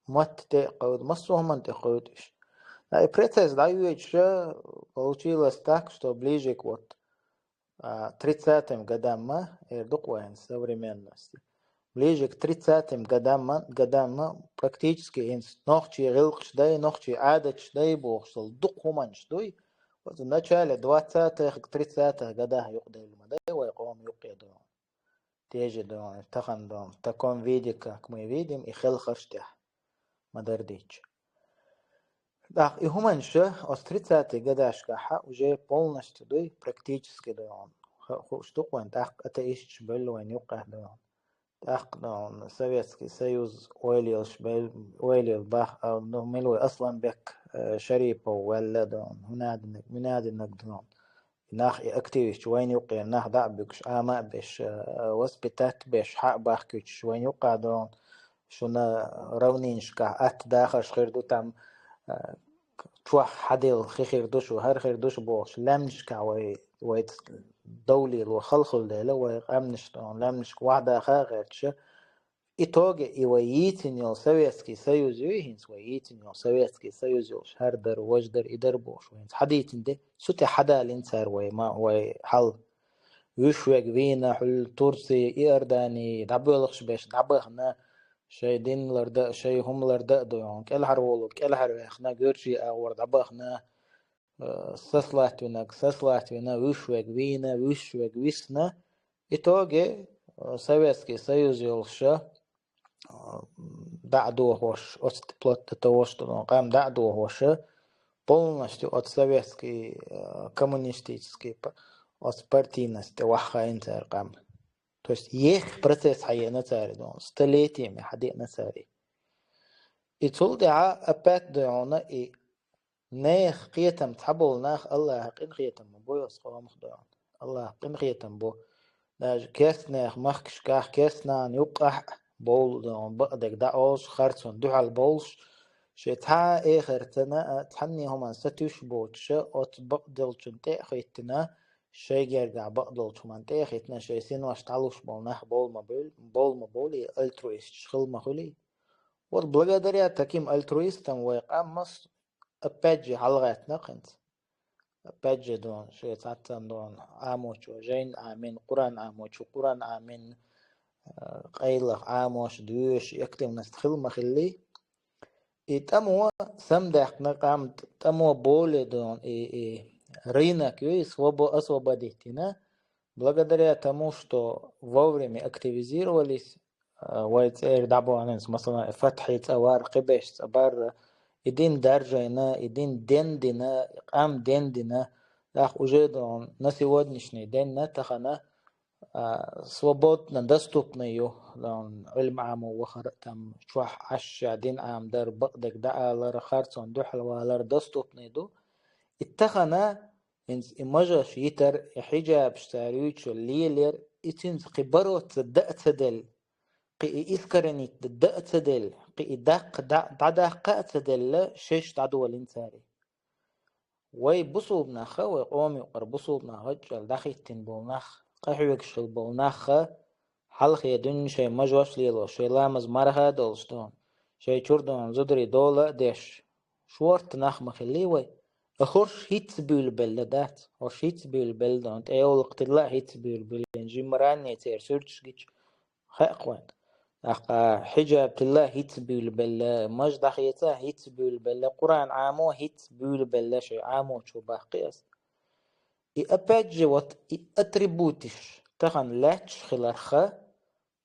Матта тӀе а кховду, массо а хӀуманна тӀе кховду уьш. Ткъа и процесс дӀайоьдуш, получилось так, что ближе к вот, а, тридцатым годам ма, эр ду-кх вайна, современности. Ближе к тридцатым годам ма, годам ма практически хӀинца нохчий гӀиллакхаш дай, нохчий Ӏадаташ дай бохуш долу дукха хӀуманаш дуй. Вот в начале двадцатых, тридцатых годах юкъаделла ма дай вай къоман юккъе долу. Тежа долу, тахана долу, в таком виде, как мы видим, и хелхарш тӀехь ма дара дича. ТӀаккха и хӀуманаш оцу тридцатый годашкахь уже полностью дуй, практически долу. Ха-, хууш ду-кх вайн, тӀаккха атеисташ белла вайн юккъехь долу. ТӀаккха долу Советский Союз ойла елаш бел-, ойла ел бах-, а, ну, мила вай Асланбек, э, Шарипов ваьлла долу, хӀунадинаг, мунадинаг долу. Нах и активисташ вайна юккъера нах дӀа а буьгуш, Ӏама а беш, э, воспитать а беш, хьа а бахкуьйтуш вайна юккъехь долу, шуна равнинашкахь атта дахарш хир ду, там, э, чохь хьаделла хи хир ду шу, хӀара хир ду шу бохуш, лаьмнашкахь вай, вай довлийло хала хуьлу дела, вай къаьмнаш долу лаьмнашка вахьдаха а гӀерташ, итоге и вай йийцина йолу Советский Союз ю, хӀинца вай йийцина йолу Советский Союз йолуш, хӀара дара, важа дара, и дара бохуш, вай хӀинца хьадийцина де, цу тӀе хьадалийна цара вай ма-, вай хьал. Вуьш верг вийна, хьуьлла Турция, Иордания, дӀабоьлхуш беш дӀабахана, шайн дин ларда а, шайн хӀума ларда а ду, кӀелхьарволу, кӀелхьарваьхна, гуьржийн агӀор дӀабахана, э, сослать винарг сослать вина, вуьш верг вийна, вуьш верг висна. Итоге, э, Советский Союз йолуша, э, дӀа а дохош, оцу плотта товош долу къам дӀа а дохоша, полностью оцу советский, э, коммунистический п-, оцу партийность тӀе ваххайна цара къам. То есть ехха процесс хьаеана цара, долу, столетиями хьадеана цара. И цул тӀаьхьа опять дойгӀуна и нехан кхетам цхьаболу нах Аллахьа къинхетам ма бой оцу къомах дойгӀуна. Аллахьа къинхетам бо. Даже керстанех махкашкахь, керстанан юккъахь а бовла дойгӀуна, бакъдерг дӀаолуш, харцонна дуьхьал бовлуш, шайн цхьа а эхартана а, цхьанне хӀуманна сатуьйсуш боцуша, оцу бакъдолчун тӀе а хӀиттина, шайн гергахь бакъдолчу хӀуманна тӀе а хӀиттина, шайн синош дӀалуш болу нах бовла ма бевл-, бовла ма бовлий, альтруисташ хила ма хуьлий. Вот благодаря таким альтруистам вай къам мас-, опять же, хьалагӀаьттина хӀинца. Опять же, дон, шен цхьаццан дон, Ӏамочо жайна Ӏамин, Къуръан Ӏамочо Къуръан Ӏамин, э, къайлаха Ӏамош, доьшуш, и активность хила ма хиллий. И тӀамо самдаьккхина къам, тӀамо боле дон, и, и рынок ю, и свобо-, освободить йина, благодаря тому, что вовремя активизировались, а, вай цӀера дӀабаханца, масала, Фатхьи цӀа вар, кхиберш цӀа бар, и дин даржийна, и дин дендина, и къам дендина, тӀаккха уже дон, на сегодняшний день, на тахана, а, свободно доступный ю, дон, Ӏилма Ӏамо вахар, там, чохь Ӏаш, дин Ӏамдар, бакъдерг дӀаалар, харцонна дуьхьал валар доступный ду. И тахана, хӀинца и мажаш йитар, и хьиджабаш цара юьйцуш лелар, и цуьнца кхин бороться дан а ца делла, кхин и искоренить дан а ца делла, кхин и даккха дӀа-, дӀадаккха а ца делла, шаьш дӀадолийна цара. Вай бусулба нах а, вай къоман юкъара бусулба нах а, гӀаччӀал дӀахӀиттина болу нах, къахьоьгуш хила болу нах а, хьалхе дуьйна шайн мажош а лелош, шайн ламаз марха а долуш дон, шайн чуьра дон зударий дола а деш, шорта нах ма хиллий вай. А хӀорш хӀинцца буьйлабелла дац. ХӀорш хӀинцца буьйлабелла дон, тӀейогӀлакх тилла а хӀинцца буьйлабелла, жимма ранний церан суьрташ гича, хаьа-кх вайн. ТӀаккха хьиджаб тилла а хӀинцца буьйлабелла, маж дӀахеца а хӀинцца буьйлабелла, Къуръан Ӏамо а хӀинцца буьйлабелла, шайн Ӏамочо баккхий ас. И опять же, вот и атрибуташ тахана лаьтташ хиларха,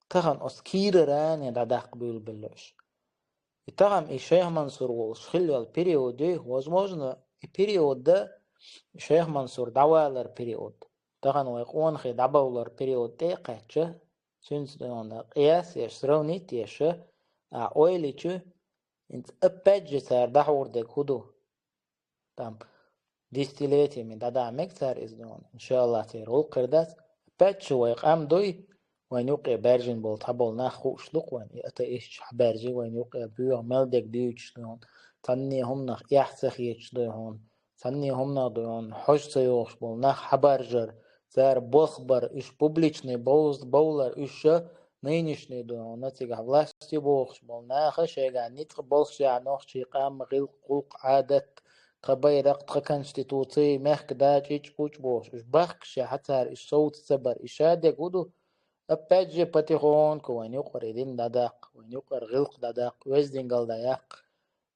тахана оцу кийрара а дӀадаккха буьйлабелла уьш. И тахана и Шайх Мансур волуш хилла йолу период ю, возможно, и период дан Шайх Мансур дӀавалар период. Тахана вай къонахий дӀабовлар период тӀе а кхаьчча, цуьнца дона къияс еш, сравнить еш, а ойла йича, хӀинца опять же цара дӀахьур дерг хӀун ду? Там десятилетиями дӀадахьа мега цара иза дуьйна. Иншаллах, церан гӀуллакх хир дац. Пачча вай къам дуй, вайна юкъе баьржина болу цхьаболу нах хууш ду-кх вайна, и атеисташ хьабаьржи вайна юкъе, боьха мел дерг дуьйцуш дуьйна, цхьанне хӀуманах эхь ца хеташ дуьйна, цхьанне хӀуманах дуьйна, хьожа ца йогӀуш болу нах хьабаржар, цара болх бар, уьш публичный бовз-, бовлар, уьш ша нынешний дуьйна, цигахь власть ю бохуш болу наха шайгахь ницкъ болх яхьа нохчийн къам, гӀиллакх, гӀуллакх, Ӏадат, тхан байракх, тхан конституций, мехкан да, чӀичӀ-пучӀ бохуш, уьш бахкаш яхьа цара уьш совца ца бар, и ша дерг хӀун ду? Опять же, потихоньку вайна юкъара и дин дӀадаккха, вайна юкъара гӀиллакх дӀадаккха, оьздангалла дӀаяккха.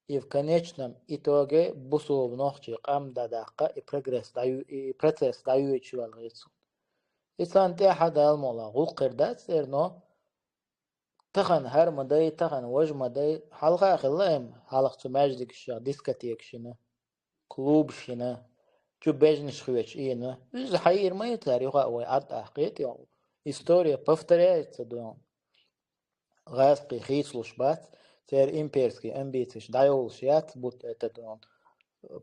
И в конечном итоге бусулба нохчийн къам дӀадаккха, и прогресс дӀаю-, и процесс дӀайоьдуш йолу гӀирс. И царна тӀаьхьа а Дала мукъ лахь гӀуллакх хир дац церан, но тахана хӀара ма дай, тахана важа ма дай, хьалха а хилла-м, хьалха цу маьждигашкахь дискотекаш йина, клубаш йина, чу бежнаш хьоьжуш йина. Иза хьайийр ма ю цара юха а вай Ӏад а кхетий. История повторяется дуьйна. ГӀазкхий хийцалуш бац, церан имперские амбицеш дӀайолуш яц, будь это дуьйна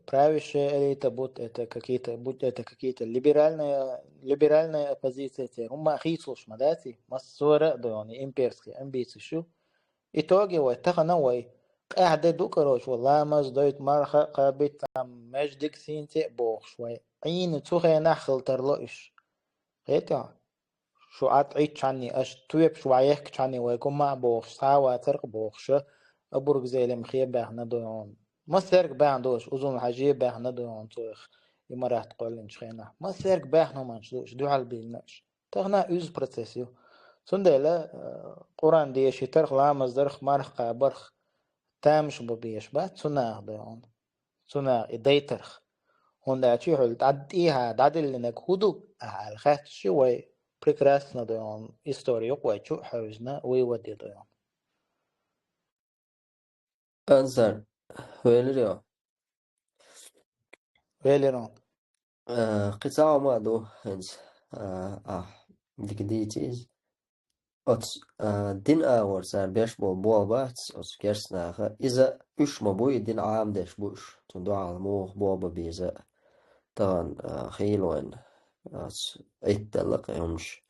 правящая элита, будь это какие-то, будь это какие-то либеральная, либеральная оппозиция, церан хӀумма а хийцалуш ма дац и, массара а дуьйна имперские амбицеш ю. Итоге вай тахана вай къаьхьа де ду, короче, вай ламаз дойту, марха а кхабита, цхьа маьждиг сийна цӀе а бохуш, вай Ӏийна цу хенахь хила тарло уьш. Кхетий хьо? Шу Ӏад Ӏиттачхьанний, аша тоьпаш ван ехкачхьанний вай гума а бохуш, схьа а вацар-кх бохуша, Абургзеле-м хе баьхна дуьйна. Массаьрга баьхна ду аша, Узун-Хьаьже баьхна дуьйна цо их имарат кхоьллинчу хенахь. Массаьрга баьхна хӀуманаш ду аша, дуьхьал биллина аша. Тахана уьзза процесс ю. Цундела, э, Къуръан дешийтарх, ламаз дарх, марха кхабарх тамаш бан безаш бац цу наха дуьйна. Цу наха и дайтарх. ХӀунда аьлча хьуьлла тӀад тӀехьа дӀадиллинарг хӀун ду аьлла хаьттича, вай прекрасно дуьйна история юкъа вай чу а хьевзина, вывод ю дуьйна. Ансар, велира хьо? Велира. Э, кхин цхьа хӀума а ду хӀинца, э, ахь дика дийци иза. Оцу, э, дин агӀор цара беш болу болх бац, оцу керста наха. Иза уьш ма бу, и дин Ӏамадеш бу уьш. Цунна дуьхьал муха болх бан беза. Тахана, э, хийла вайн, оцу Ӏитталла кхин хӀумаш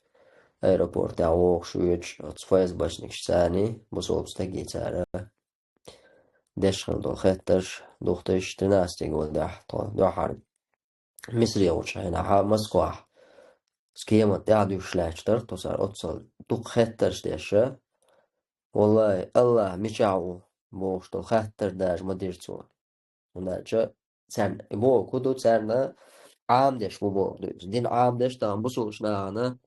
аэропортехь вогӀуш воьдуш, оцу ФСБшникаш царний, бусулба стаге цара деш хила долу хеттарш, духтуш, тринадцатый годехь тхо дуьххьара Мисаре волчу хенахь Москвахь. Схема тӀаьхьа дуьйш лаьтташ дара тхо цара оццул дукха хеттарш деш. Валлай, Аллах мичахь ву бохуш долу хаттар даже ма дира цо. ХӀунда аьлча царна и бохург хӀун ду, царна Ӏамадеш ву бохург ду иза. Дин Ӏамадеш тахана бусулбачу нахана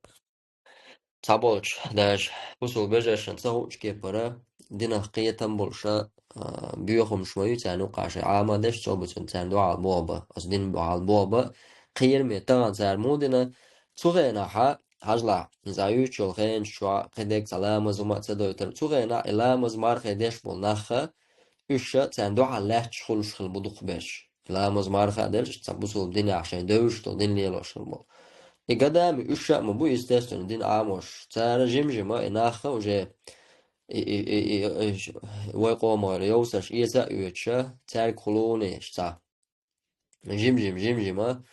цхьаболчу, даже бусулба вежаршна ца хуучу кепара, динах кхетам болуш а, боьхамаш ма ю царна юкъахь шайн Ӏамадеш, цо бу цунна царна дуьхьал болх бан, оцу динна дуьхьал болх бан кхераме. Тахана цара муха дина, цу хенахь, хьажалахь, иза юьйцуш йолу хенаш чохь кхидерг цхьа ламаз хӀума а ца дойтура. Цу хенахь и ламаз, марха деш болу нах а, уьш а царна дуьхьал лаьтташ хуьлуш хила бу дукхахберш. Ламаз, марха а делча, цхьа бусулба динехь шайн девзаш долу дин лелош хила бу. И годами уьш а ма бу, естественно, дин Ӏамош. Цара жим-жима и нах а уже и, и, и, и, и, вай къоман йовсарш эца а оьцуш, цаьргахула ву-кх уьш цхьа. Жим-жим, жим-жима,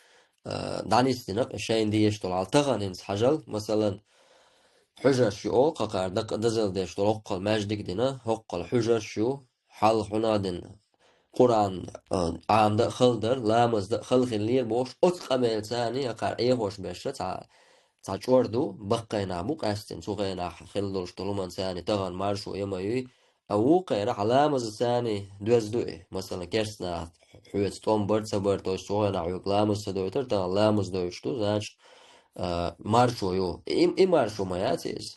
а, дӀанисдина-кх шайна дезаш долу хьал. Тахана хӀинца хьажал, масалан, хьуьжарш ю, кхакхара дакъа дазалла деш долу хӀоккхул маьждиг а дина, хӀоккхул хьуьжарш ю, хьалха хьуна а дина, Къуръан, а, Ӏамада а хала дара, ламазда а хала хиллера бохуш, оцу къамелаца а, кхара Ӏехош берш а цхьа, цхьа чкъор ду, баккхий нах бу къаьстина, цу хенахь хила долуш долу хӀуманца а, тахана маршо я ма юй, а вукхеран ламазаца а доьзна ду и. Масалан, керста наха хьоьца тӀом бар, ца бар, то есть цу хенахь хьоьга ламаз ца дойтура, тахана ламаз дойтуш ду, значит, а, маршо ю. И, и маршо ма яц иза.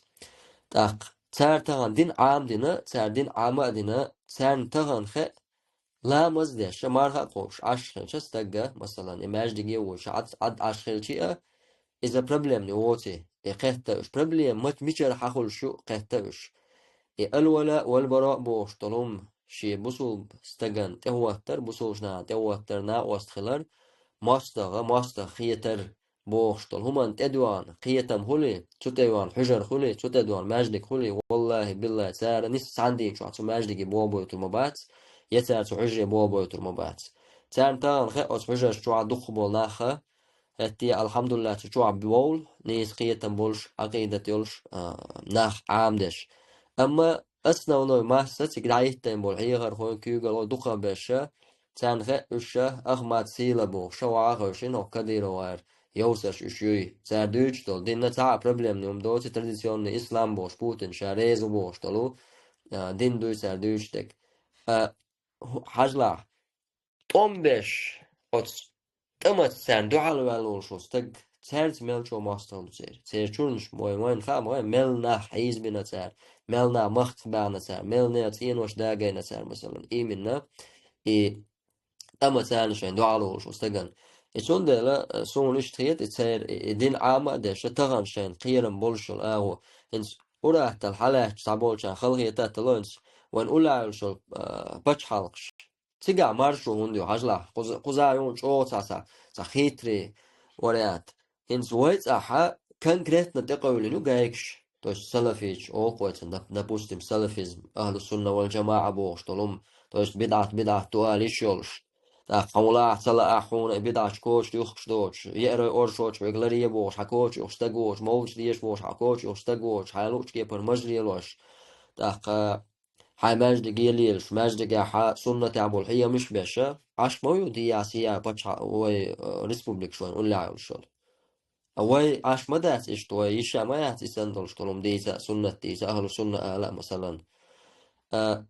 ТӀаккха цара тахана дин Ӏамадина, цара дин Ӏама а дина, царна тахана хеа, ламаз а деш, марха а кхобуш Ӏаш хилча стаг а, масалан, и маьждиге а воьдуш, Ӏад, Ӏад Ӏаш хилча а, иза проблема воций, и кхетта уьш. Проблема мичара хьахуьлуш ю кхетта уьш. И алвала валбаро а бохуш долу хӀума, шен бусулба стагана тӀехӀоттар, бусулбачу нахана тӀехӀоттар, накъост хилар, мостагӀа, мостагӀа хетар бохуш долу хӀуманна тӀедоьгӀна кхетам хуьлий, цу тӀедоьгӀна хьуьжар хуьлий, цу тӀедоьгӀна маьждиг хуьлий, валлахӀи, биллахӀи, цара нисса цхьана дийнахь чохь цу маьждиге болх бойтур ма бац, я цара цу хьуьжаре болх бойтур ма бац. Царна тахана хе оцу хьуьжарш чохь дукхахболу нах а, хӀетте, алхьамдулиллахӀ, цу чохь бовлу нийса кхетам болуш, Ӏакъидат йолуш, а, нах Ӏамадеш. Амма основной масса цига дӀахӀиттина болу хьехархой, куьйгалхой дукхахберш, царна хе уьш ша Ахмат Сила бохуш, ша ваха а хевшина, хӀокху Кадыровера йовсарш уьш юй. Цара дуьйцуш долу динна цхьа а проблемный хӀума доций, традиционный ислам бохуш, Путин ша реза ву бохуш долу, а, дин дуй цара дуьйцуш дерг. А, хӀу-, хьажалахь, тӀом беш, оцу тӀамаца царна дуьхьал ваьлла волуш волу стаг, цаьрца мел чӀогӀа мостагӀа ду церан. Церан чуьрнаш вай, вайна хаам, вай мел нах хьийзабина цара, мел нах махках баьхна цара, мел нехан цӀенош дагийна цара, масалан, именно, и тӀамаца царна шайн дуьхьал волуш волу стагана. И цундела, э, суна иштта хета, и церан, и, и дин Ӏама а деш, тахана шайна кхерам болуш йолу агӀо. ХӀинца ур-атталла хьалаьцча цхьаболчарна хала хетар а тало, хӀинца вайн уллохь йолуш йолу, э, пачхьалкхаш. Цигахь маршо хӀунда ю, хьажалахь, кхуза-, кхузахь ю чӀогӀа цхьа, цхьа, цхьа хитрый вариант. ХӀинца вай цӀахь конкретно тӀекъевлина ю гайгаш, то есть салафиташ олу-кх вай цунна, доп-, допустим, салафизм, ахьлу сунна вал джамаӀа бохуш долу хӀума, то есть бидӀат, бидӀат ду ала йиш йолуш. ТӀаккха хьуна лаахь, ца лаахь, хьуна и бидӀаташ коча юхкуш доцуш, еарой оршочу вега ларъе бохуш, хьан коча юхкуш стаг воцуш, мовлид дезаш бохуш, хьан коча юхкуш стаг воцуш, хьайн луъучу кепара мажа лелош. ТӀаккха хьайн маьждиге лелаш, маьждигехь суннатехь болу хьехамаш беш, Ӏаш ма ю дӀа-схьа пачхьа-, вай, э, республикаш вайн уллехь йолуш йолу. А вай Ӏаш ма дац иштта, вай йиш а ма яц и санна долуш долу хӀума дийца а, суннат дийца а, ахьлу сунна ала а, масалан. А,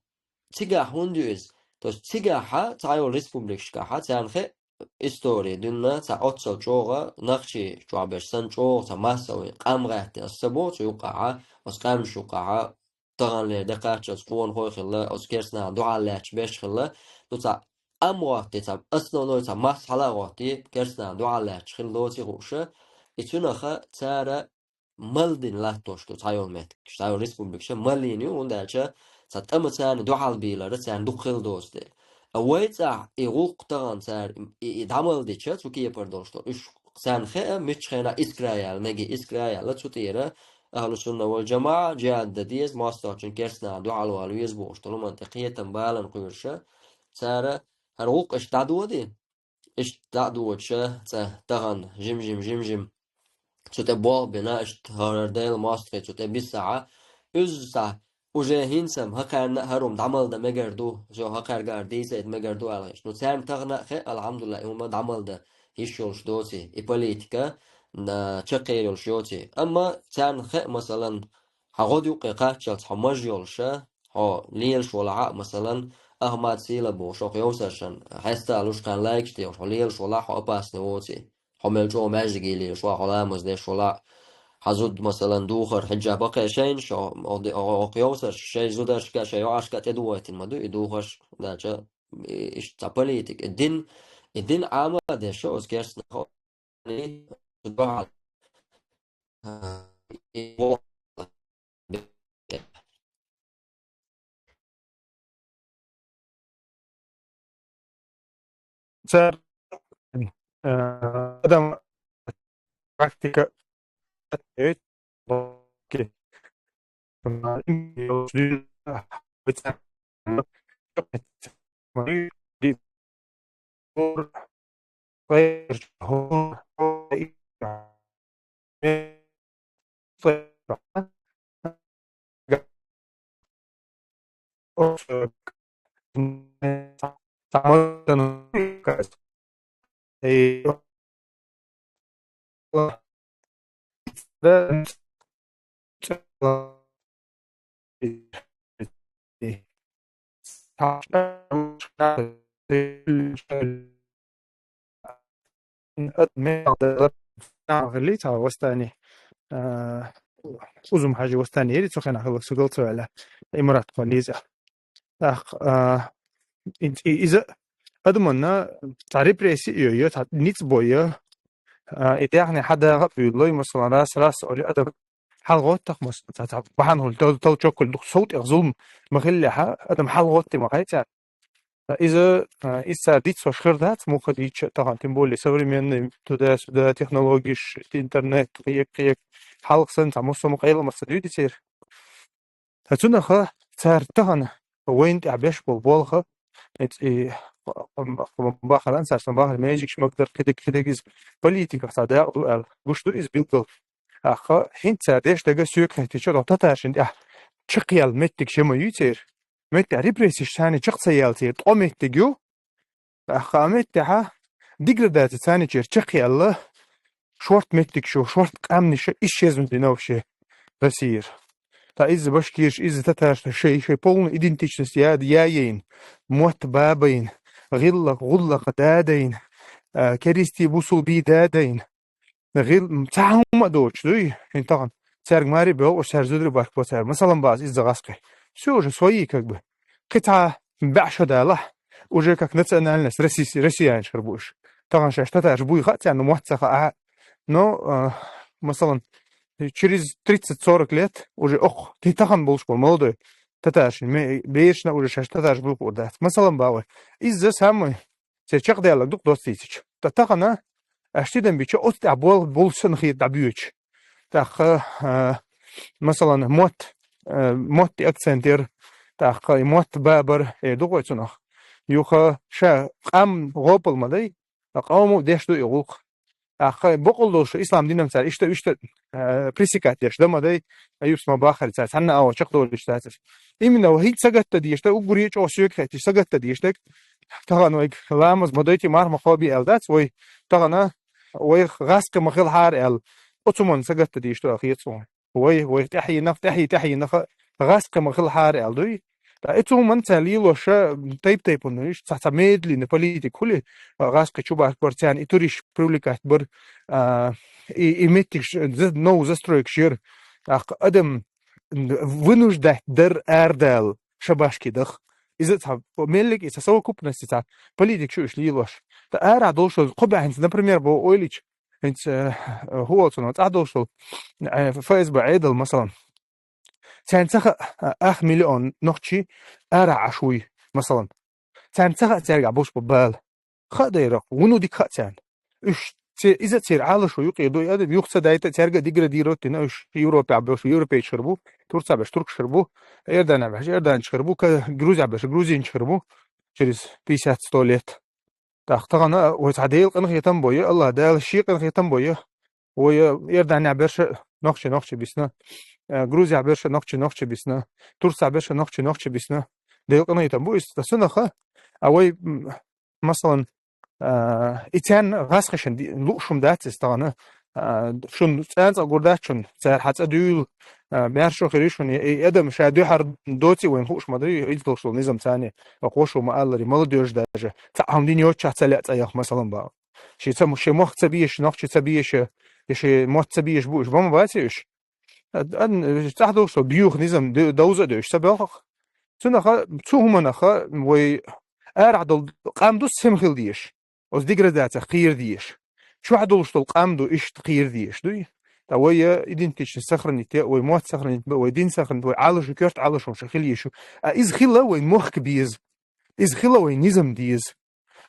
цигахь хӀунда ю иза? То есть цигахь цхьайолу республикашкахь царна хе истори дуьйна цхьа оццул чӀогӀа нахчий чохь беш санна чӀогӀа цхьа массовый къам гӀаьттина, аса ца боху цу юккъахь, оцу къаьмнаш юккъахь, таханлера де кхаччалц къонахой хилла, оцу керстанаха дуьхьал лаьтташ берш хилла. Ну, цхьа къам гӀоттий, цхьа основной, цхьа масса хьала а гӀоттий, керстанаха дуьхьал лаьтташ хилла доций хууш, и цуьнах цара мел дина латтош ду цхьайолу меттигаш, цхьайолу республикаш мел йина ю, хӀунда аьлча цхьа тӀама царна дуьхьал бийлар царна дукха хилла доцу дела. А вай цӀахь и гӀуллакх тахана цара и, и дӀа мел дича, цу кепара долуш долу, уьш царна хаа, мичча хенахь искра яьлла, мегий искра яьлла, цу тӀера ахьлу сунна вал джамаӀа, джихӀад дан деза, мостагӀчун керстанаха дуьхьал вала веза бохуш долу хӀуманна тӀе кхетам балана кхоьруш, цара хӀара гӀуллакх иштта дӀадоде, иштта дӀа а доцуша, цӀа тахана жим-жим, жим-жим цу тӀе болх бина, иштта хӀара Делан мостагӀий цу тӀе бисахьа, уьзза цхьа уже хӀинца-м хӀокхарна а хӀара хӀума дӀа мел дан мегар ду, всё, хӀокхаьргара дийцийта мегар ду аьлла гӀерташ. Ну, царна тахана а хи, алхьамдулиллахӀ, и хӀума дӀа мел дан йиш йолуш доций, и политика, а, чаккхер йолуш йоций. Амма царна хи, масалан, хьан гӀодаюккъе кхаччалц хьо мажа йолуша, хьо лелаш волахьа а, масалан, Ахмат Сила бохуш, хӀокху йовсаршна хьеста а луш, кхарна лайкаш дехуш, хьо лелаш волахь, хьо опасный воций. Хьо мел чӀогӀа маьждиге лелаш вахь, хьо ламаз деш волахь, хьан зуда, масалан, духар, хьиджаб баккхий шайна, шо, хӀокху де-, хӀокху йовсарш шайн зударшка, шайн йоӀашка тӀедугӀийтина ма ду и духарш, хӀунда аьлча, и, иштта цхьа политика. И дин, и дин Ӏама а деш, оцу керстанаха Цар, э, адам практика Хилли цхьа вастани, а, Узум-Хьаьжи вастани яри цу хенахь хилла, цу галцо аьлла, Имарат-кхо леза. ТӀаккха, а, и, и, иза адаманна цхьа репрессия йо, йо, цхьа ницкъ бо йо, а, и тӀаьхьа хьан дагӀа а буьйлалой, масалан, раз, раз, олий адам хьалагӀоттахь, мас-, цхьа, цхьа бахьана хуьлу, тол-, толчок хуьлу, дукха сов тӀех зулам ма хиллехьа, адам хьалагӀоттий ма хай цаьрга. Иза, а, иза цара дицвеш хир дац, муха дийцча а тахана, тем более современный, туда-сюда, технологиш, интернет, кхек, кхек, хьалха санна, цхьа массо а къайламаш ца дуьйцу церан. Ткъа цунах цара тахана вайна тӀехь беш болу болх, эц-, и, м, м, бахаран, царсан бахар, межик шмакдар, кидик, кидик из политика, ца дагъ ду, ал, гуш ду из билгал. Аха, хинца деш дага сюк хати чо, татаршин, а, чакъял меттик шема юцер. Метта репрессиш сани чакъ ца ял цер, тӀо меттик ю. Аха, а метта ха, деградация сани чер чакъял, шорт меттик шу, шорт къамни шу, исчезнуть дина вообще Россия. Та из башкирш, из татарш, шей, шей полная идентичность я, я ейн. Мот бабайн, гилла, гулла дадайн, а, керисти бусул би дадайн. Гил, м, ца хӀума доч, дуй, хин тахан. Царг мари бел, о, сар зудри баш по цар. Масалан, баз из загас кай. Всё уже свои, как бы. Кица баша дала, уже как национальность российс-, россиянин шар буш. Тахан шаш татарш буй ха, цан мот ца ха, а. Но, а, масалан, через тридцать-сорок лет уже ох, ты тахан болш бол, молодой. Татарш, ме-, бешна уже шаш татарш буй курдат. Масалан, бавы. Из-за самый Се чакъ дела дук дос тисяч. Та тахана, ашти дам бича, от та бол, бол сан хи да бюч. Таха, а, масалан, мот, а, мот акцентер, таха, мот бабар, э, дук ойцунах. Юха, ша, къам гопал мадай, та къавму деш ду игулх. Таха, бокъол долша, ислам динам цар, ишта, ишта, а, пресекать деш, да мадай, а юс ма бахар цар, санна ава, чакъ долиш цар. Именно, хит сагатта деш, та угури чо сюк хати, сагатта деш, так, Тахан вай ламаз модойти марх махоби эл дац, вай тахана вай гъаскъа махил хар эл. Оцуман сагатта диш ту ахият су. Вай, вай тахи нах, тахи, тахи нах, гъаскъа махил хар эл дуй. Та эцуман ца лило ша тайп-тайпун иш, ца, ца медленный политик хули, гъаскъа чубар бар цян, и туриш привлекать бар, а, и, и меттик ш-, за-, новый застройк шир. Ах, адам вынуждать дар ардал шабашки дах. Из ца меллик, из совокупности ца политик шу иш лилош. Та ара долшо, кубянц, например, бо ойлич, инц, э, хуоцуно, ца долшо, э, Ф С Б айдал, масалан. Цян цаха, э, ах миллион нохчи ара ашуй, масалан. Цян цаха цярга буш бо бал. Ха дайрах, вуну дик ха цян. Уж це, иза цер ала шу юкъе дуй адам, юхца дайта цярга деградировать дина, уж Европе абеш, европей чхырбу, Турция абеш, турк чхырбу, Иордания абеш, Иордан чхырбу, ка-, Грузия абеш, грузин чхырбу, через пятьдесят, сто лет. Так, тагана, ой, ца дейл къын хетам бою, Аллах, дейл ши къын хетам бою. Ой, Иордания абеш, нохчи, нохчи бисна. Э, Грузия абеш, нохчи, нохчи бисна. Турция абеш, нохчи, нохчи бисна. Дейл къын хетам бу, ист, та сунаха. А ой, м, масалан, а, ицян гъасхишин ди-, лушум дац истагъана, а, шун цянца гурдачун, цяр хьаца дюйл, а, мяршо хиришун, и, и адам ша дюхар доци вайн хуш мадри, идзлшул низам цани, ва хошу ма аллари, молодёжь даже. Ца хам дин ёча ца ля ца ях, масалан, ба. Ши ца му-, ши мох ца биеш, нох чи ца биеш, и ши мот ца биеш буш, бам баци уш. Ад-, ан, э, цахдолшо, биюх низам д-, дауза деш, са белхах. Цунаха, цу хуманаха, вой, арахдол къам ду сем хил диеш. Оз деградация хир диеш. Чухдолшдол къам ду ишт хир диеш, дуй? Та вой, э, идентичность сохранить, э, вой мот сохранить, вой дин сохранить, вой алышу, кёрт алышу, ша хил ешу. А из хила вой мохк биез. Из хила вой низам диез.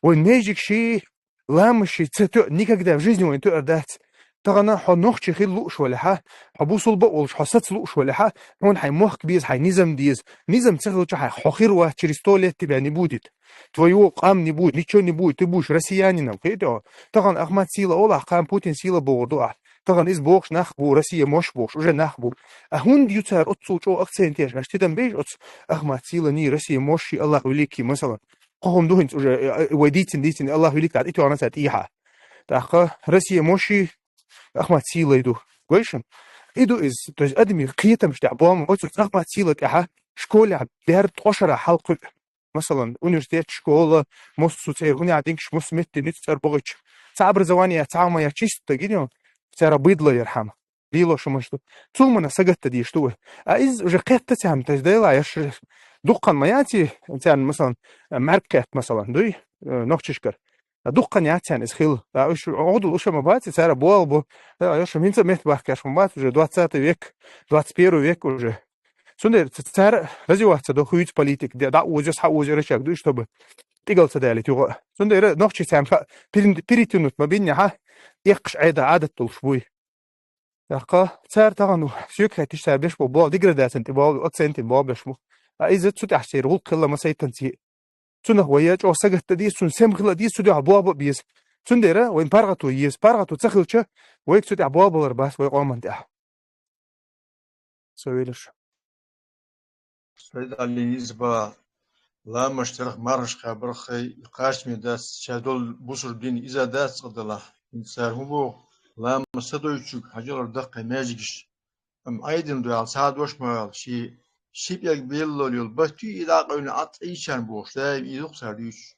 Вой нежик ши, лама ши, ца тё-, никогда в жизни вой тё дац. Тагана хо нохчи хил луш валя ха, хо бусул ба олш, хо сац луш валя ха, хун хай мохк биез, хай низам диез. Низам ца хил ча хай хо хир ва, через сто лет тебя не будет. Твоего къам не будет, ничего не будет, ты будешь россиянином. Хетё, таган Ахмат сила ола, къам Путин сила богурду а. Таган из бокш нах бу, Россия мош бокш, уже нах бу. А хун дюцар отцу чо акцент еш, аш тидам беш отц Ахмат сила ни Россия мош ши Аллах великий, масала. Кохом духинц уже, э, э, вой дитин, дитин, Аллах велик тат, иту анасат иха. Таха, Россия моши, Ахмат сила иду. Гойшин? Иду из, то есть адми киетам шта, бом, отсу Ахмат сила таха, школа, бер тошара халкы. Масалан, университет, школа, мос суцер, уня динкш, мос метти, ницар богыч. Ца образование, ца моя чисто, гинё, цара быдло верхам. Било шумашту. Цумана сагатта дишту. А из уже кетта цям, то есть дайла, яш духкан маяти, цян, масалан, марк кет, масалан, дуй, э, нохчишкар. А духкан я цян из хил. А уж одул уша мабати, цара буал бу. А яш минца мет бахкаш мабат, уже двадцатый век, двадцать первый век уже. Сунда ц-, цара развиваться до хуйц политик, да, да, узес, ха, узес рычаг, дуй, чтобы тигал ца дали тюга. Сунда ира нохчи цян ха, перен-, перетянуть мабиння ха, экш айда адат тулш буй. Яха, цар таган сюк хатиш цар беш бу, бу деградацент, бу акцент, бу беш бу. А из цу тахсир, гул кылла масайтан ци. Цунах вай чӀогӀа сагатта деза, цунна сема хила деза, цу дуьхьа болх бе беза. Цундела вайна паргӀато еза. ПаргӀато ца хилча, вайга цу тӀехь болх балар бац вай къоман тӀехь. Со велаш. Сайд-Ӏалин иза бахьа, ламаш тарх мархаш кхабарххай, и кхачаме дац, ша долу бусурба дин иза дац цкъа далахь. ХӀинца цара хӀун боху, ламаз ца дойтучуьнга хьажалар даккхай маьждигаш. Амма Ӏедална дуьхьал цхьа а дош ма ала, ши, ши пӀелг беллал йолу батти и дӀакъевлина Ӏад цӀийчарна бохуш, даим и дукха цара дуьйцуш.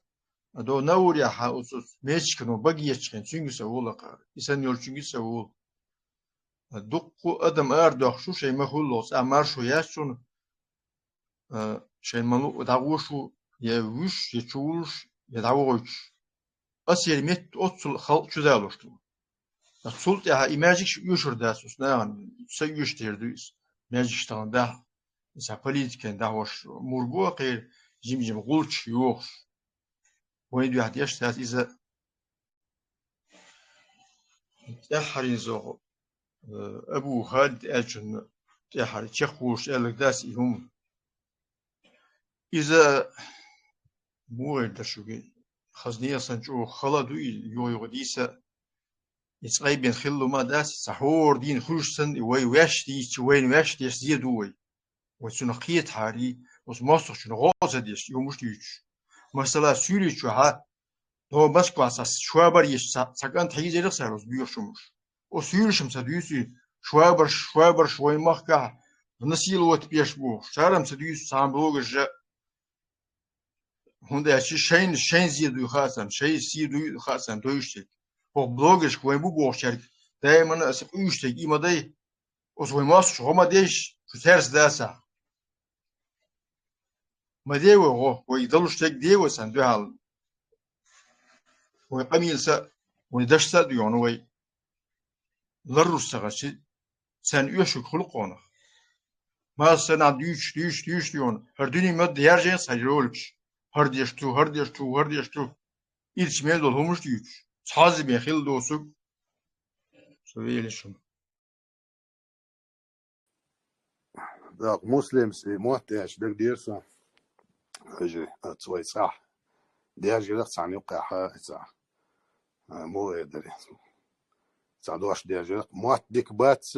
Ада Наурехьа оцу мечкано багечхьен, цуьнга ца волакхара, и санна йолчуьнга ца волу. Дуккха адам арадохуш шу шайн ма хуьллалц, а маршо яц шуна, а, шайн ма луъу дӀагӀошу, я вуьш, я чувулуш, я дӀавогӀуьйтуш. Ас яра метта оццул халкъ чудалош ду. Ткъа цул тӀаьхьа и маьждигаш оьшур дац оцу нахана, са оьшуш тера ду иза. Маьждигаш тахана дахьа, иза политикан дахьош мур бу а кхера, жим-жим гӀулчаш йохуш. Вайн дуьхьа деш дац иза. ТӀаьххьарийн зоху, э, Абу Халид аьллачунна тӀаьххьара чекхволуш аьлларг дац и хӀума. Иза муха эр дар шуьга, хазне а санна чӀогӀа хала ду и, юха-юха дийца. И цкъа бен хилла ма дац, цхьа хӀора дийна хуьлуш санна, и вай ваьш дийцча, вайна ваьш деш зе ду вай. Вай цунах кхетахьарий, оцу мостагӀчунна гӀо а ца деш, и хӀумаш дуьйцуш. Масала, суьйличчохьа, догӀу Москвахь цхьа швабар еш цхьа, цхьа кӀант хьийзира цара оцу боьхачу хӀумаш. Оцу суьйлашма ца дуьйцу и швабарш, швабарш вайн махкахь насиловать беш бохуш. Цара-м ца дуьйцу цхьана блогерша, хӀунда аьлча шайна, шайн зе дуй хаацарна, шайн сий дуй хаацарна дойуш дерг. ХӀокху блогершка вайн бу бохучаьрга даимана аса къуьйсуш дерг и ма дай. Оцу вайн мостагӀчу гӀо ма деш, шу цаьрца дацахь. Ма де вай гӀо, вай далуш дерг де вай царна дуьхьал. Вай къамелаца а, вай дашца а доьгӀна вай. Ларрус ца гӀачи, царна оьшург хуьлу кхунах. Массанхьа дуьйцуш, дуьйцуш, дуьйцуш доьгӀна. ХӀара дуьне ма-дарра яржийна цхьа роликаш. ХӀара деш ду, хӀара деш ду, хӀара деш ду. Ирча мел долу хӀумаш дуьйцуш. Цхьазза бен хилла доцург. Со велаш хӀума. ТӀаккха Муслимс и мотт аьлча дагадеара сан. Хьажи, аца вай цӀахь. Даьржира цхьана юккъехьа и цӀахь. А, муха эр дара? Цхьа дош даьржира. Мотт дика бац,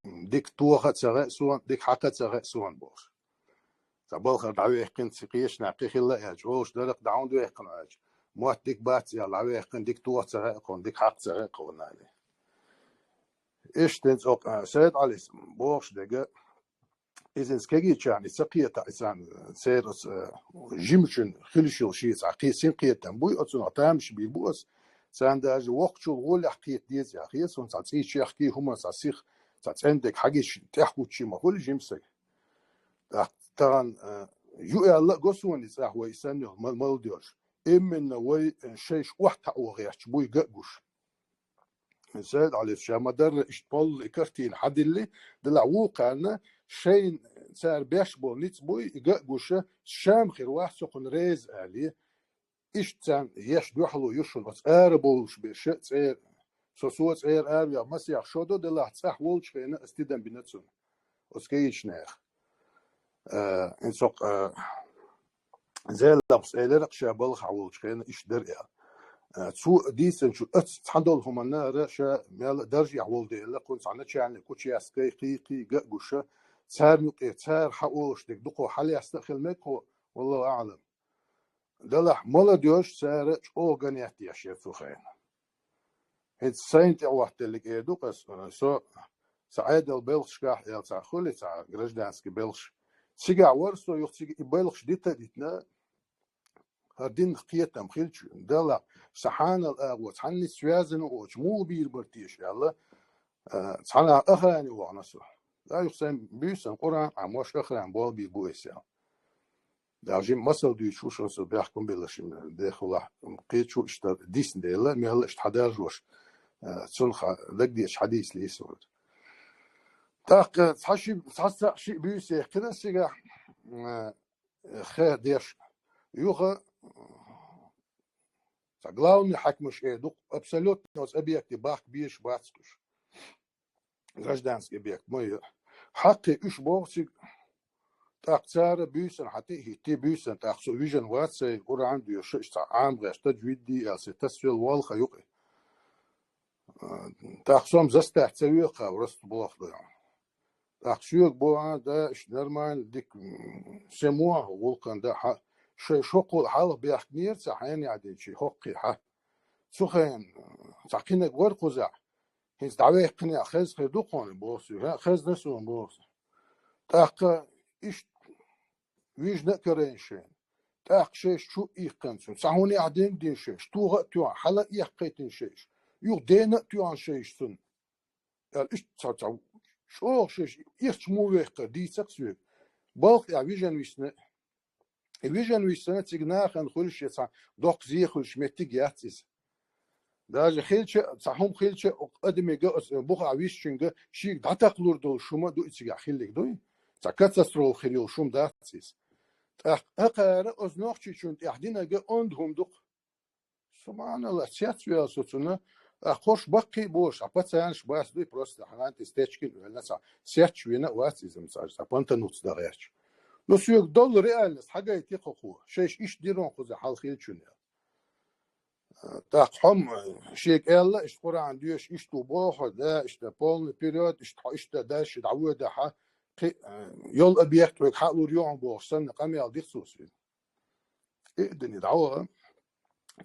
дика тоха а ца хаьа суна, дика хьакха а ца хаьа суна бохуш. Цхьа балхара дӀавехкина, ца кхечанхьа кхин хилла аьлча, олуш дара-кх, дӀа хӀунда вехкина аьлча. Мотт дика бац аьлла, дӀавехкина, дика тоха ца хаьа кхунна, дика хьакха ца хаьа кхунна аьлла. Иштта цӀокъ, а, Сайд-Ӏалис бохуш дерг, иза кегийчарна и ца кхета, и царна, церан оцу, а, жимачун хилуш йолу шен цхьа кхе-, синкхетам буй, оцунах тамаш бийр бу ас. Царна даже воккхачул гӀолехь кхета деза аьлла хета суна, цхьа цӀий чехкий хӀума, цхьа сиха, цхьа цӀена дерг хьагича, тӀехкхуччий ма хуьлу жима саг. ТӀаккха тахана, а, ю аьлла а го суна и цӀахь вай и санна йолу ма-, молодёжь. Именно вай, а, шайша охьатаӀо гӀерташ буй ган а гуш. Сайд-Ӏалис ша ма-дарра иштта поллу и картина хьадилли, делахь вукхарна шайна цара беш болу ницкъ буй, и ган а гуша, ша-м хир вац со кхунна реза аьлла. Иштта царна еш дуьхьало ю шуна оцу ара бовлуш берш а цӀера. Со цо цӀера аравеха масех шо до, делахь цӀахь волчу хенахь ас тидам бина цунна. Оцу кегийчу нехан. Э, и цо, э, Зелдакъс элира-кх ша балхахь волчу хенахь иштта дара аьлла. Э, цо дийцинчу оцу цхьадолу хӀуманна ара ша мел а даржехь волу дела, кхунна цхьа начальник участка кхий-кхий ган а гуша, царна юкъе цара хьан олуш дерг дукха хьалаьцна а хила мега кхо, валлаху аӀлам. Делахь молодёжь цара чӀогӀа гонять деш яра цу хенахь. ХӀинца сайна тӀе а хӀоттаделлиг эр ду-кх ас, со, сан Ӏедал белхашкахь аьлла цхьа хуьлу, цхьа гражданский белхаш. Цигахь вара со, юха цига и белхаш дита а дитина, хӀара динах кхетам хилча, делахь, сан хьанал агӀо цхьаннца связано воцуш муха бийр бара теша аьлла, а, цхьана охране вахана со. Да, юха сайн буьйсан Къуръан Ӏамош охран болх бийр бу ас аьлла. Даже масал дуьйцуш ву шуна со бехкам белла шина дехулахь, кхечу иштта дисна дела, мелла иштта хьадаржош, а, цунах дагадеъча хьадийцалийса вара. ТӀаккха цхьа ши, цхьа цхьаъ шиъ буьйса яьккхина сигахь, а, хе деш. Юха, цхьа главный хьаькамаш эр ду-кх, абсолютно оцу объекте бахка безаш бац уьш. Гражданский объект ма ю. Хьакхе уьш боху цига, ТӀаккха цара буьйсанна хьатӀехӀитти, буьйсанна, тӀаккха со вижна вац, сай Къуръан доьшуш, цхьа Ӏамгъеш, таджвид дийла, сай тасвел волха юкъе. ТӀаккха со-м застать ца вехав, раст болх дойгӀун. ТӀаккха соьга боху, а, да, иштта нормально, дика, м, се мо гӀуллакхан да, хьа, шай шо кхул хьалха бехкнера ца хьенех динчи хӀоккхе хьа. Цу хенахь цхьа кхинаг вара кхузахь. ХӀинца дӀавехкхинехь хеза хир ду кхуна, боху соьга. ХӀа, хезна суна, боху. ТӀаккха иштта вижна а карийна шайна. ТӀаккха шайш чу а иккхина цунна. Цхьа хӀунехь динг дина шайш, тоха а тоьхна, хьала а эккхийтина шайш. Юха дена а тоьхна шайш цунна. Аьлла, иштта цхьа, цхьа чӀогӀа шайш, ирча муха вехкхар дийцар соьга. Балха тӀехь вижна висна. И вижна висна цига нахана хуьлуш я цхьа доккха зе хуьлуш меттиг яц иза. Даже хилча, цхьа хӀума хилча, адамига, оцу бухахь висчуьнга шийга дӀатакхалур долуш хӀума ду и цигахь хиллиг дуй? Цхьа катастрофа хир йолуш хӀума дац иза. ТӀаккха акхара оцу нохчичунна тӀехь динарг онда хӀума ду-кх. Субханалла, цецвелла со цунна, а, кхорш баккхий а болуш, а пацанаш бас дуй просто, хьанан тӀе стечкина ваьлла цхьа, сетча вина а вац иза, цхьа, цхьа понтануц дан гӀерташ. Ну, соьга долу реальность хьагайти кхо, шайш иштта дира кхуза хьал хилчунна. ТӀаккха хьо-м шега аьлла, иштта Къуръан доьшуш, иштта ву боху, да, иштта полный вперёд, иштта хьо иштта дальше дӀавоьдахьа, кхин, э, йолу объект вайга хьалур ю хьуна бохуш санна, къамел дира цо соьга. И а дина дӀаваха,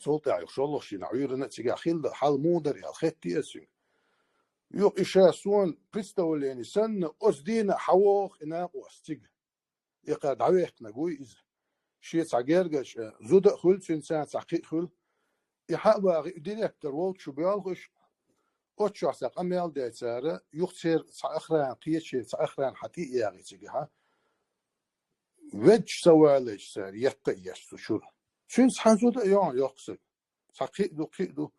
цул тӀаьхьа юха шолгӀа шина Ӏуьйранна а цигахь хилла хьал муха дара аьлла, хеттий аса цуьнга. Юха и ша суна представление санна, оцу дийнахь хьавогӀу и накъост цига. И кхара дӀавехкинарг вуй иза. Шен цхьа гергарчу, э, зуда а хуьлу цуьнца, цхьа кхин а хуьлу. И хьа а вагӀи, и директор волчу боьлхуш, оццу чохь цхьа къамел дей цара, юха церан цхьа охрана кхечеран цхьа охрана хьан тӀе а ягӀи цигахьа. Веддачу ца валийча цара, етта а еш цу чуьра. Цуьнца хьан зуда а йогӀу йоккхусаг. Цхьа кхин а ду, кхин а ду.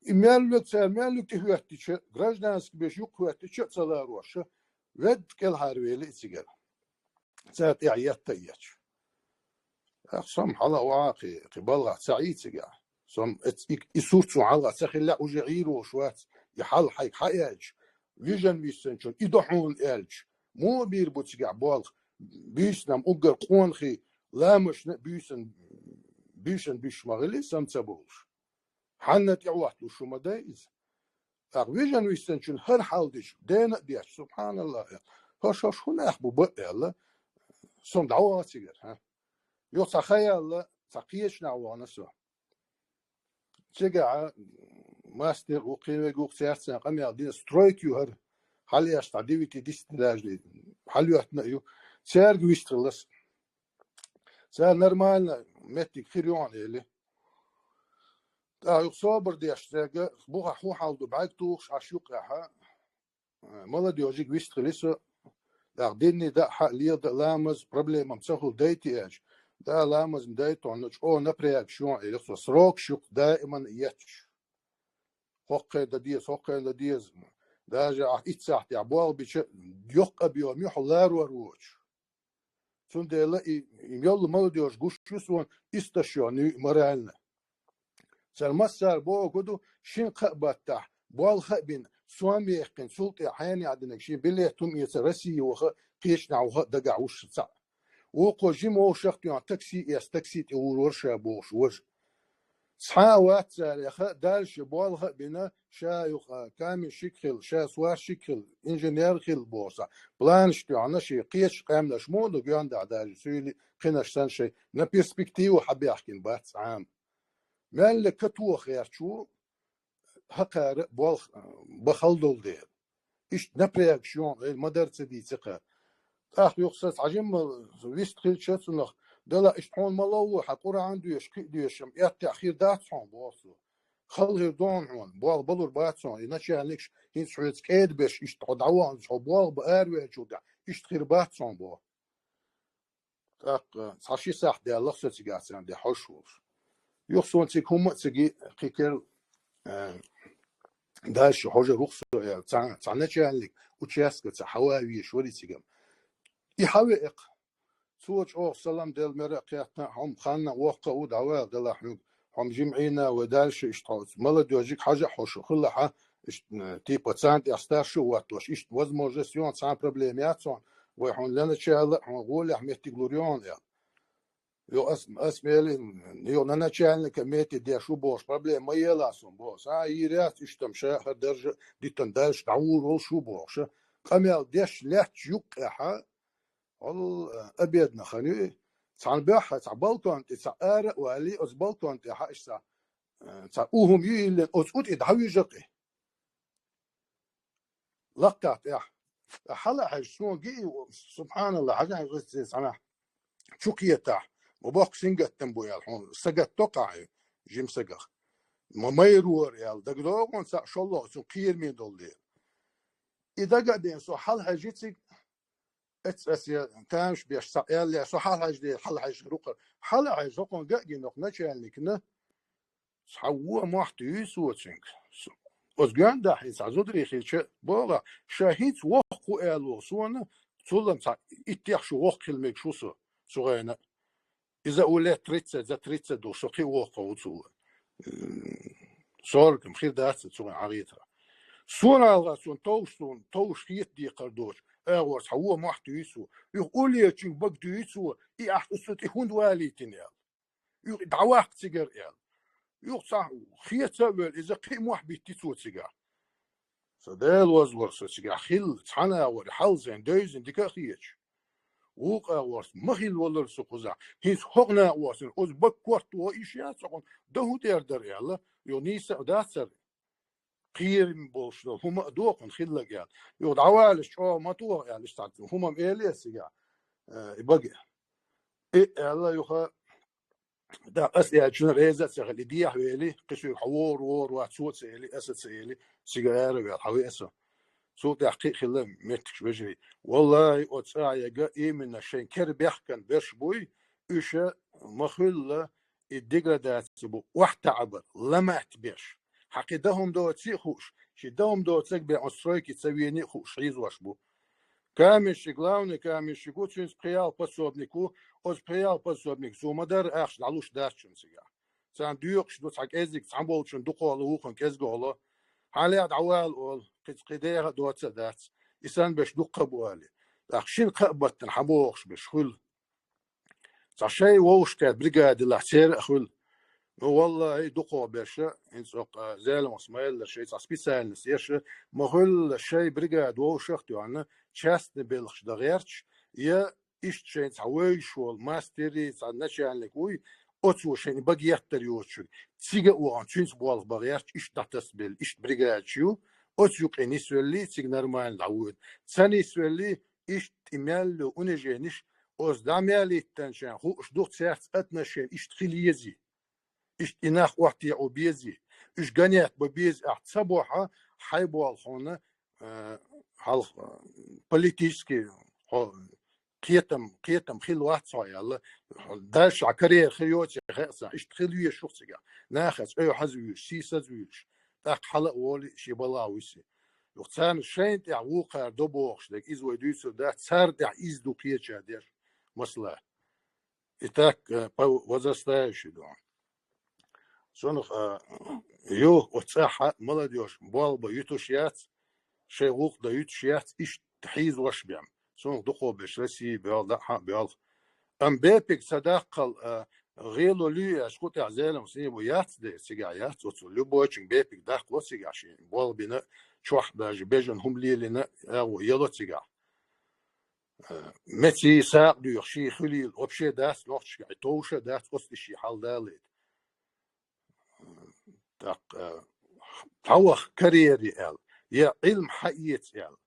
И мел вега цара, мел вега тӀехӀоьттича, гражданский беш юккъехӀоьттича а ца лароша, ведда кӀелхьарвели и цигара. Цара тӀехь етта а ечу. Ах, со-м хьала а ваха, кхин, кхин балгӀахь ца Ӏий цигахь. Со-м эц-, и, и сурт суна хьалха ца хилла, уже Ӏийр волуш вац, и хьал хьайга хьаэцча, вижна виссанчун, и до хьуна аьлча, муха бийр бу цигахь болх, буьйсанам уггар къонахий, ламашна а буьйсан, буьйсан буьш ма хили, сам ца бовлуш. Хьанна тӀехӀотталуш хӀума дай иза? ТӀаккха вижна виссанчун хӀара хьал дича, дена а дечу, субханаллахӀ, хӀорш, хӀорш хӀун нах бу бан а аьлла, со-м дӀаваха цигара, хӀа? Юха цхьа ха яьлла, цхьа кхечу нах вахана со. Цигахь мастер ву, кхин верг ву, цаьрца къамел дина, стройка ю хӀара, хьалаеш цхьа девяти-десяти этажный, хьалоьттина а ю, цаьрга вистхилла ас. Цара нормально меттиг хир ю хьуна эли. ТӀаккха юха собар деш цаьрга, бухахь хӀун хьал ду, бӀаьрг тухуш Ӏаш юккъехьа, молодёжиг вистхили со, тӀаккха динни даа хьа а, лела даа ламаз, проблема ца хуьлу дайти аьлча, да, ламаз-м дайта хьуна, чӀогӀа напрягаш ю хьуна эли со, срокаш ю-кх даиман етташ. ХӀокххе дан деза, хӀокххе дан деза. Даже ахь итт сахьтехь болх бича, йоккха объём ю хьо ларор воцуш. Цундела и, и йолу молодёжь гуш ю суна, истощённый ю и морально. Цара массара бохург ду, шина-кхаа баттахь, болх а бина, сом яьккхина, цул тӀе хьенех динарг шен билет хӀума эца Россия ваха, кхечу нах ваха а дагахь вуш цхьаъ. Вукхо жима вовшах а тоьхна такси эцна, такси тӀе вур вара ша бохуш важа. Цхьа а вац царех, дальше болх а бина, ша юха каменщик хила, ша сварщик хила, инженер хила бохуш цхьа планаш тоьхна, шен кхечу къаьмнаш муха ду, гондахь даже суьйли кхинаш санна шайн на перспективу хьабаьхкина бац цхьа а. Мелла катоха гӀерташ ву, хӀокхара болх бан хала долу дела. Иштта напрягаш ю хьуна эли, ма-дарра ца дийца кха. ТӀаккха юха сан цхьа жимма вист хилча цунах, дала иштта хьуна ма ловво, хьан Къуръан доьшуш, кхин а доьшуш, амма эттехь хир дац хьуна, боху цо. Хала хир ду хьуна, болх балур бац хьуна, и начальникаш хӀинца хьоьца кӀеда беш, иштта хьо дӀаваханчу хьо болх бан араваьллачул тӀаьхьа, иштта хир бац хьуна, боху. ТӀаккха цхьа ши сахьт даьлла со цигахь царна де хьожуш волуш. Юха суна цига хӀумма а ца ги, кхин керла, э, дальше хьожур ву-кх со, э, цхьа, цхьа начальник участка цхьа хьава везаш вара и цигахь. И хьавеа-кх. Цо чӀогӀа салам делла, мера а кхетта, хьо-м ханна воккха а ву, дӀавала делахь хьоьга. Хьо-м жимма Ӏийна вай дальше, иштта хьо молодёжиг хьажа а хьо шу хилла хьан, иштта, э, типа царна тӀехь старший а хӀоттош, иштта возможность ю хьуна, цхьа а проблема яц хьуна. вай хьуна леначала, хьуна гӀолехь меттиг лур ю хьуна аьлла. Йо, ас, ас мелин, йо, на начальника метте деш ву бохуш, проблема ма ела сан боху. Сан йийр яц, иштта-м ша хӀара даржа диттан дальше дӀавур волуш ву бохуш. Къамел деш лаьтташ юккъехьа, хьол, э, обедна хан ю. Цхьана баьххьа, цхьа балкон тӀе, цхьа ара а валий, оцу балкон тӀехьа иштта, э, цхьа у хӀума ю иллина, оцу у тӀе дӀавижа кхи. Лакхтахь тӀехь. Хьала а хьаьжча, суна гиъ, субхьаналла, хьажа хьаьжча цхьанахь чу кхетахь, ма боккха сингаттам бу аьлла, хьуна сагатто кхахьа, жим сагах. Ма майрора аьлла, дагадогӀун цхьа шолло цу кхераме долу дела. И дага а ден, со хьала хьаьжи цига, эц ас я тамаш беш цхьа аьлла, со хьала хьаьжи дела, хьала хьаьжи рукхар. Хьала хьаьжи, хӀокхун гаггинах начальникна, цхьа вон мохь туьйсу цуьнга. Оцу гоьндахь хӀинца хьан зударий хилча, боху, ша хӀинца воккха ву аьлла, суна, цулам цхьа иттех шу воккха хила мегаш ву со, цу гӀайна. Иза уле тридцать, за тридцать ду, со кхин воккха ву цулла. Сорокам хир дац цу гӀайна гӀетара. Суна алгӀа суна товш, суна товш хета декхар доцу, агӀор цхьа вон мохь туьйсу. Юха улечуьнга бага дуьйцу, и ахь цу тӀе хӀунда валийтина аьлла. Юха дӀаваккха цигара аьлла. Юха цхьа хеца а вевлла, иза кхин а мохь битти цо цигахь. Со Дела вазвара со цигахь хилла, цхьана а вара, хьалзайн, девзина, дика а хеташ. Вукху а ворс, ма хилла валара со кхузахь. ХӀинца хӀокху накъостана, оцу бага корта вон иш яц хьуна, дан хӀун дер дара аьлла, юха нийса а дацара. Кхерам болуш долу хӀума а дохуна хилларг аьлла. Юха дӀавалаш чӀогӀа ма тоха аьлла, иштта хӀума-м элира цигахь, э, и бага. И аьлла юха, да, ас аьллачунна реза а ца хили, и дехьа вели, кхин соьга хьо вогӀур, вогӀур вац, цо ца эли, аса ца эли, цига ара а ваьлла, хьан ве аса. Цул тӀаьхьа кхин а хилла меттигаш вежарий. Валлахи, оцу цӀа а яга, именно шайн кера бехкан берш буй, уьш ма хуьлла, и деградаци бу, охьатаӀабар, ламат беш. Хьан кхин дан хӀума доций а хууш, ши дан хӀума доцург бен оцу стройки ца вений а хууш хьийзош бу. Каменщик, главный каменщик ву, цуьнца пхиал подсобник ву, оцу пхиал подсобник цо ма-дарра ахча дӀалуш дац шуна цигахь. Царна доькъуш ду цхьа кӀеззиг, цхьаболчун дукхолу, вукхун кӀезгохло. Хьале а дӀавала олу, кхин, кхин деха а доца а дац. И санна берш дуккха а бу али. ТӀаккха шина кхаа баттана хьан бохуш берш хуьлу. Цхьа шай вовшахкхетта бригада делахь, церан а хуьлу. Ну, валлахӀи, дукхо берша, хӀинца оккха, а, Зелимхас ма-эллара, шай цхьа специальность ерша, ма хуьлла шай бригада вовшах а тоьхна, частный белхаш дан гӀерташ, я иштта шайн цхьа вевзаш волу мастерий, цхьа начальник вуй, оцо шайн бага еттар йоцуш, цига а вахана, цуьнца болх бан гӀерташ, иштта дӀатасабелла, иштта бригадаш ю, оцу юкъе нисвеллий, цига нормально дӀавоьду. Ца нисвеллий, иштта и мел ю унижениш, оцу дӀа мел йиттанчарна хууш ду цаьрца отношени иштта хила езий. Иштта и нах охьатеӀо безий. Уьш ганет бан безий ахь ца бохьа, хьай болу хьуна, э, хьалха, э, политический хьо-, кхетам, кхетам хила вац хьо аьлла. Дальше а карьера хир йоций хеа сан, иштта хила везаш ву цигахь. Нахаца оьхьаз вуьйш, сийсаз вуьйш, тӀаккха хьала а волий, шен балахь вуьсий. Юха царна шайна тӀехь вукхара до бохуш дерг, иза вай дуьйцур дац, царна тӀехь иза ду кхеча деш, масала. Итак, э, по возрастающей ду. Цунах, э, ю, оцу цӀахь молодёжь болба ютуш яц, шайн гӀуллакх дан ютуш яц, иштта хьийзош бен. Цунах дукхо берш Россия боьлху, дӀа а боьлху. Амма бепиг ца даккхал, э, гӀело луьй аьлча, кху тӀехь Зелимхас бу яц де, цигахь яц, оцу любойчуьнга бепиг даккхало цигахь шен, болх бина, чохь даже бежан хӀума лелийна, агӀо ело цигахь. Э, меций сагӀа дуьйху, ший хуьлийла, вообще дац нохчашка, товша дац, оцу ший хьал далийта. ТӀаккха, э, хьаваха карьере аьлла, я Ӏилма хьаэца аьлла.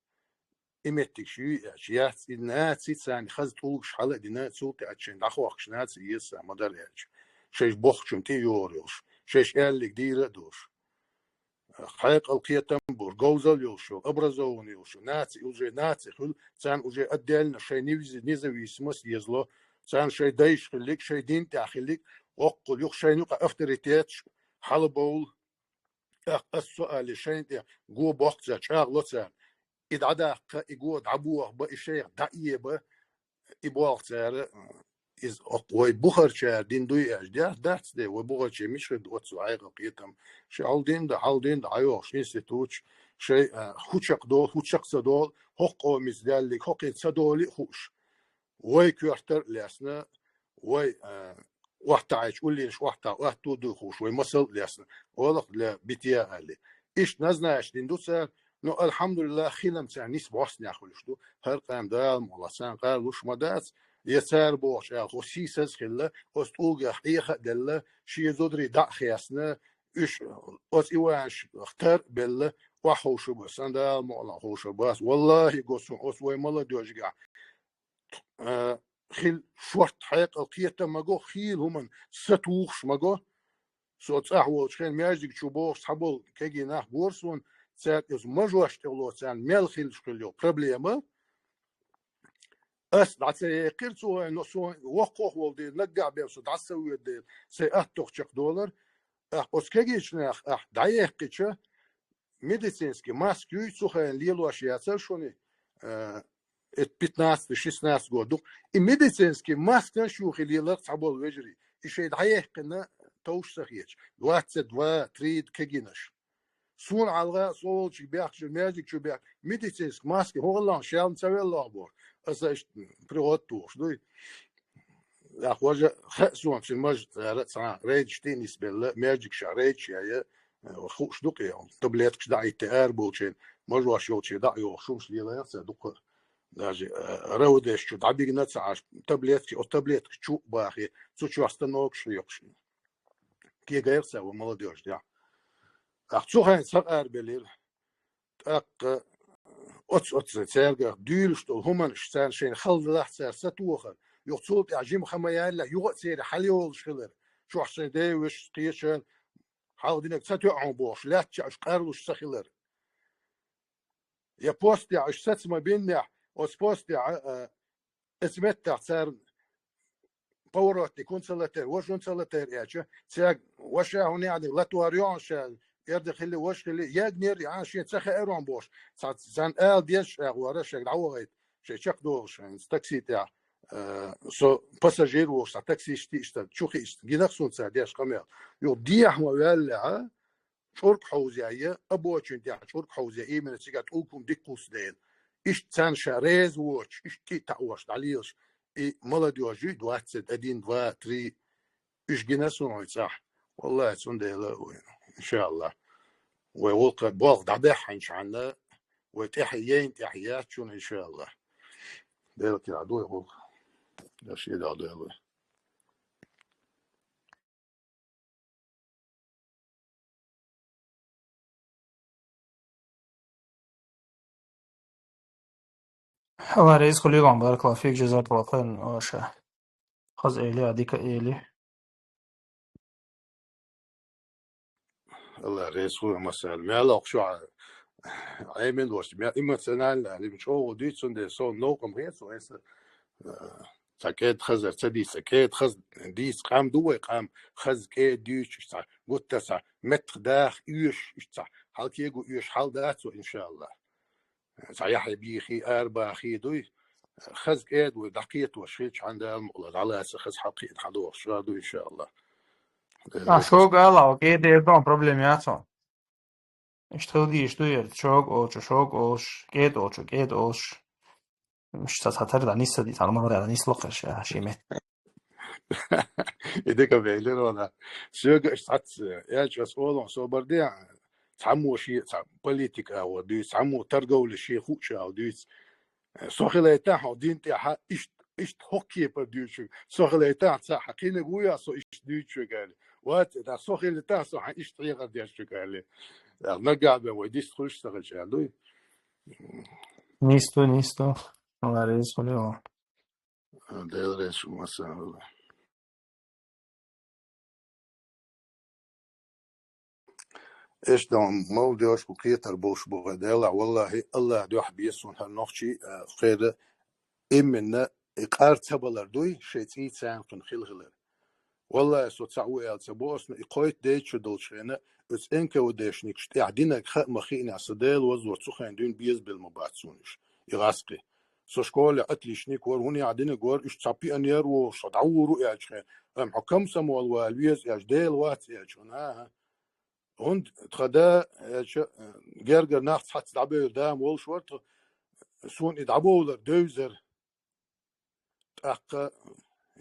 И меттигаш юй аьлча, яц и наций царна хаза тӀулгаш хьала а дина, цул тӀаьхьа шайн дӀахохкуш наций еза ма-дарра аьлча. Шайша бохучун тӀе а йогӀур йолуш, шайша аьллиг дийра а долуш. Хьекъал, кхетам а бур, говзалла йолуш йолу, образованный йолуш йолу наций, уже наций хуьлу, царна уже отдельно шайн нивзи-, независимость езало, царна шайн дайша хиллиг, шайн дин тӀехь хиллиг, оккхул юха шайна юкъа авторитеташ хьалабовлу. ТӀаккха ас со али шайна тӀе го боккху цара, чӀагӀло цара. И дӀадаккха, и го дӀабоха бан, и шайх дӀаэба, и болх цара, иза оккха вай бухарчара дина дуй аьлча, деш дац де, вай бухарчий мича хир ду оццул хьекъал, кхетам. Ши хьал дина да, хьал дина да, хьайогӀуш институташ, шай, а, хӀу чакхдолу, хӀу чакх ца долу, хӀокху къомаца даьллиг хӀокхуьнца ца долу а хууш. Вай коьртара а лаьцна, вай, а, охьатаӀийча, уллийнаш охьатаӀа, атто а дуй хууш, вай масал а лаьцна, олах для бития аьлла. Иштта назначить дина ду цара, но, алхьамдулиллах, хилам царна нисса бӀостанехь хуьлуш ду, хӀара къам Дала мукъалахь царна къаралуш ма дац, я цара бохучу аьлла, хӀо сийсаз а хилла, оцу тӀулгех Ӏеха а делла, шен зударий дӀа а хесна, уьш оцу Иванаш тар а белла, охьаховшаб ас, сан Дала мукъалахь ховшаб ас. Валлахи, го суна, оцу вай молодёжигахь, а, хила шорта хьекъал кхетам ма го, хийла хӀуманна сатухуш ма го. Со цӀахь волчу хенахь маьждиг чу бохуш цхьаболу кегий нах гора суна, цаьрга иза мажош тӀехула царна мел хилча хила йолу проблема. Ас дӀа ца яьккхира цо, но со воккхах волу дела, наггахь бен со дӀа ца воьду дела, сайн аттох чекхдолар. Ахь оцу кегийчу нах ахь дӀаяьккхича, медицинский маска юй, цу хенахь лелош яцара шуна, э, это пятнадцатый, шестнадцатый год ду. И медицинский маскаш юхи лелара цхьаболу вежарий. И шайн дӀаяьккхина товш ца хеташ. Двадцать два, три кегийнаш. Суна хьалха, со волчу бехча, маьждиг чу бехча, медицинский маски хӀун хилла шелна ца велла боху. Аса иштта приготта тухуш дуй. Ахь важа хаьа суна, цуьнан мажа цара цхьа рейдаш тӀе нисбелла, маьждигаш рейдаш яя, хууш ду кхе, таблеткаш даӀийта ара болчийн, мажош йолчийн дӀа а йохуш, хӀумаш лелаяхь цара дукха. Даже, э, равдеш чу дӀабигна ца Ӏаш, таблеткаш, оцу таблеткаш чу а бахе, цу чохь станокаш хьоькхуш. Кегайра цара ван молодёжь дехь. Ахь цу хенахь ца къарбелира. ТӀаккха оцу, оцу цаьргах дуьйлуш долу хӀуманаш царна шайна хала делахь цара сатохар. Юха цул тӀаьхьа жима ха ма яьллехь, юха а церан хьалайолуш хилар. Чохь сайн ден вуьш кхечан хьалха динарг ца тоьа хьуна бохуш, лаьттачу уьш къарлуш ца хилар. Я постехь уьш саца ма биннехь, оцу постехь, а, а, Эцу меттехь цара поворотник хӀунда ца латара, важа хӀунда ца латара аьлча, цаьрга ваша хӀун яьхьаниг латор йохьуш ша, эрда хилли, важа хилли, ягнера, а, шен ца хаьара хьуна бохуш, цхьа, царна ала дезаш агӀора шега дӀавахайта, шайн чекхдолуш, хӀинца такси тӀехь, э, со пассажир волуш, цхьа таксист иштта, чу хиъча, гинах суна цара деш къамел. Юха дехьа ма ваьллехьа, чӀург хьовзаяь, обочина тӀехь чӀург хьовзаяь, именно цигахь тӀулг хӀума дика кхуссу дела. Иштта царна ша реза воцуш, иштта кӀи а таӀош дӀалелаш, и молодёжь юй, двадцать один, два, три, уьш гина суна вайн цӀахь. Валлахи, цундела вай, иншааллах, вай гӀуллакх болх дӀабаьхьинчхьана, вай тӀаьхье яйна тӀаьхье яц шуна, иншааллах. Дела кхин дӀадой гӀуллакх. Дела шен дӀадой вай. Алла реза хуьлийла, баракаллаху фик, жазакаллаху хайран, ваша. Хаза эли, а дика эли. Алла реза хуьлийла, масала. Мел окху шо Ӏемин дош, мел эмоционально, али чӀогӀа дуьйцу, цундела со новкъа ма хецу, эса, а, цхьа кӀеда хазар ца дийца, кӀеда хаза дийца къам ду вай, къам хаза кӀеда дуьйцуш цхьа, гуттар цхьа, меттах даха оьшуш, иштта цхьа, хьалкего оьшуш хьал дац вай, иншааллах. Цхьа яхье бийхи, арабахи дуй, хаза кӀеда вай дӀакхетош хилчхьана Дала мукъалахь, дӀалаца хаза хьалкхета хьадохуш ша ду, иншааллах. А, шога ала, окей, дердон проблема яц ван. Иштта хила дийш ду яра, шога олчу, шога олуш, кӀеда олчу, кӀеда олуш. Муш ца цхьатара дан нисса ди, цхьа ма вара дан нисса локхаш, а, ши мет. И дика вейлира вала. Соьга аш цхьац, яч ас олон собар де, цхьаммо ши, цхьа политика а вот дуьйц, цхьаммо торговля ши хуч а вот дуьйц. Со хилайта хьо дин тӀехьа ишт, ишт хоккепа дуьйчу. Со хилайта цхьа хьакхиниг вуя, со ишт дуьйчу гали. Вот, да, со хилайта со хьан ишт хьегар деш чу гали. Наггахь бен вай дис хуьлуш ца хилча дуй. Нисто, нисто. Алла реза хуьлийла. Дела реза шу, масала. Эш дан молодёжь кхетар болуш бу хӀара Дела, валлахи, Аллах дуьхьа бе суна хӀара нохчий, а, хӀара именно и къар ца балар дуй, шайн цӀий царна кхуьнан хила хилар. Валлахи, со цхьаъ ву аьлла ца боху ас, но и кхойтта дейчу долчу хенахь, оцу Н К В Д-шникаш тӀехь динарг хаа ма хиъна, сан Дела вазло цу хенахь дуьйна безабелла ма бац суна уьш, и гӀаскхи. Со школе отличник вара, хӀун яхь динарг вара, уьш цхьа пионер волуш, со дӀавур ву аьлча хенахь, амма хьо комсомол вала веза аьлча, Дела вац аьлча, хӀуна, а, ХӀунда тха да, аьлча, гергара нах цхьацца дӀабевлла да-м волуш вара тхо, суна и дӀабовлар девзара. ТӀаккха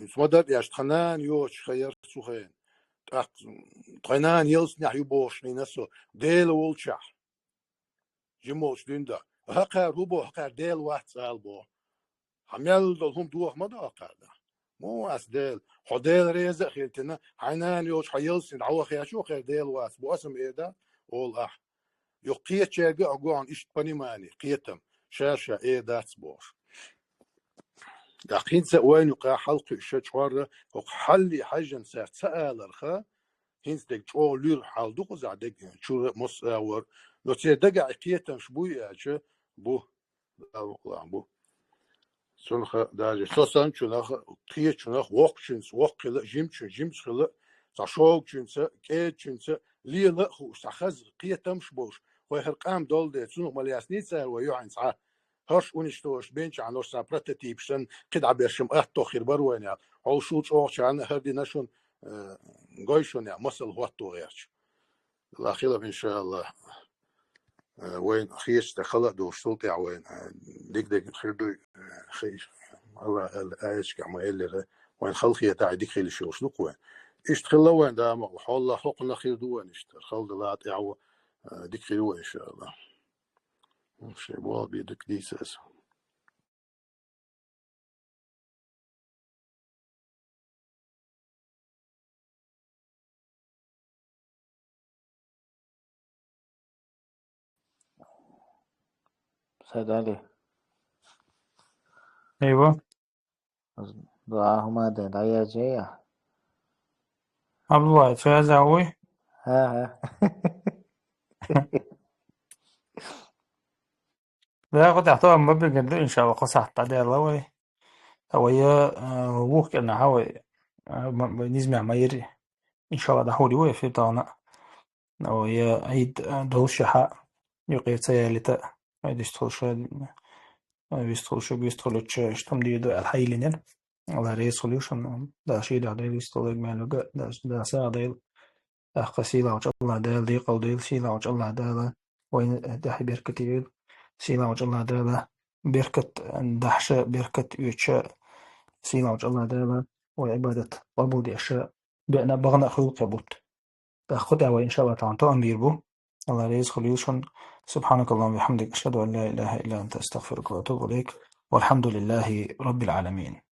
иза ма дара аьлча, тхан нана йоцуш хан яра цу хенахь. ТӀаккха тхайн нана ялсанехь ю бохуш хьийна со, Дела волчохь. Жима волчу дуьнда. ХӀокхара хӀун боху, хӀокхара Дела вац ала боху. Хьан мел долу хӀума доха ма до хӀокхара да. Муха вац Дела? Хьо Дела реза а хилийтина, хьайн нана йолчу хьо ялсанехь дӀавахча, хӀокхара Дела вац бу аса ма э да, олу ахь. Юха кхечаьрга а гуьгӀна иштта понимание, кхетам, ша-ша э дац бохуш. ТӀаккха хӀинца а вайна юкъахь хьалакхуьуш ша чкъорра, хӀокху хьалле хьаьжжина цара ца аларха, хӀинца дерг чӀогӀа луьра хьал ду кхузахь, дерг чуьра массо а агӀор. Но церан дагахь и кхетамаш буй аьлча, бу. Далла мукъалахь бу. Цунах даже со санначунах, кхечунах, воккхачуьнца воккха хила, жимачуьнца жимачу хила, цхьа шогачуьнца, кӀедачуьнца лела а хууш, цхьа хаза кхетамаш а болуш, вай хӀара къам долу дела, цунах ма лаьцний цара вай юьхьанца хьа. ХӀорш уничтожить бинчахьана, хӀорш цхьа прототипаш санна, кхидӀа берш-м аттох хир бара вайна аьлла. Хьовсал чӀогӀачарна а хӀара дина шуна, э, гой шуна аьлла, масал хӀотто гӀерташ. Ла хила, иншаллах, э, вайна хеташ тӀе хала а долуш, цул тӀаьхьа вайна, э, дика-дика хир дуй, э, хи-, Алла аьлла, аяташкахь ма эллера, вайна хала хетахь, дика хила йиш йолуш ду-кх вайна. Иштта хилла вайна, да, ма, хьолла хӀокхунах хир ду вайна иштта, хала дала тӀаьхьа, э, дика хир ду вай, иншаллах. Шайн болх бен дика дийца аса. Садали. Эйва. Дуа хӀума де, дӀаяжея. Абдулла, цо яза вуй? ХӀа, хӀа. Да, кху тӀехь тоам ма бигар ду, иншалла, кху сахьт дӀадаьлла вай. Ткъа вай, э, вукху кӀирнахьа вай, э, ма-, вай низамехь ма йири, иншалла, дӀахьур ю вай эфир тахана. Вай, э, Ӏийд, э, доллушехьа, юкъе ца ялийта, вай дистхула ша, э, вистхула ша, вистхула ша, иштта хӀума дийр ду аьлла хьайиллинера. Алла реза хуьлийла шуна, Дала шийдахь Дела вистхула мел вига, Дала, Дала сагӀа дайла. ТӀаккха сийлахьчу Аллах Дала декъал дойла, сийлахьчу Аллах Дала вайна тӀехь беркате йойла, сийлахьчу Аллах Дала беркат дахьаша, беркат оьцуша, сийлахьчу Аллах Дала вай Ӏибадат къобал деш, беана бахана а хуьлу кхин бутт. ТӀаккха кху тӀехь вай, иншалла, тахана тоам бийр бу. Алла реза хуьлийла шуна. سبحانك اللهم وبحمدك، أشهد أن لا إله إلا أنت، أستغفرك وأتوب إليك. والحمد لله رب العالمين.